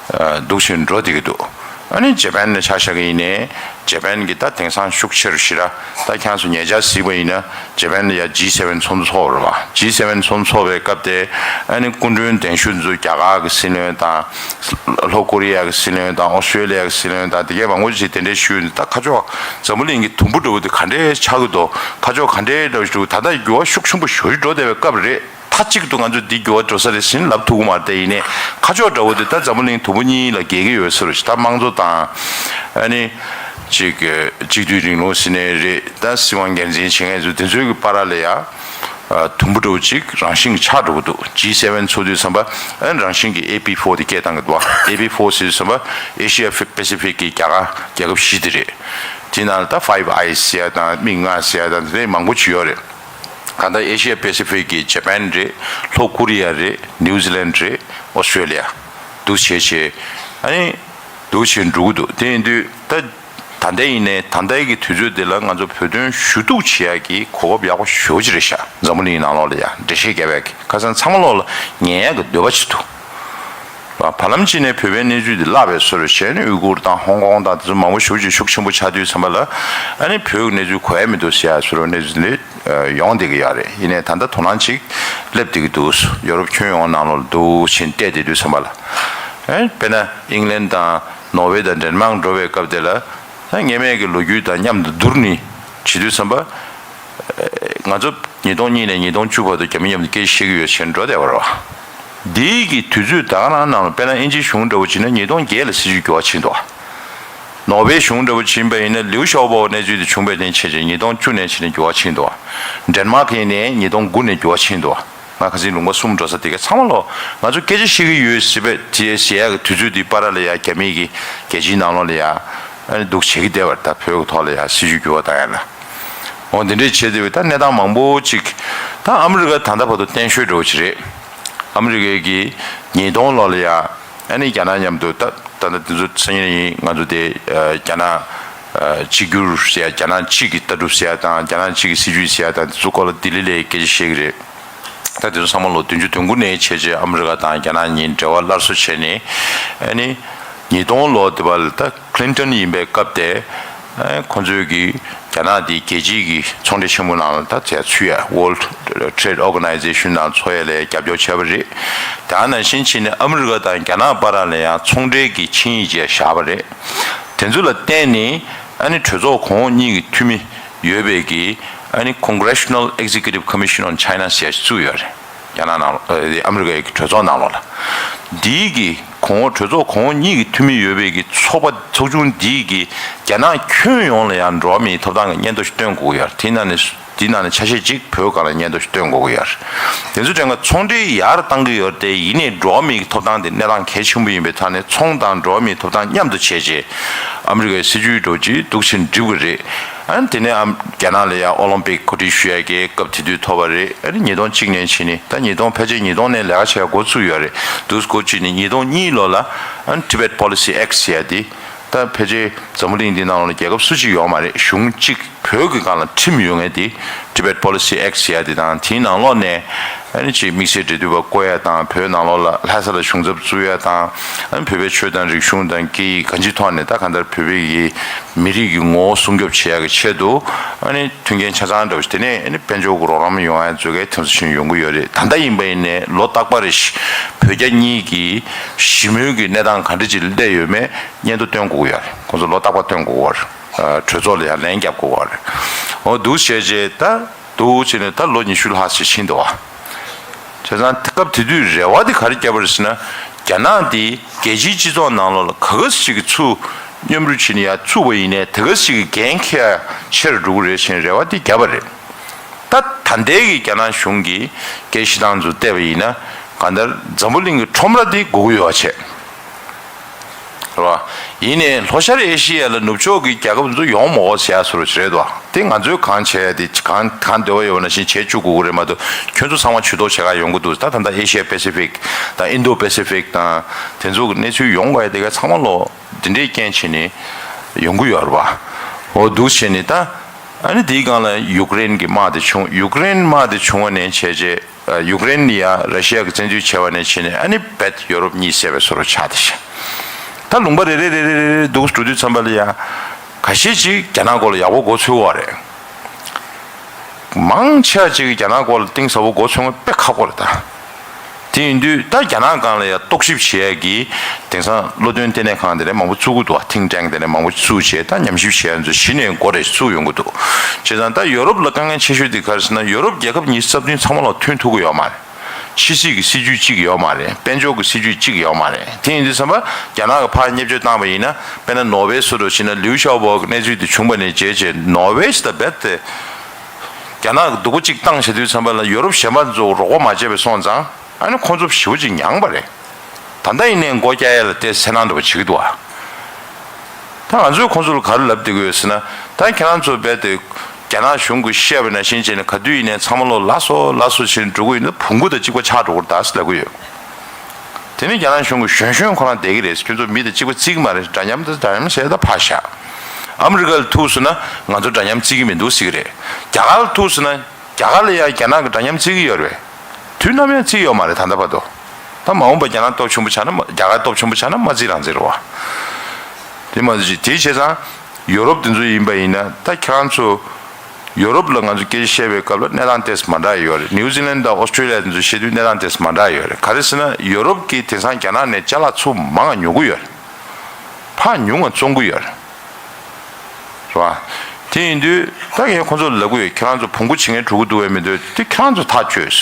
ཨ་འདུག་བཞིན་འགྲོ་བསྡད་ཀྱི་འདུག་ཨ་ནི་ཇེ་པན་ནས་ཆ་བཞག་གི་ཡིན་ནའི། ཇེ་པན་གྱི་ད་དེང་སང་ཤུགས་ཆེ་རུ་ཞེ་དྲག་ད་ཁྱེད་ཚོ་ཉེ་ཆར་གཟིགས་པ་ཡིན་ན། ཇེ་པན་ལ་ཡ་ཇི་སེ་ཝེན་ཚོགས་འདུ་ཚོགས་པ་རེད་པ། ཇི་སེ་ཝེན་ཚོགས་འདུ་ཚོགས་པའི་སྐབས་དེ། ཨ་ནི་སྐུ་མགྲོན་གདན་ཞུ་ཚོ་རྒྱ་གར་གྱི་སྲིད་བློན་དང་། ལྷོ་ཀོ་རི་ཡ་གི་སྲིད་བློན་དང་། ཨོ་སི་ཀྲོ་ལི་ཡ་གི་སྲིད་བློན་དང་། དེ་གའི་མང་པོ་ཞིག་གདན་འདྲེན་ཞུས་ནས། ད་ཁ་ཕྱོགས་འཛམ་བུ་གླིང་གི་དུམ་བུ་འདྲ་བོ་དེ་ག་འདྲས་ཆགས་ཀྱི་འདུག་ཁ་ཕྱོགས་ག་འདྲས་འདྲ་བོ་ཞིག་འདུག་ད་ལྟ་འགྱུར་བ་ཤུགས་ཆེན་པོ་ཞེ་པོ་ཞིག་འགྲོ་བསྡད་པའི་སྐབས་རེད། མཐའ་གཅིག་ཏུ་ང་ཚོ་འདི་འགྱུར་བ་འགྲོ་ས་རེད་ཟེར་ནས་ལབ་ཐུབ་ཀྱི་མ་རེད། དེ་ཡིན་ནའི་ཁ་ཕྱོགས་འདྲ་བོ་དེ་ད་འཛམ་བུ་གླིང་དུམ་བུ་གཉིས་ལ་གྱེས་ཀྱི་ཡོད་ས་རེད། ད་དམངས་གཙོ་དང་། ཨ་ནི་ཅིག་གཅིག་སྡུད་རིང་ལུགས་ཟེར་ནའི་རེད། ད་སྲིད་དབང་སྒེར་འཛིན་བྱེད་མཁན་ཚོ་དེ་ཚོའི་གི་བར་ལ་ཡ། ཨ་དུམ་བུ་འདྲ་བོ་ཅིག་རང་བཞིན་གྱིས་ཆགས་འགྲོ་གི་འདུག་ཇི་སེ་ཝེན་ཚོགས་དུས་ཙམ་པ། ཨ་ནི་རང་བཞིན་གྱིས་ཨེ་པི་ཕོར་དེ་སྐད་བཏང་གི་འདུག་བ། ཨེ་པི་ཕོར་ཟེར་དུས་ཙམ་པ། ཨེ་ཤི་ཡ་ཕེ་པེ་སི་ཕིག་གི་རྒྱལ་ཁབ། རྒྱལ་ཁབ་བཞི་དེ་རེད། དེ་ནང་ལ་ད་ཕའིབ་ཨའེ་ཟེར་ཡ་དང་། མིག་ལྔ་ཟེར་ཡ་དང་། དེ་འདྲའི་མང་པོ་ཅིག་ཡོད་རེད། གང་ལྟར་ཨེ་ཤི་ཡ་པེ་སི་ཕིག་གི་ཇེ་པན་རེད། ལྷོ་ཀོ་རི་ཡ་རེད། ནིའུ་ཛི་ལན་རེད། ཨོ་སི་ཀྲོ་ལི་ཡ། འདུག་བྱས་བྱས། ཨ་ནི་འདུག་བྱས་འགྲོ་གི་འདུག་དེ་ཡིན་དུས་ད། ད་ལྟ་ཡིན་ནའི་ད་ལྟའི་གི་དུས་ཚོད་འདི་ལ་ང་ཚོ་བོད་དོན་ཞུ་གཏུག་བྱེད་ཡག་གི་གོ་སྐབས་ཡག་པོ་ཞེ་པོ་ཅིག་རེད་ཤག་འཛམ་བུ་གླིང་ནང་ལོགས་ལ་ཡ་འགྲེལ་བཤད་རྒྱབ་ཡག་གི། ཁ་སང་ཚང་མ་ལོགས་ལ་ཉན་ཡག་གི་འདོད་པ་ཅིག་འདུག་བར་ལམ་ཅིག་ནས་བོད་པའི་གནས་ཚུལ་འདི་བརླག་པའི་བཟོ་འདྲ་བྱས་ནས། ཨུའི་གུར་དང་ཧོང་ཀོང་དང་དེ་ཚོ་མང་པོ་ཞེ་པོ་ཅིག་ཤུགས་ཆེན་པོ་ཆགས་དུས་ཙམ་པ་ལ། ཨ་ནི་བོད་ཀྱི་གནས་ཚུལ་གོ་ཡ་མི་འདུག་ཟེར་ཡ་བཟོ་འདྲ་གནས་ཚུལ་འདི་ཡོང་བསྡད་ཀྱི་ཡོད་རེད། ཡིན་ནའི་ད་ལྟ་དོ་སྣང་ཅིག་སླེབས་བསྡད་ཀྱི་འདུག་ཡོ་རོབ་ཁྱོན་ཡོངས་ནང་ལོགས་ལ་འདུག་བྱས་བལྟས་བསྡད་དུས་ཙམ་པ་ལ། ཨ་དཔེར་ན་ཨིང་ལན་དང་ནོར་ཝེ་དང་ཌེན་མཱག་འགྲོ་བའི་སྐབས་དེ་ལ། ད་སྔོན་མའི་གི་ལོ་རྒྱུས་དང་མཉམ་དུ་བསྡུར་ནས་བྱེད་དུས་ཙམ་པ། ང་ཚོ་ཉིས་སྟོང་གཉིས་ནས་ཉིས་སྟོང་བཅུ་བར་དུ་རྒྱ་མི་མཉམ་དུ་སྐད་ཆ་བཤད་ཀྱི་ཡོད་ཟེར་འགྲོ་བསྡད་པ་རེད་བ། འདིའི་གི་དུས་ཚོད་ད་ག་རང་ནང་ལ། དཔེར་ན་དབྱིན་ཇིའི་གཞུང་འདྲ་བོ་བྱས་ན་ཉིས་སྟོང་བརྒྱད་ལ་སྲིད་ཇུས་འགྱུར་བ་ཕྱིན་འདུག་ནོར་ཝེ་གཞུང་འདྲ་པོ་ཕྱིན་པ་ཡིན་ན། ལིའུ་ཞའོ་པོ་གནས་ཚུལ་དེ་བྱུང་བའི་རིང་བྱས་རྗེས་ཉིས་སྟོང་བཅུ་ནས་ཕྱིན་ནས་འགྱུར་བ་ཕྱིན་འདུག་ཌེན་མཱརཀ་ཡིན་ནས་ཉིས་སྟོང་དགུ་ནས་འགྱུར་བ་ཕྱིན་འདུག་ང་ཁ་སང་ལུང་པ་གསུམ་འགྲོ་ས་དེ་ག་ཚང་མ་ལོ། ང་ཚོ་སྐད་ཆ་བཤད་ཀྱི་ཡོད་ཟེར་བས། དེ་ཟེར་ཡག་གི་དུས་ཚོད་དེ་བར་ལ་ཡ་རྒྱ་མི་གི་རྒྱལ་སྤྱིའི་ནང་ལོགས་ལ་ཡ་ཨ་ནི་འདུག་བྱེད་ཀྱི་བསྡད་པ་རེད། ད་བོད་ཀྱི་ཐོག་ལ་ཡ་སྲིད་ཇུས་འགྱུར་བ་བཏང་ཡ་ལ། འོ་འདི་འདྲས་བྱས་དེ་བས་ད་གནས་སྟངས་མང་པོ་ཅིག་ད་ཨ་མི་རི་ཀ་ད་ལྟ་བར་དུ་བརྟན་ཤོས་འདྲ་བོ་ཅིག་རེད། ཨ་མི་རི་ཀའི་གི་ཉིས་སྟོང་ལོ་ལ་ཡ་ཨ་ནི་རྒྱ་ནག་མཉམ་དུ་ད་ད་ལྟ་དེ་ཚོ་སང་ཉིན་ཡིན། ང་ཚོ་དེ་རྒྱ་ནག་གཅིག་གྱུར་ཟེར་ཡ། རྒྱ་ནག་གཅིག་གི་ལྟ་གྲུབ་ཟེར་ཡ་དང་། རྒྱ་ནག་གཅིག་གི་སྲིད་ཇུས་ཟེར་ཡ་དང་། དེ་ཚོ་སྐོར་ལ་ལྡི་ལི་ལ་སྐད་ཆ་བཤད་ཀྱི་རེད། ད་དེ་ཚོ་ཚང་མ་ལོ་བདུན་ཅུ་དོན་དགུ་ནས་བྱས་རྗེས་ཨ་མི་རི་ཀ་དང་རྒྱ་ནག་གཉིས་འབྲེལ་བ་སླར་གསོ་བྱས་ནས། ཨ་ནི་ཉིས་སྟོང་ལོ་དེ་བར་ལ་ད་ཁི་ལིན་ཏོན་ཡིན་པའི་སྐབས་དེ། ཨ་ཁོང་ཚོས་ཀྱི་རྒྱ་ནག་དེ་རྒྱལ་སྤྱིའི་གི་ཚོང་འབྲེལ་ཆེན་པོ་ནང་ལ་ད་བྱས་ཚུད་ཡ། World Trade Organization ནང་ཚུད་ཡ་ལ་རྒྱབ་སྐྱོར་བྱས་པ་རེད། དེ་ནང་བཞིན་བྱས་ནས་ཨ་མི་རི་ཀ་དང་རྒྱ་ནག་བར་ལ་ཡང་ཚོང་འབྲེལ་གྱི་ཆིངས་ཡིག་ཅིག་བཞག་པ་རེད། དེ་ཚོ་ལ་བརྟེན་ནས་ཨ་ནི་གྲོས་ཚོགས་གོང་འོག་གཉིས་ཀྱི་འཐུས་མི་ཡོད་པའི་གི་ཨ་ནི་Congressional Executive Commission on China ཟེར་ཡ་ཞིག་བཙུགས་ཡོད་རེད། རྒྱ་ནག་ནང་ལོགས། ཨ་ཨ་མི་རི་ཀའི་གྲོས་ཚོགས་ནང་ལོགས་ལ། འདིའི་གི་གོང་འོག་གྲོས་ཚོགས་གོང་འོག་གཉིས་ཀྱི་འཐུས་མི་ཡོད་པའི་གི་ཚོགས་པ་ཚོགས་ཆུང་འདིའི་གི་རྒྱ་ནག་ཁྱོན་ཡོངས་ལ་ཡང་འགྲོ་བ་མིའི་ཐོབ་ཐང་གི་སྙན་ཐོ་ཞིག་སྟོན་དགོས་ཀྱི་ཡོད་རེད། དེའི་ནང་ནས་དེའི་ནང་ནས་ཆ་ཤས་གཅིག་བོད་སྒང་ལ་སྙན་ཐོ་ཞིག་སྟོན་དགོས་ཀྱི་ཡོད་རེད། དེ་ཚོ་དྲན་ག་ཚོང་འབྲེལ་ཡར་བཏང་གི་ཡོད་རེད་དེ། ཡིན་ནའི་འགྲོ་བ་མིའི་ཐོབ་ཐང་དེ་གནས་སྟངས་གལ་ཆེན་པོ་ཡིན་པའི་ཐོག་ནས། ཚོང་དང་འགྲོ་བ་མིའི་ཐོབ་ཐང་མཉམ་དུ་བྱས་རྗེས་ཨ་མི་རི་ཀའི་སྲིད་ཇུས་འགྲོ་ཅིག་འདུག་ཕྱིན་འགྲིག་གི་རེད། ཨ་ནི་དེ་ནས་ཨ་རྒྱ་ནག་ལ་ཡང་ཨོ་ལིམ་པིག་གོ་སྒྲིག་ཞུ་ཡ་གི་སྐབས་དེ་དུས་ཐོབ་པ་རེད། ཨ་ནི་ཉིས་སྟོང་གཅིག་ནས་ཕྱིན་ནས། ད་ཉིས་སྟོང་ཕལ་ཆེར་ཉིས་སྟོང་ནས་ལས་ཀ་བྱེད་ཡ་འགོ་ཚུགས་ཡོད་རེད། འདུག་སེ་འགོ་ཁྲིད་ནས་ཉིས་སྟོང་གཉིས་ལོ་ལ་ཨ་ནི་Tibet Policy Act ཟེར་ཡ་དེ། ད་ཕལ་ཆེར་འཛམ་བུ་གླིང་འདི་ནང་ལ་རྒྱལ་ཁབ་སུ་གཅིག་ཡོད་མ་རེད། གཞུང་གཅིག་བོད་ཀྱི་སྒང་ལ་ཁྲིམས་ཡོད་མཁན་དེ་Tibet Policy Act ཟེར་ཡ་དེ་དང་། དེའི་ནང་ལོགས་ནས་ཨ་ནི་ཅིག་དམིགས་བསལ་འབྲེལ་མཐུད་པ་བསྐོ་ཡ་དང་། བོད་ནང་ལོགས་ལ་ལྷ་ས་ལ་གཞུང་ཚབ་བཙུགས་ཡ་དང་། ཨ་ནི་བོད་པའི་ཆོས་དང་རིག་གཞུང་དང་སྐད་ཡིག་གང་ཅིའི་ཐོག་ནས་ད་གང་ལྟར་བོད་པའི་གི་མི་རིགས་ཀྱི་ངོ་བོ་སྲུང་སྐྱོབ་བྱེད་ཡ་གི་ཆེད་དུ། ཨ་ནི་མཐུན་རྐྱེན་ཆ་ཚང་འདྲ་བོ་ཞིག། དེ་ནས་ཨ་ནི་དཔལ་འབྱོར་གྱི་རོགས་རམ་ཡོང་ཡ་ཚོ་གའི་དེ་ཚོ་ཞིག་ཡོང་གི་ཡོད་རེད། ད་ལྟ་ཡིན་པ་ཡིན་ནའི་ལོ་རྟག་པར་རེ་བཞིན་བོད་རྒྱ་གཉིས་ཀྱི་ཞི་མོལ་གྱི་གནས་སྟངས་ག་འདྲ་ཅིག་སླེབས་ཡོད་མེད་སྙན་ཐོ་སྟོན་དགོས་ཀྱི་ཡོད་རེད། ཁོང་ཚོ་ལོ་རྟག་པར་སྟོན་དགོས་ཀྱི་ཡོད་རེད། གྲོས་ཚོགས་ལ་ཡང་ལན་རྒྱབ་དགོས་ཀྱི་ཡོད་རེད། འོ་འདུག་བྱས་རྗེས་ད་འདུག་བྱས་ནས་ད་ལོ་ཉི་ཤུ་ལྷག་ཅིག་ཕྱིན་འདུག་བ། བྱས་ཙང་སྐབས་དེ་དུས་རེ་བ་དེ་ག་རེ་བརྒྱབ་པ་རེད་ཟེར་ན། རྒྱ་ནག་འདི་རྒྱལ་སྤྱིའི་སྤྱི་ཚོགས་ནང་ལོགས་ལ་ག་ག་ཞིག་གི་ཚུར་མཉམ་རུབ་བྱས་ནས་ཡར་ཚུགས་པ་ཡིན་ནའི། དེ་ག་ཞིག་གི་འགན་འཁྱེར་ཡ་ཆེ་རུ་འགྲོ་གི་རེད་ཟེར་རེ་བ་དེ་བརྒྱབ་པ་རེད། ད་ད་ལྟའི་གི་རྒྱ་ནག་གཞུང་གི་སྐད་བཤད་སྟངས་ཚོ་བལྟས་པ་ཡིན་ན། གང་ལྟར་འཛམ་བུ་གླིང་གི་ཁྲོམ་ར་དེ་སྒུག་གི་ཡོད་པ་བྱས། རེད་བ། ཡིན་ནའི་ལྷོ་ཤར་ཨེ་ཤི་ཡ་ལ་ནུབ་ཕྱོགས་ཀྱི་རྒྱལ་ཁབ་ཚོ་ཡོང་མ་དགོས་ཟེར་ཡ་བཟོ་འདྲ་ཅིག་རེད་དོ། དེ་ང་ཚོས་གང་བྱས་ཏེ་གང་གང་འདོད་པ་ཡོད་པ་ནང་བཞིན་བྱེད་བཅུག་དགོས་ཀྱི་རེད་མ་གཏོགས། ཁྱོད་ཚོ་ཚང་མ་ཇུས་གཏོགས་བྱེད་ག་ཡོང་གི་འདུག་ད་ད་ལྟ་ཨེ་ཤི་ཡ་པེ་སི་ཕིག་དང་ཨིན་ཌོ་པེ་སི་ཕིག་དང་དེ་ཚོ་གི་གནས་ཚུལ་ཡོང་དགོས་ཡ་དེ་ག་ཚང་མ་ལོ་འདི་འདྲའི་རྐྱེན་བྱས་ནས་ཡོང་གི་ཡོད་རེད་བ། འོ་འདུག་བྱས་ནས་ད་ཨ་ནི་དེའི་སྒང་ལ་ཡུཀ་རེན་གྱི་དམག་དེ་བྱུང་། ཡུཀ་རེན་དམག་དེ་བྱུང་བ་ནས་བྱས་རྗེས། ཡུཀ་རེན་ནི་ཡང་ར་ཤི་ཡ་གི་བཙན་འཛུལ་བྱས་པ་ནས་བྱས་ནས། ཨ་ནི་རྦད་ཡོ་རོབ་གཉིད་སད་པའི་བཟོ་འདྲ་ཆགས་བསྡད་ཤག་ད་ལུང་པ་རེ་རེ་རེ་རེ་རེ་རེ་འདུག་འགྲོ་དུས་ཙམ་པ་ལ་ཡང་ཁ་ཤས་ཅིག་རྒྱ་ནག་སྐོར་ལ་ཡག་པོ་མགོ་ཚོས་པ་རེད། མང་ཆེ་བ་ཅིག་གིས་རྒྱ་ནག་སྐོར་ལ་གཏིང་ཟབ་པོ་མགོ་ཚོས་ཡ་དཔེ་ཁག་པོ་རེད་ད། དེ་ཡིན་དུས་ད་རྒྱ་ནག་སྒང་ལ་ཡང་རྟོག་ཞིབ་བྱེད་ཡ་གི་དེང་སང་བློ་འདོན་ལྟེ་གནས་ཁང་དེ་འདྲ་མང་པོ་བཙུགས་ཀྱི་འདུག་བ། ཐིང་ཊེང་དེ་འདྲ་མང་པོ་བཙུགས་བྱས། ད་ཉམས་ཞིབ་བྱེད་ཡ་ཚོ་གཞི་ནས་འགོ་རེ་བཙུགས་ཡོང་གི་འདུག་བྱས་ཙང་ད་ཡོ་རོབ་ལ་དཀའ་ངལ་ཆེ་ཤོས་དེ་ག་རེ་ཟེར་ན། ཡོ་རོབ་རྒྱལ་ཁབ་ཉི་ཤུ་རྩ་བདུན་ཚང་མ་ལ་མཐུན་ཐུབ་ཀྱི་ཡོད་མ་རེད། ཕྱི་སྲིད་ཀྱི་སྲིད་ཇུས་གཅིག་ཡོད་མ་རེད། དཔལ་འབྱོར་གྱི་སྲིད་ཇུས་གཅིག་ཡོད་མ་རེད། དེ་ཡིན་དུས་ཙམ་པ་རྒྱ་ནག་གིས་ཕར་བརྙས་བཅོས་བཏང་བ་ཡིན་ན། དཔེར་ན་ནོར་ཝེ་བཟོ་འདྲ་བྱས་ན། ལིའུ་ཞའོ་པོ་གི་གནས་ཚུལ་དེ་བྱུང་བ་ནས་བྱས་རྗེས་ནོར་ཝེ་ཞིག་ད་རྦད་དེ་རྒྱ་ནག་གིས་སྡུག་པོ་གཅིག་བཏང་བྱས་དུས་ཙམ་པ་ལ་ཡོ་རོབ་གཞན་པ་ཚོ་རོགས་པ་མ་བྱས་པ་སོང་ཙང་། ཨ་ནི་ཁོང་ཚོ་ཞེ་པོ་ཅིག་མྱངས་པ་རེད། ད་ལྟ་ཡིན་ནའི་མགོ་བཀྱག་ཡ་ལ་དེ་སེམས་ནང་འདྲ་པོ་བྱེད་ཀྱི་འདུག་ཨ། ད་ང་ཚོས་ཁོང་ཚོ་ལ་ག་རེ་ལབ་བསྡད་ཀྱི་ཡོད་ཟེར་ན། ད་ཁྱེད་རང་ཚོ་རྦད་དེ་རྒྱ་ནག་གཞུང་གིས་བཤད་པ་ནང་བཞིན་བྱས་ནས་ག་དུས་ཡིན་ནའི་ཚང་མ་ལོ་ལགས་སོ་ལགས་སོ་བྱས་ནས་འགྲོ་གི་ཡོད་ན་བོང་གུ་དང་གཅིག་པ་ཆགས་འགྲོ་གི་རེད་ད་ཟེར་ལབ་ཀྱི་ཡོད། དེ་ནི་རྒྱ་ནག་གཞུང་གིས་གཞོན་གཞོན་ཁོ་རང་བསྡད་ཀྱི་རེད། ཁྱོད་ཚོ་མི་དང་གཅིག་པ་བརྩི་གི་མ་རེད། འདྲ་མཉམ་དང་འདྲ་མཉམ་ཟེར་ད་ཕར་བཞག་ཨ་མི་རི་ཀ་ལ་ཐུག་སོང་ན་ང་ཚོ་འདྲ་མཉམ་བརྩི་གི་མི་འདུག་ཟེར་གྱི་རེད། རྒྱ་གར་ལ་ཐུག་སོང་ན། རྒྱ་གར་ལ་ཡང་རྒྱ་ནག་གིས་འདྲ་མཉམ་བརྩི་གི་ཡོད་རེད། དུས་ནམ་ཡང་བརྩི་ཡོད་མ་རེད་ད་ལྟ་བར་དུ། ད་མ་འོངས་པ་རྒྱ་ནག་སྟོབས་ཆེན་པོ་ཆགས་ན་མ། རྒྱ་གར་སྟོབས་ཆེན་པོ་ཆགས་ན་མ་བརྩི་རང་བརྩི་རེད་བ། དེ་མ་གཞི་དེ་བྱས་ཙང་ཡོ་རོབ་དེ་ཚོ་ཡིན་པ་ཡིན་ན། ད་ཁྱེད་རང་ཚོ་ཡོ་རོབ་ལ་ང་ཚོ་སྐད་ཆ་བཤད་པའི་སྐབས་ལ་གནས་སྟངས་ཏོག་ཙམ་མ་འདྲ་ཡོད་རེད། ནིའུ་ཛི་ལན་དང་ཨོ་སི་ཀྲི་ལི་ཡ་དེ་ཚོ་བཤད་དུས་གནས་སྟངས་ཏོག་ཙམ་མ་འདྲ་ཡོད་རེད། ག་རེ་ཟེར་ན་ཡོ་རོབ་ཀྱིས་དེང་སང་རྒྱ་ནག་ནས་ཅ་ལག་ཚུར་མང་བ་ཉོ་གི་ཡོད་རེད། ཕར་ཉུང་བ་བཙོང་གི་ཡོད་རེད། རེད་བ། དེ་ཡིན་དུས་ད་ངས་ཁོང་ཚོ་ལ་ལབ་ཀྱི་ཡོད། ཁྱེད་རང་ཚོ་བོང་གུ་བྱེད་མཁན་འགྲོ་གི་འདུག་བས་མི་འདུག་དེ་ཁྱེད་རང་ཚོ་ཐག་ཆོད།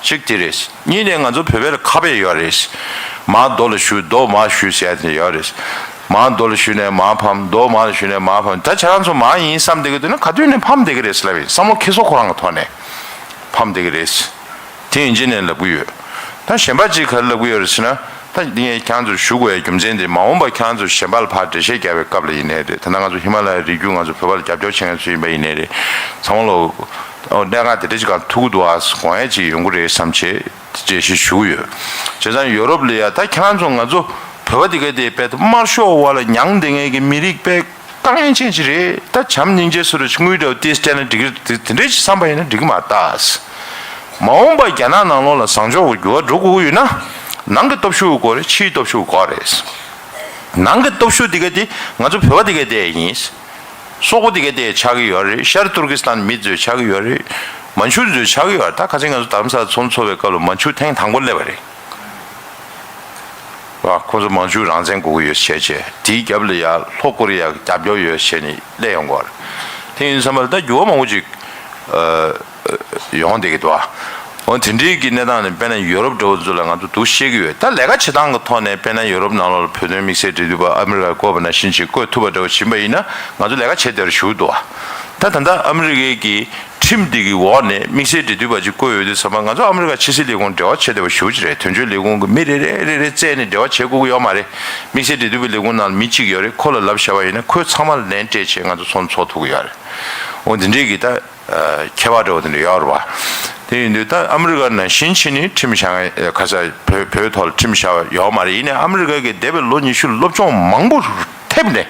གཅིག་དེ་རེད། གཉིས་ནས་ང་ཚོ་བོད་པའི་ལ་ཁ་དཔེ་ཡོད་རེད། མར་རྡོ་ལ་གཞུ་རྡོ་མར་གཞུ་ཟེར་ཡ་དེ་ཡོད་རེད། མར་རྡོ་ལ་གཞུས་ནས་མར་ཕམ། རྡོ་མར་ལ་གཞུས་ནས་མར་ཕམ། ད་ཁྱེད་རང་ཚོ་མར་ཡིན་བསམ་བསྡད་ཀྱི་འདུག་ན་ག་དུས་ནས་ཕམ་བསྡད་ཀྱི་རེད་ཟེར་ལབ་ཡིན། བསམ་བློ་འཁྱེར་སོ་ཁོ་རང་གི་ཐོག་ནས་ཕམ་བསྡད་ཀྱི་རེད། དེ་ཡིན་གཅིག་ནས་ལབ་ཀྱི་ཡོད། ད་གཞན་པ་ཅིག་ག་རེ་ལབ་ཀྱི་ཡོད་རེད་ཟེར་ན། ད་འདི་ངས་ཁྱེད་རང་ཚོར་ཞུ་དགོས་ཡའི་རྒྱུ་མཚན་དེ་མ་འོངས་པ་ཁྱེད་རང་ཚོ་གཞན་པ་ལ་ཕར་འགྲེལ་བཤད་རྒྱག་པའི་སྐབས་ལ་ཡིན་ནའི་རེད། ད་ལྟ་ང་ཚོ་ཧི་མ་ལ་ཡའི་རི་རྒྱུད་ང་ཚོ་བོད་པ་ལ་རྒྱབ་སྐྱོར་བྱེད་མཁན་ཚོ་ཡིན་པ་ཡིན་ནའི་རེད། ཚང་མ་ལ་ཨོ་གནད་འགག་དེ་འདྲ་ཅིག་ག་ཐུག་གི་འདུག་ཨ་དགོངས་ཡ་ཅིག་ཡོང་གི་རེད་བསམ་བྱས། འགྲེལ་བཤད་ཞུ་གི་ཡོད། བྱས་ཙང་ཡོ་རོབ་ལ་ཡ་ད་ཁྱེད་རང་ཚོ་ང་ཚོ་བོད་པ་དེ་ག་དེ་དཔེ་དམར་ཤོག་འོག་ལ་མྱངས་བསྡད་མཁན་གྱི་མི་རིགས་དཔེ་དཀའ་ངལ་ཅན་ཅིག་རེད། ད་བྱམས་སྙིང་རྗེ་བཟོ་འདྲ་དངུལ་འདྲ་བོ་ཏིས་སྤྲད་ན་འགྲིག་གི་རེད། དེ་འདྲས་ཅིག་བསམ་པ་ཡིན་ན་འགྲིག་གི་མ་རེད་ད། མ་འོངས་པ་རྒྱ་ནག་ནང་ལོགས་ལ་བཟང་ཕྱོགས་ཀྱི་འགྱུར་བ་འགྲོ་དགོས་ཀྱི་ཡོད་ན། ནང་གི་སྟོབས་ཤུགས་དགོས་རེད། ཕྱིའི་སྟོབས་ཤུགས་དགོས་རེད། ནང་གི་སྟོབས་ཤུགས་དེ་ག་དེ་ང་ཚོ་བོད་པ་དེ་ག་དེ་ཡིན། སོག་པོ་དེ་ག་དེ་ཆགས་ཀྱི་ཡོད་རེད། ཤར་ཏུར་ཀི་སི་ཐན་མི་ཚོས་ཆགས་ཀྱི་ཡོད་རེད། མན་ཆུ་ཚོས་ཆགས་ཀྱི་ཡོད་རེད། ད་ཁ་སང་ང་ཚོ་རྡ་རམ་ས་ལ་ཚོགས་འདུ་ཚོགས་པའི་སྐབས་ལ་མན་ཆུ་ཐེངས་དང་པོ་སླེབས་པ་རེད། བ་ཁོ་ཚོ་མང་ཆུ་རང་བཙན་དགོས་ཀྱི་ཡོད་བྱས་བྱས། དེའི་རྒྱབ་ལ་ཡ་ལྷོ་ཀོ་རི་ཡ་རྒྱབ་སྐྱོར་ཡོད་བྱས་ནས་སླེབས་ཡོང་གི་ཡོད་རེད། དེ་ཡིན་ཙམ་པ་ལ་ད་འགྱུར་བ་མང་པོ་ཅིག་ཨ་ཡོང་བསྡད་ཀྱི་འདུག་ཨ། འོ་དེ་འདྲའི་གི་གནས་སྟངས་ནས་དཔེར་ན་ཡོ་རོབ་འདྲ་བོ་ཚོ་ལ་ང་ཚོ་སྡུག་བཤད་ཀྱི་ཡོད། ད་ལས་ཀ་བྱེད་སྟངས་ཀྱི་ཐོག་ནས་དཔེར་ན་ཡོ་རོབ་ནང་ལོགས་ལ་བོད་དོན་དམིགས་བསལ་འབྲེལ་མཐུད་པ་ཨ་མི་རི་ཀས་བསྐོས་པ་ནང་བཞིན་ཅིག་བསྐོས་ཐུབ་པ་འདྲ་བོ་ཕྱིན་པ་ཡིན་ན་ང་ཚོ་ལས་ཀ་བྱེད་བདེ་བར་ཞུ་གི་འདུག་ཨ། ད་ད་ལྟ་ཨ་མི་རི་ཀའི་གི་ཁྲིམས་འདི་གི་འོག་ནས་དམིགས་བསལ་འབྲེལ་མཐུད་པ་ཅིག་བསྐོས་ཡོད་དུས་ཙམ་པ་ང་ཚོ་ཨ་མི་རི་ཀ་ཕྱི་སྲིད་ལས་ཁུངས་འབྲེལ་བ་བྱེད་བདེ་བ་ཞེ་པོ་ཅིག་རེད། དོན་གཅོད་ལས་ཁུངས་ཀྱི་མི་རེ་རེ་རེ་རེ་བཙལ་ནས་འབྲེལ་བ་བྱེད་དགོས་ཀྱི་ཡོད་མ་རེད། དམིགས་བསལ་འབྲེལ་མཐུད་པའི་ལས་ཁུངས་ནང་ལ་མི་གཅིག་ཡོད་རེད། ཁོ་ལ་ལབ་བཞག་པ་ཡིན་ན་ཁོས་ཚང་མ་ལ་ལན་སྤྲད་བྱས་ང་ཚོ་ཚོགས་འདུ་ཚོགས་ཐུབ་ཀྱི་ཡོད་རེད། འོ་འདི་འདྲའི་གི་ད་ཁྱད་པར་འདྲ་བོ་དེ་འདྲ་ཡོད་རེད་བ། དེ་ཡིན་དུས་ད་ཨ་མི་རི་ཀ་ནང་བཞིན་བྱས་ནས་ཁྲིམས་བཞག་ཁ་ས་བོད་བོད་ཐོག་ལ་ཁྲིམས་བཞག་ཡོད་མ་རེད། ཡིན་ནའི་ཨ་མི་རི་ཀ་གི་འདས་པའི་ལོ་ཉི་ཤུ་སློབ་སྦྱོང་མང་པོ་ཐེབས་ནས།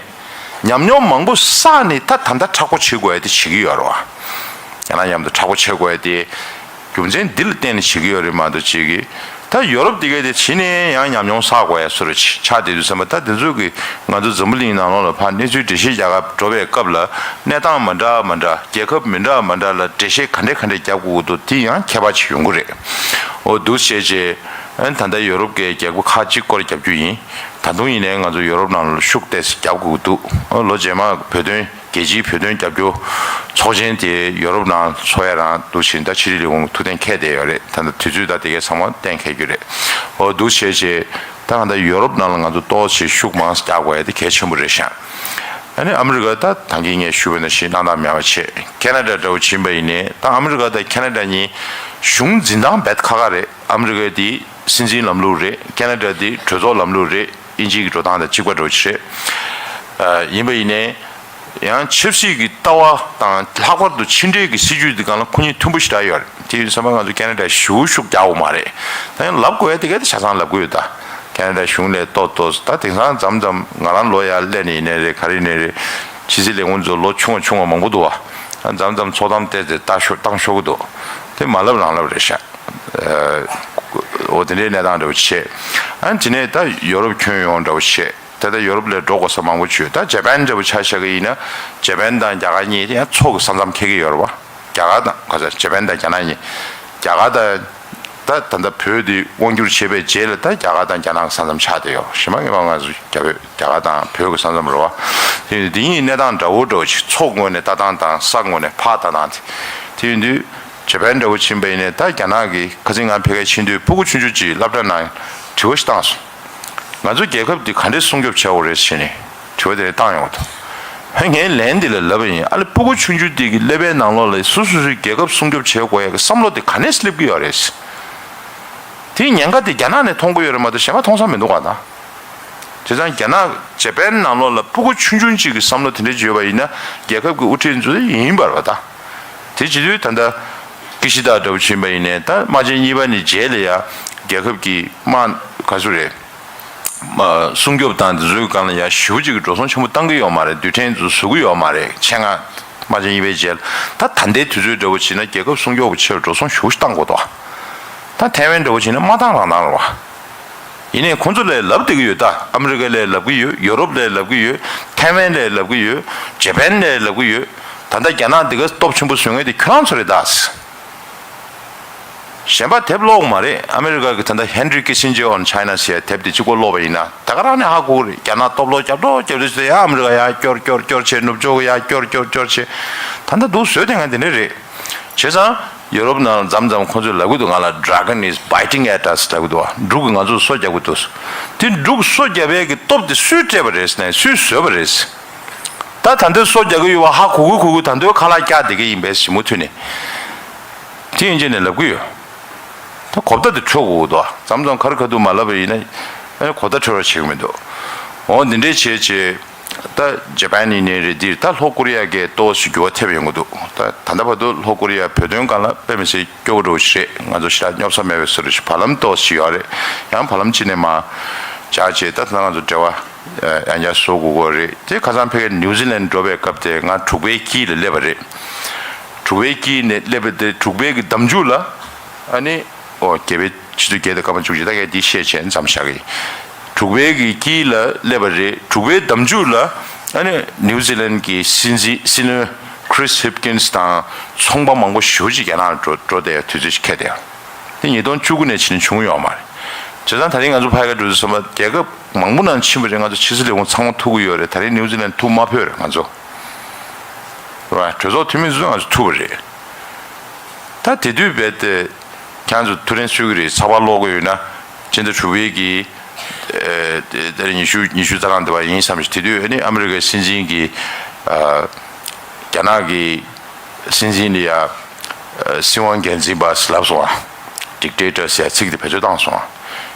ཉམས་མྱོང་མང་པོ་བསགས་ནས་ད་ད་ལྟ་མཁྲེགས་པོ་བྱེད་དགོས་ཡ་དེ་བྱེད་ཀྱི་ཡོད་རེད་བ། ཡང་ན་མཉམ་དུ་མཁྲེགས་པོ་བྱེད་དགོས་ཡ་དེ་རྒྱུ་མཚན་འདི་ལ་བརྟེན་ནས་བྱེད་ཀྱི་ཡོད་རེད་མ་གཏོགས་ཅིག་གིས། ད་ཡོ་རོབ་དེ་གའི་དེ་ཕྱི་ནས་ཡང་ཉམས་མྱོང་བསགས་དགོས་ཡ་བཟོ་འདྲ་ཅིག་ཆགས་བསྡད་དུས་ཙམ་པ། ད་དེ་ཚོ་གིས་ང་ཚོ་འཛམ་བུ་གླིང་ནང་ལོགས་ལ་ཕར་གནས་ཚུལ་འགྲེལ་བཤད་རྒྱག་ག་འགྲོ་བའི་སྐབས་ལ་གནས་སྟངས་མི་འདྲ་མི་འདྲ། རྒྱལ་ཁབ་མི་འདྲ་མི་འདྲ་ལ་འགྲེལ་བཤད་ག་འདྲས་ག་འདྲས་རྒྱབ་དགོས་ཀྱི་འདུག་དེ་ཡང་ཁྱད་པར་ཅིག་ཡོང་གི་རེད། འོ་འདུག་བྱས་བྱས་ཨ་ནི་ད་ལྟ་ཡོ་རོབ་ཀྱི་རྒྱལ་ཁབ་ཁག་ཅིག་སྐོར་རྒྱབ་རྒྱུ་ཡིན། ད་དུང་ཡིན་ནའི་ང་ཚོ་ཡོ་རོབ་ནང་ལ་ཤུགས་ཏོག་ཙམ་རྒྱབ་དགོས་ཀྱི་འདུག་ཨ་ལོ་རྗེས་མ་བོད་དོན་རྒྱལ་སྤྱིའི་བོད་དོན་རྒྱབ་སྐྱོར་ཚོགས་ཆེན་དེ་ཡོ་རོབ་ནང་ཚོགས་ཡ་རང་འདུག་བཞིན་ད་ཕྱི་དྲིལ་ལས་ཁུངས་ཐུགས་གཏན་འཁེལ་བསྡད་ཡོད་རེད། ད་ལྟ་དུས་ཚོད་ད་དེ་གའི་ཚང་མ་གཏན་འཁེལ་རྒྱུ་རེད། འོ་འདུག་བྱས་བྱས་ད་ང་ད་ཡོ་རོབ་ནང་ལ་ང་ཚོ་ཏོག་ཙམ་ཤུགས་མང་ཙམ་རྒྱག་དགོས་ཡ་དེ་གལ་ཆེན་པོ་རེད་ཤག་ཨ་ནི་ཨ་མི་རི་ཀ་ད་ད་གིན་ངས་ཞུས་པ་ནང་བཞིན་སྣང་དག་མེད་པ་བྱས། ཁེ་ན་ཌ་འདྲ་བོ་ཕྱིན་པ་ཡིན་ནའི་ད་ཨ་མི་རི་ཀ་དང་ཁེ་ན་ཌ་གཉིས་གཞུང་འཛིན་སྟངས་རྦད་ཁག་ཁག་རེད། ཨ་མི་རི་ཀ་དེ་སྲིད་འཛིན་ལམ་ལུགས་རེད། ཁེ་ན་ཌ་དེ་གྲོས་ཚོགས་ལམ་ལུགས་རེད། དབྱིན་ཇི་གི་འགྲོ་སྟངས་དང་གཅིག་པ་འདྲ་བོ་ཅིག་རེད། ཨ་ཡིན་པ་ཡིན་ནའི་ཡང་ཆབ་སྲིད་ཀྱི་ལྟ་བ་དང་ལྷག་པར་དུ་ཕྱི་འབྲེལ་གྱི་སྲིད་ཇུས་དེ་སྒང་ལ་ཁོ་གཉིས་མཐུན་པོ་ཞེ་དྲག་ཡོད་རེད། དེ་ཡིན་ཙང་ང་ཚོ་ཁེ་ན་ཌ་ཞེ་པོ་ཤུགས་རྒྱག་དགོས་མ་རེད། ད་ཡང་ལབ་དགོས་ཡ་དེ་ག་དེ་ཆ་ཚང་ལབ་དགོས་ཡོད། ད་ཁེ་ན་ཌ་གཞུང་ལ་ཏོག་ཏོག་ད་དེང་སང་མཚམས་མཚམས་ང་རང་ལོ་ཡར་སླེབས་ནས་ཡིན་ནའི་རེད། ག་རེ་ཡིན་ནའི་རེད། ཕྱི་སྲིད་ལས་ཁུངས་ཚོ་ལོ་ཆུང་བ་ཆུང་བ་མང་པོ་འདུག་བ། ད་མཚམས་མཚམས་ཚོགས་གཏམ་བལྟས་ཏེ་ལྟ་ཤོར་བཏང་ཤོར་གི་འདུག་དེ་མ་ལབ་རང་ལབ་རེད་ཤག་འོ་དེ་འདྲའི་གནས་སྟངས་འདྲ་བོ་བྱས། ཨ་ནི་དེ་ནས་ད་ཡོ་རོབ་ཁྱོན་ཡོངས་འདྲ་བོ་བྱས། ད་ལྟ་ཡོ་རོབ་ལ་འགྲོ་དགོས་ས་མང་པོ་བྱུང་། ད་ཇ་པན་འདྲ་བོ་ཆ་བཞག་གི་ཡིན་ན་ཇ་པན་དང་རྒྱ་གར་གཉིས་དེ་ཡང་མཚོ་གི་ས་མཚམས་འཁེལ་གི་ཡོད་རེད་བ། རྒྱ་གར་དང་ག་ས་ཇ་པན་དང་རྒྱ་ནག་གཉིས། རྒྱ་གར་དང་ད་ད་ལྟ་བོད་དེ་དབང་སྒྱུར་བྱས་པའི་རྗེས་ལ་ད་རྒྱ་གར་དང་རྒྱ་ནག་གི་ས་མཚམས་ཆགས་བསྡད་ཡོད། གཞན་པ་ངས་མ་ང་ཚོ་རྒྱ་བོད་རྒྱ་གར་དང་བོད་ཀྱི་ས་མཚམས་རེད་བ། དེ་ཡིན་དུས་དེ་གཉིས་གནས་སྟངས་འདྲ་བོ་འདྲ་བོ་ཅིག་མཚོ་ངོས་ནས་ལྟ་སྟངས་དང་ས་ངོས་ནས་ཕར་ལྟ་སྟངས་དེ། དེ་ཡིན་དུས་ཇ་པན་འདྲ་བོ་ཕྱིན་པ་ཡིན་ནའི་ད་རྒྱ་ནག་གིས་ཁ་སང་ང་ཕ་གིར་ཕྱིན་དུས་སྤུ་གུ་ཆུང་ཆུང་ཅིག་སློབ་གྲྭ་ནང་དྲི་བ་ཞིག་བཏང་སོང་། ང་ཚོ་རྒྱལ་ཁབ་འདི་ག་འདྲས་སྲུང་སྐྱོབ་བྱེད་དགོས་རེད་ཟེར་ནས་དྲི་བ་དེ་འདྲ་བཏང་ཡོང་བ་དང་། ཧ་ངས་ལན་འདི་ལ་ལབ་པ་ཡིན། ཨ་ལེ་སྤུ་གུ་ཆུང་ཆུང་འདི་གི་ཀླད་པའི་ནང་ལོགས་ལ་སོ་སོ་སོའི་རྒྱལ་ཁབ་སྲུང་སྐྱོབ་བྱེད་དགོས་ཡ་གི་བསམ་བློ་དེ་ག་ནས་སླེབས་ཀྱི་ཡོད་རེད། དེའི་ཉེན་ཁ་དེ་རྒྱ་ནག་ནས་མཐོང་གི་ཡོད་རེད་མ་གཏོགས་གཞན་པ་མཐོང་ས་མི་འདུག་ག་ད། བྱས་ཙང་རྒྱ་ནག་ཇ་པན་ནང་ལོགས་ལ་སྤུ་གུ་ཆུང་ཆུང་གཅིག་གི་བསམ་བློ་དེ་འདྲ་ཅིག་ཡོད་པ་ཡིན་ན་རྒྱལ་ཁབ་ཀྱི་དབུ་ཁྲིད་ཚོ་ཡིན་པ་རེད་བ་ད། དེ་བྱེད་དུས་ད་ལྟ་ཀི་ཤི་ད་འདྲ་བོ་ཕྱིན་པ་ཡིན་ནའི་ད་དམག་ཆེན་གཉིས་པ་ནས་རྗེས་ལ་ཡ་རྒྱལ་ཁབ་ཀྱི་དམག་ག་ཚོད་རེད། མ་སྲུང་སྐྱོབ་དང་འདི་ཚོའི་སྒང་ལ་ཡ་ཞེ་པོ་ཅིག་གི་འགྲོ་སོང་ཆེན་པོ་བཏང་གི་ཡོད་མ་རེད། རྡུལ་ཕྲན་ཚོ་བཟོ་གི་ཡོད་མ་རེད། ཆེད་མངགས་དམག་ཆེན་གཉིས་པའི་རྗེས་ལ་ད་ད་ལྟའི་དུས་ཚོད་འདྲ་བོ་བྱས་ན་རྒྱལ་ཁབ་སྲུང་སྐྱོབ་ཀྱི་ཆེད་ལ་འགྲོ་སོང་ཞེ་པོ་ཅིག་བཏང་དགོས་འདུག་ད་ཐའེ་ཝན་འདྲ་བོ་བྱས་ན་མ་བཏང་རང་བཏང་རེད་བ། ཡིན་ནའི་ཁོང་ཚོ་ལ་ལབ་བསྡད་ཀྱི་ཡོད་ད། ཨ་མི་རི་ཀ་ལ་ལབ་ཀྱི་ཡོད། ཡོ་རོབ་ལ་ལབ་ཀྱི་ཡོད། ཐའེ་ཝན་ལ་ལབ་ཀྱི་ཡོད། ཇ་པན་ལ་ལབ་ཀྱི་ཡོད། ད་ལྟ་རྒྱ་ནག་འདི་ག་སྟོབས་ཆེན་པོ་བཟོ་མཁན་དེ་ཁྱོད་རང་ཚོ་རེད་ད། གཞན་པ་དེབ་ཀློག་མ་རེད། ཨ་མི་རི་ཀ་གི་ད་ལྟ་Henry Kissinger on China ཟེར་ཡ་དེབ་དེ་གཅིག་པོ་ཀློག་པ་ཡིན་ན་ད་ག་རང་ནས་ཧ་གོ་གི་རེད། རྒྱ་ནག་སྟོབས་ལོག་རྒྱབ་ལོག་རྒྱབ་ལོག་བྱས་ཡ་ཨ་མི་རི་ཀ་ཡ་སྐྱོར་སྐྱོར་སྐྱོར་བྱས། ནུབ་ཕྱོགས་གི་ཡ་སྐྱོར་སྐྱོར་སྐྱོར་བྱས། ད་ལྟ་འདུག་བཟོས་བསྡད་མཁན་དེ་འདྲ་རེད། བྱས་ཙང་། ཡོ་རོབ་ནང་མཚམས་མཚམས་ཁོང་ཚོས་ལབ་གི་འདུག་ང་ལ་Dragon is biting at us ལབ་གི་འདུག་འབྲུག་གིས་ང་ཚོ་སོ་རྒྱག་གི་འདུག་དེ་འབྲུག་སོ་རྒྱབ་ཡས་ཀྱི་སྟོབས་དེ་སུས་སྤྲད་པ་རེད་ཟེར་ན་སུས་བཟོས་པ་རེད། ད་ད་འདོད་སོ་རྒྱག་གི་ཡོད་པ་ཧ་གོ་གི་གོ་གི་ད་འདོད་ཁ་ལག་བཀྱག་བསྡད་ཀྱི་ཡིན་པས་ཞིབ་མོ་ཐུག་ནས། དེ་ཡིན་ཅེས་ནས་ལབ་གི་ཡོད། ད་གོ་བརྡ་དེ་འཕྲོད་དགོས་ཀྱི་འདུག་མཚམས་མཚམས་ཁ་རི་ཁ་ཐུག་མ་ལབ་པ་ཡིན་ན་ཨ་ནི་གོ་བརྡ་འཕྲོད་རོགས་བྱེད་ཀྱི་མི་འདུག་འོ་འདི་འདྲས་བྱས་བྱས། ད་ཇ་པན་ཡིན་ནའི་རེད། འདིར་ད་ལྷོ་ཀོ་རི་ཡ་གས་ཏོག་ཙམ་འགྱུར་བ་ཐེབས་ཡོང་གི་འདུག་ད་ད་ལྟ་བར་དུ་ལྷོ་ཀོ་རི་ཡ་བོད་དོན་སྒང་ལ་དཔེ་མི་སྲིད་སྐྱོ་བོ་འདྲ་བོ་ཞིག་རེད། ང་ཚོ་ཞེ་དྲག་སྙོབ་ས་མེད་པའི་བཟོ་འདྲ་ཞིག་བར་ལམ་ཏོག་ཙམ་ཡོད་རེད། ཡང་བར་ལམ་གཅིག་ནས་མར་འཇགས་བྱས་ད་ད་ང་ཚོ་འབྲེལ་བ་ཡང་བསྐྱར་བཟོ་དགོས་ཀྱི་རེད། དེ་ཁ་སང་ཕ་གིར་ནིའུ་ཛི་ལན་འགྲོ་བའི་སྐབས་དེ་ང་འབྲུག་པའི་དཀྱིལ་ལ་སླེབས་པ་རེད། འབྲུག་པའི་དཀྱིལ་ནས་སླེབས་པ་དེ་འབྲུག་པའི་གི་འདམ་རྒྱུད་ལ་ཨ་ནི་ཨོ་རྒྱལ་པོའི་ཆུ་ཚོད་བརྒྱད་དང་སྐར་མ་བཅུ་གཅིག་ད་གས་འདི་བཤད་བྱས་མཚམས་བཞག་གི། འབྲུག་པའི་གི་དཀྱིལ་ལ་སླེབས་པ་རེད། འབྲུག་པའི་འདམ་རྒྱུད་ལ་ཨ་ནི་ནིའུ་ཛི་ལན་གི་སྲིད་འཛིན་སྲིད་བློན་Chris Hipkins དང་ཚོང་པ་མང་པོ་ཞེ་པོ་ཅིག་རྒྱ་ནག་ལ་འགྲོ་འགྲོ་བསྡད་ཡ་དུས་ཚོད་ཅིག་འཁེལ་བསྡད་ཡ། དེ་ཉིས་སྟོང་བཅུ་དགུ་ནས་ཕྱིན་ནས་བྱུང་ཡོད་མ་རེད། བྱས་ཙང་ད་རིང་ང་ཚོ་ཕ་གིར་འགྲོ་དུས་ཙམ་པ་རྒྱལ་ཁབ་མང་པོ་ནང་ཕྱིན་པ་རེད། ང་ཚོ་ཕྱི་སྲིད་ལས་ཁུངས་ཚང་མ་ཐུག་གི་ཡོད་རེད། ད་རིང་ནིའུ་ཛི་ལན་ཐུག་མ་ཕོད་རེད་ང་ཚོ། རེད་བ། གྲོས་ཚོགས་འཐུས་མི་ཚོ་ང་ཚོ་ཐུག་པ་རེད། ད་དེ་དུས་རྦད་དེ་ཁྱེད་ཚོ་ཐུགས་རེ་གསོས་ཀྱི་རེད། ཚགས་པར་ཀློག་གི་ཡོད་ན་སྤྱི་ཟླ་དྲུག་པའི་གི་ཨ་ད་རེས་ཉི་ཤུ་ཉི་ཤུ་རྩ་གྲངས་དེ་བ་ཡིན་བསམ་ཞིག་དེ་དུས་ཨ་ནི་ཨ་མི་རི་ཀའི་སྲིད་འཛིན་གྱིས་ཨ་རྒྱ་ནག་གི་སྲིད་འཛིན་ལ་ཡ་ཨ་སྲིད་དབང་སྒེར་འཛིན་པ་ཟེར་ལབ་སོང་ཨ། Dictator ཟེར་ཚིག་དེ་བེད་སྤྱོད་བཏང་སོང་ཨ།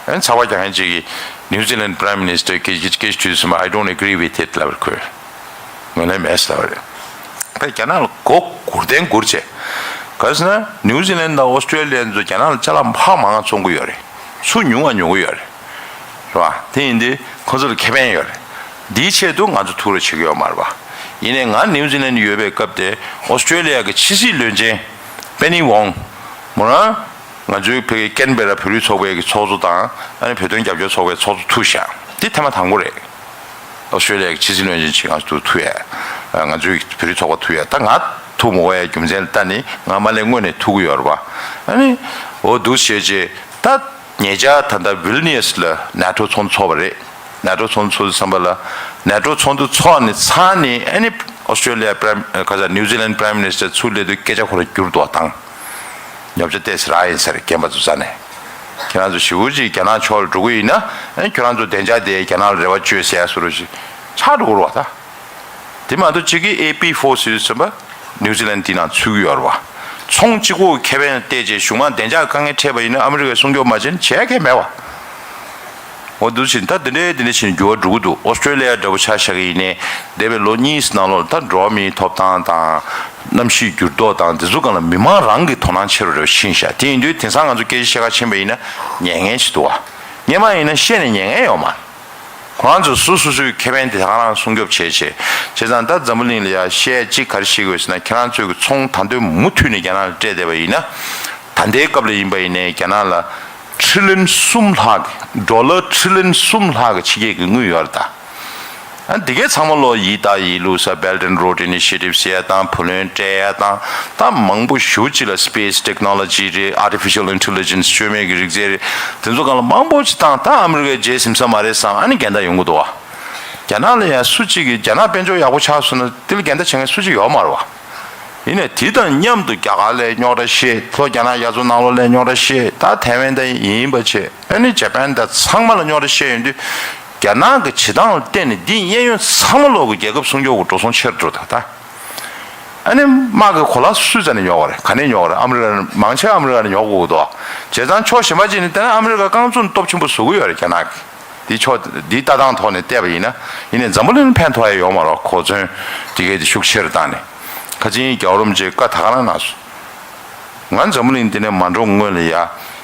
ཨ་ནི་ཚགས་པར་རྒྱག་མཁན་གཅིག་གིས་New Zealand Prime Minister སྐད་ཆ་སྐད་ཆ་དྲིས་སོང་ཨ། I don't agree with it ལབ་རེད་ཁོས། ངོས་ལེན་མེད་ཟེར་བ་རེད། ད་རྒྱ་ནག་ལ་མགོ་སྒུར་བསྟན་སྒུར་བྱས། ག་རེ་ཟེར་ན་ནིའུ་ཛི་ལན་དང་ཨོ་སི་ཀྲོ་ལི་ཡ་ཚོ་རྒྱ་ནག་ལ་ཅ་ལག་འཕར་མང་བ་བཙོང་གི་ཡོད་རེད། ཚུར་ཉུང་བ་ཉོ་གི་ཡོད་རེད། རེད་བ། དེ་ཡིན་དུས་ཁོ་ཚོ་ལ་ཁེ་ཕན་ཡོད་རེད། འདིའི་ཆེད་དུ་ང་ཚོ་ཐུགས་རེ་བྱེད་ཀྱི་ཡོད་མ་རེད་བ། ཡིན་ནའི་ང་ནིའུ་ཛི་ལན་ཡོད་པའི་སྐབས་དེ་ཨོ་སི་ཀྲོ་ལི་ཡ་གི་ཕྱི་སྲིད་བློན་ཆེན་པེ་ནི་ཝོང་མོ་རང་ང་ཚོའི་བོད་ཀྱི་ཀེན་བེ་ར་བོད་རིགས་ཚོགས་པའི་གི་ཚོགས་གཙོ་དང་ཨ་ནི་བོད་དོན་རྒྱབ་སྐྱོར་ཚོགས་པའི་ཚོགས་གཙོ་ཐུག་ཤག་འདི་ཐེངས་མ་དང་པོ་རེད། ཨོ་སི་ཀྲོ་ལི་ཡ་གི་ཕྱི་སྲིད་བློན་ཆེན་ཅིག་ང་ཚོ་ཐུག་ཡ། ང་ཚོའི་བོད་རིགས་ཚོགས་པ་ཐུག་ཡ། ད་ང་ཐུག་མ་དགོས་ཡ་རྒྱུ་མཚན་ལ་ལྟ་ནི་ང་མ་ལས་སྔོན་ནས་ཐུག་གི་ཡོད་རེད་བ། ཨ་ནི་འོ་འདུག་བྱས་རྗེས་ད་ཉེ་ཆར་ད་ལྟ་ཝིལ་ནི་ཡ་སི་ལ་ནེ་ཊོ་ཚོགས་འདུ་ཚོགས་པ་རེད། ནེ་ཊོ་ཚོགས་འདུ་ཚོགས་དུས་ཙམ་པ་ལ་ནེ་ཊོ་ཚོགས་འདུ་ཚོགས་ནས་ཚར་ནས་ཨ་ནི་ཨོ་སི་ཀྲོ་ལི་ཡ་པི་རེམ་ཁ་ས་ནིའུ་ཛི་ལན་པི་རེམ་མི་ནི་སི་ཊར་ཚུར་སླེབས་དུས་སྐད་ཆ་ཁོ་རང་འགྱུར་འདུག་བ་དང་། ཉོབ་ཆ་ཏོག་ཙམ་རག་ཡིན་ཟེར་རྒན་པ་ཚོ་རྩ་ནས། ཁྱེད་རང་ཚོ་ཞེ་པོ་ཅིག་རྒྱ་ནག་ཕྱོགས་ལ་འགྲོ་གི་ཡིན་ན་ཨ་ཁྱོད་རང་ཚོ་བདེ་འཇགས་དེ་རྒྱ་ནག་ལ་རེ་བ་བཅོལ་ཟེར་ཡ་བཟོ་འདྲ་ཞིག་ཆགས་འགྲོ་གི་རེད་བ་ད། དེ་མ་གཏོགས་གཅིག་གིས་ཨེ་པི་ཕོར་སི་ཟེར་བ་ནིའུ་ཛི་ལན་དེ་ནང་ཚུད་ཀྱི་ཡོད་རེད་བ། ཚོང་གཅིག་པོ་ཁེ་ཕན་བལྟས་རྗེས་གཞུང་མང་བདེ་འཇགས་དཀའ་ངལ་འཕྲད་པ་ཡིན་ན་ཨ་མི་རི་ཀས་སྲུང་སྐྱོབ་མ་བྱས་ན་བྱས་མཁན་མེད་བ། འོ་འདུག་ཕྱིན་ད་འདི་འདྲའི་འདི་འདྲ་ཕྱིན་འགྱུར་བ་འགྲོ་གི་འདུག་ཨོ་སི་ཀྲོ་ལི་ཡ་འདྲ་པོ་ཆ་བཞག་གི་ཡིན་ནའི་འདས་པའི་ལོ་གཉིས་ནང་ལོགས་ད་འགྲོ་བ་མིའི་ཐོབ་ཐང་དང་གནམ་གཤིས་འགྱུར་ལྡོག་དང་འདི་ཚོ་སྒང་ལ་མི་མང་རང་གི་དོ་སྣང་ཆེ་རུ་རེ་བ་ཕྱིན་ཤག་དེ་ཡིན་དུས་དེང་སང་ང་ཚོ་སྐད་ཆ་བཤད་ག་ཕྱིན་པ་ཡིན་ན་ཉན་མཁན་ཞིག་འདུག་བ། སྔོན་མ་ཡིན་ན་བཤད་ནས་ཉན་མཁན་ཡོད་མ་རེད། ཁོ་རང་ཚོ་སོ་སོ་སོའི་ཁེ་ཕན་དེ་ད་ག་རང་སྲུང་སྐྱོབ་བྱེད་བྱེད། བྱས་ཙང་ད་འཛམ་བུ་གླིང་ལ་ཡ་བཤད་གཅིག་ག་རེ་བཤད་དགོས་ཟེར་ན་ཁྱེད་རང་ཚོའི་གི་ཚོང་ད་དུང་མུ་མཐུད་ནས་རྒྱ་ནག་ལ་སྤྲད་བསྡད་པ་ཡིན་ན། ད་ལྟའི་སྐབས་ལ་ཡིན་པ་ཡིན་ནའི་རྒྱ་ནག་ལ་ཁྲི་ལིན་གསུམ་ལྷག་གི་ཌོ་ལར་ཁྲི་ལིན་གསུམ་ལྷག་གི་ཕྱི་རྒྱལ་གྱི་དངུལ་ཡོད་རེད་ད། ཨ་འདི་གའི་ཚང་མ་ལོ་ཡིད་བཏགས་ཡིད་བླུགས་ས་Belt and Road Initiative ཟེར་ཡ་དང་བུ་ལོན་སྤྲད་ཡ་དང་ད་མང་པོ་ཞེ་པོ་ཅིག་ལ་Space Technology རེད། Artificial Intelligence བཅོས་མའི་གི་རིག་རྩལ་རེད། དེ་ཚོ་སྒང་ལ་མང་པོ་ཅིག་བཏང་ད་ཨ་མི་རི་ཀས་རྗེས་ཟིན་ས་མ་རེད་བསམ་ཨ་ནི་འགལ་ཟླ་ཡོང་གི་འདུག་བ། རྒྱ་ནག་ལ་ཡང་སུ་གཅིག་གིས་རྒྱ་ནག་དཔལ་འབྱོར་ཡག་པོ་ཆགས་སོང་ན་དེ་ལ་འགལ་ཟླ་བྱེད་མཁན་སུ་གཅིག་ཡོད་མ་རེད་བ། ཡིན་ནའི་དེ་དང་མཉམ་དུ་རྒྱ་གར་ལ་རྙོག་དྲ་བཤད། ལྷོ་རྒྱ་ནག་རྒྱ་མཚོ་ནང་ལོགས་ལ་རྙོག་དྲ་བཤད། ད་ཐའེ་ཝན་དང་ཡིན་པ་བྱས་ཨ་ནི་ཇ་པན་དང་ཚང་མ་ལ་རྙོག་དྲ་བཤད་ཡོང་དུས་རྒྱ་ནག་གི་བྱེད་སྟངས་ལ་བརྟེན་ནས་འདི་གཡས་གཡོན་ཚང་མ་ལོག་གི་རྒྱལ་ཁབ་སྲུང་སྐྱོབ་ཀྱི་འགྲོ་སོང་ཆེ་རུ་འགྲོ་ད་ད། ཨ་ནི་དམག་གི་གོ་ལ་སུས་རྩ་ནས་རྙོག་གི་རེད། ག་ནས་རྙོག་གི་རེད། ཨ་མི་རི་ཀ་མང་ཆེ་ཨ་མི་རི་ཀ་ནས་རྙོག་གི་འདུག་བྱས་ཙང་ཕྱོགས་གཞན་པ་ཅིག་ནས་བལྟས་ན་ཨ་མི་རི་ཀ་རྐང་བཙུན་སྟོབས་ཆེན་པོ་བཟོ་གི་ཡོད་རེད་རྒྱ་ནག་གིས། འདི་ཕྱོགས་འདིའི་ལྟ་སྟངས་ཐོག་ནས་བལྟས་པ་ཡིན་ན་ཡིན་ནའི་འཛམ་བུ་གླིང་ལ་ཕན་ཐོགས་ཡ་ཡོད་མ་རེད། གོ་མཚོན་དེ་གས་དེ་ཤུགས་ཆེ་རུ་བཏང་ནས་ཁ་ཆེའི་རྒྱལ་བ་རིན་པོ་ཆེས་བཀའ་ད་ག་རང་གནང་སོང་། ང་འཛམ་བུ་གླིང་འདི་ནས་མ་འགྲོ་སྔོན་ལ་ཡ་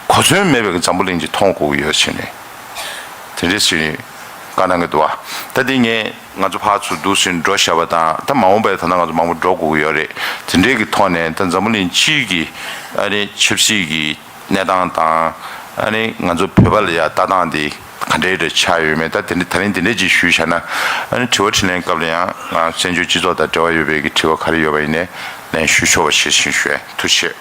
གོ་མཚོན་མེད་པའི་འཛམ་བུ་གླིང་ཅིག་མཐོང་དགོས་ཀྱི་ཡོད་ཟེར་ནས་དེ་འདྲས་ཟེར་ནས་བཀའ་གནང་གི་འདུག་བ། ད་འདི་ངས་ང་ཚོ་ཕར་ཚུར་འདུག་ཟེར་འགྲོ་བཞག་པ་དང་ད་མ་འོངས་པའི་ད་ལྟ་ང་ཚོ་མང་པོ་འགྲོ་དགོས་ཀྱི་ཡོད་རེད། དེ་འདྲས་ཀྱི་ཐོག་ནས་ད་འཛམ་བུ་གླིང་སྤྱིའི་གི་ཨ་ནི་ཆབ་སྲིད་ཀྱི་གནས་སྟངས་དང་ཨ་ནི་ང་ཚོ་བོད་པ་ལ་ཡ་ལྟ་སྟངས་འདི་ག་འདྲའི་རེ་ཆགས་ཡོད་མེད་ད་དེ་འདྲ་ད་རིང་དེ་འདྲས་ཅིག་ཞུས་བཞག་ན་ཨ་ནི་དྲི་བ་དྲིས་ལན་སྐབས་ལ་ཡང་ང་བཙན་བྱོལ་སྤྱི་ཚོགས་དང་འབྲེལ་བ་ཡོད་པའི་གི་དྲི་བ་ག་རེ་ཡོད་པ་ཡིན་ནའི་ལན་ཞུ་ཆོག་པ་ཞིག་ཞུ་ཞུ་ཐུགས་རྗེ་ཆེ།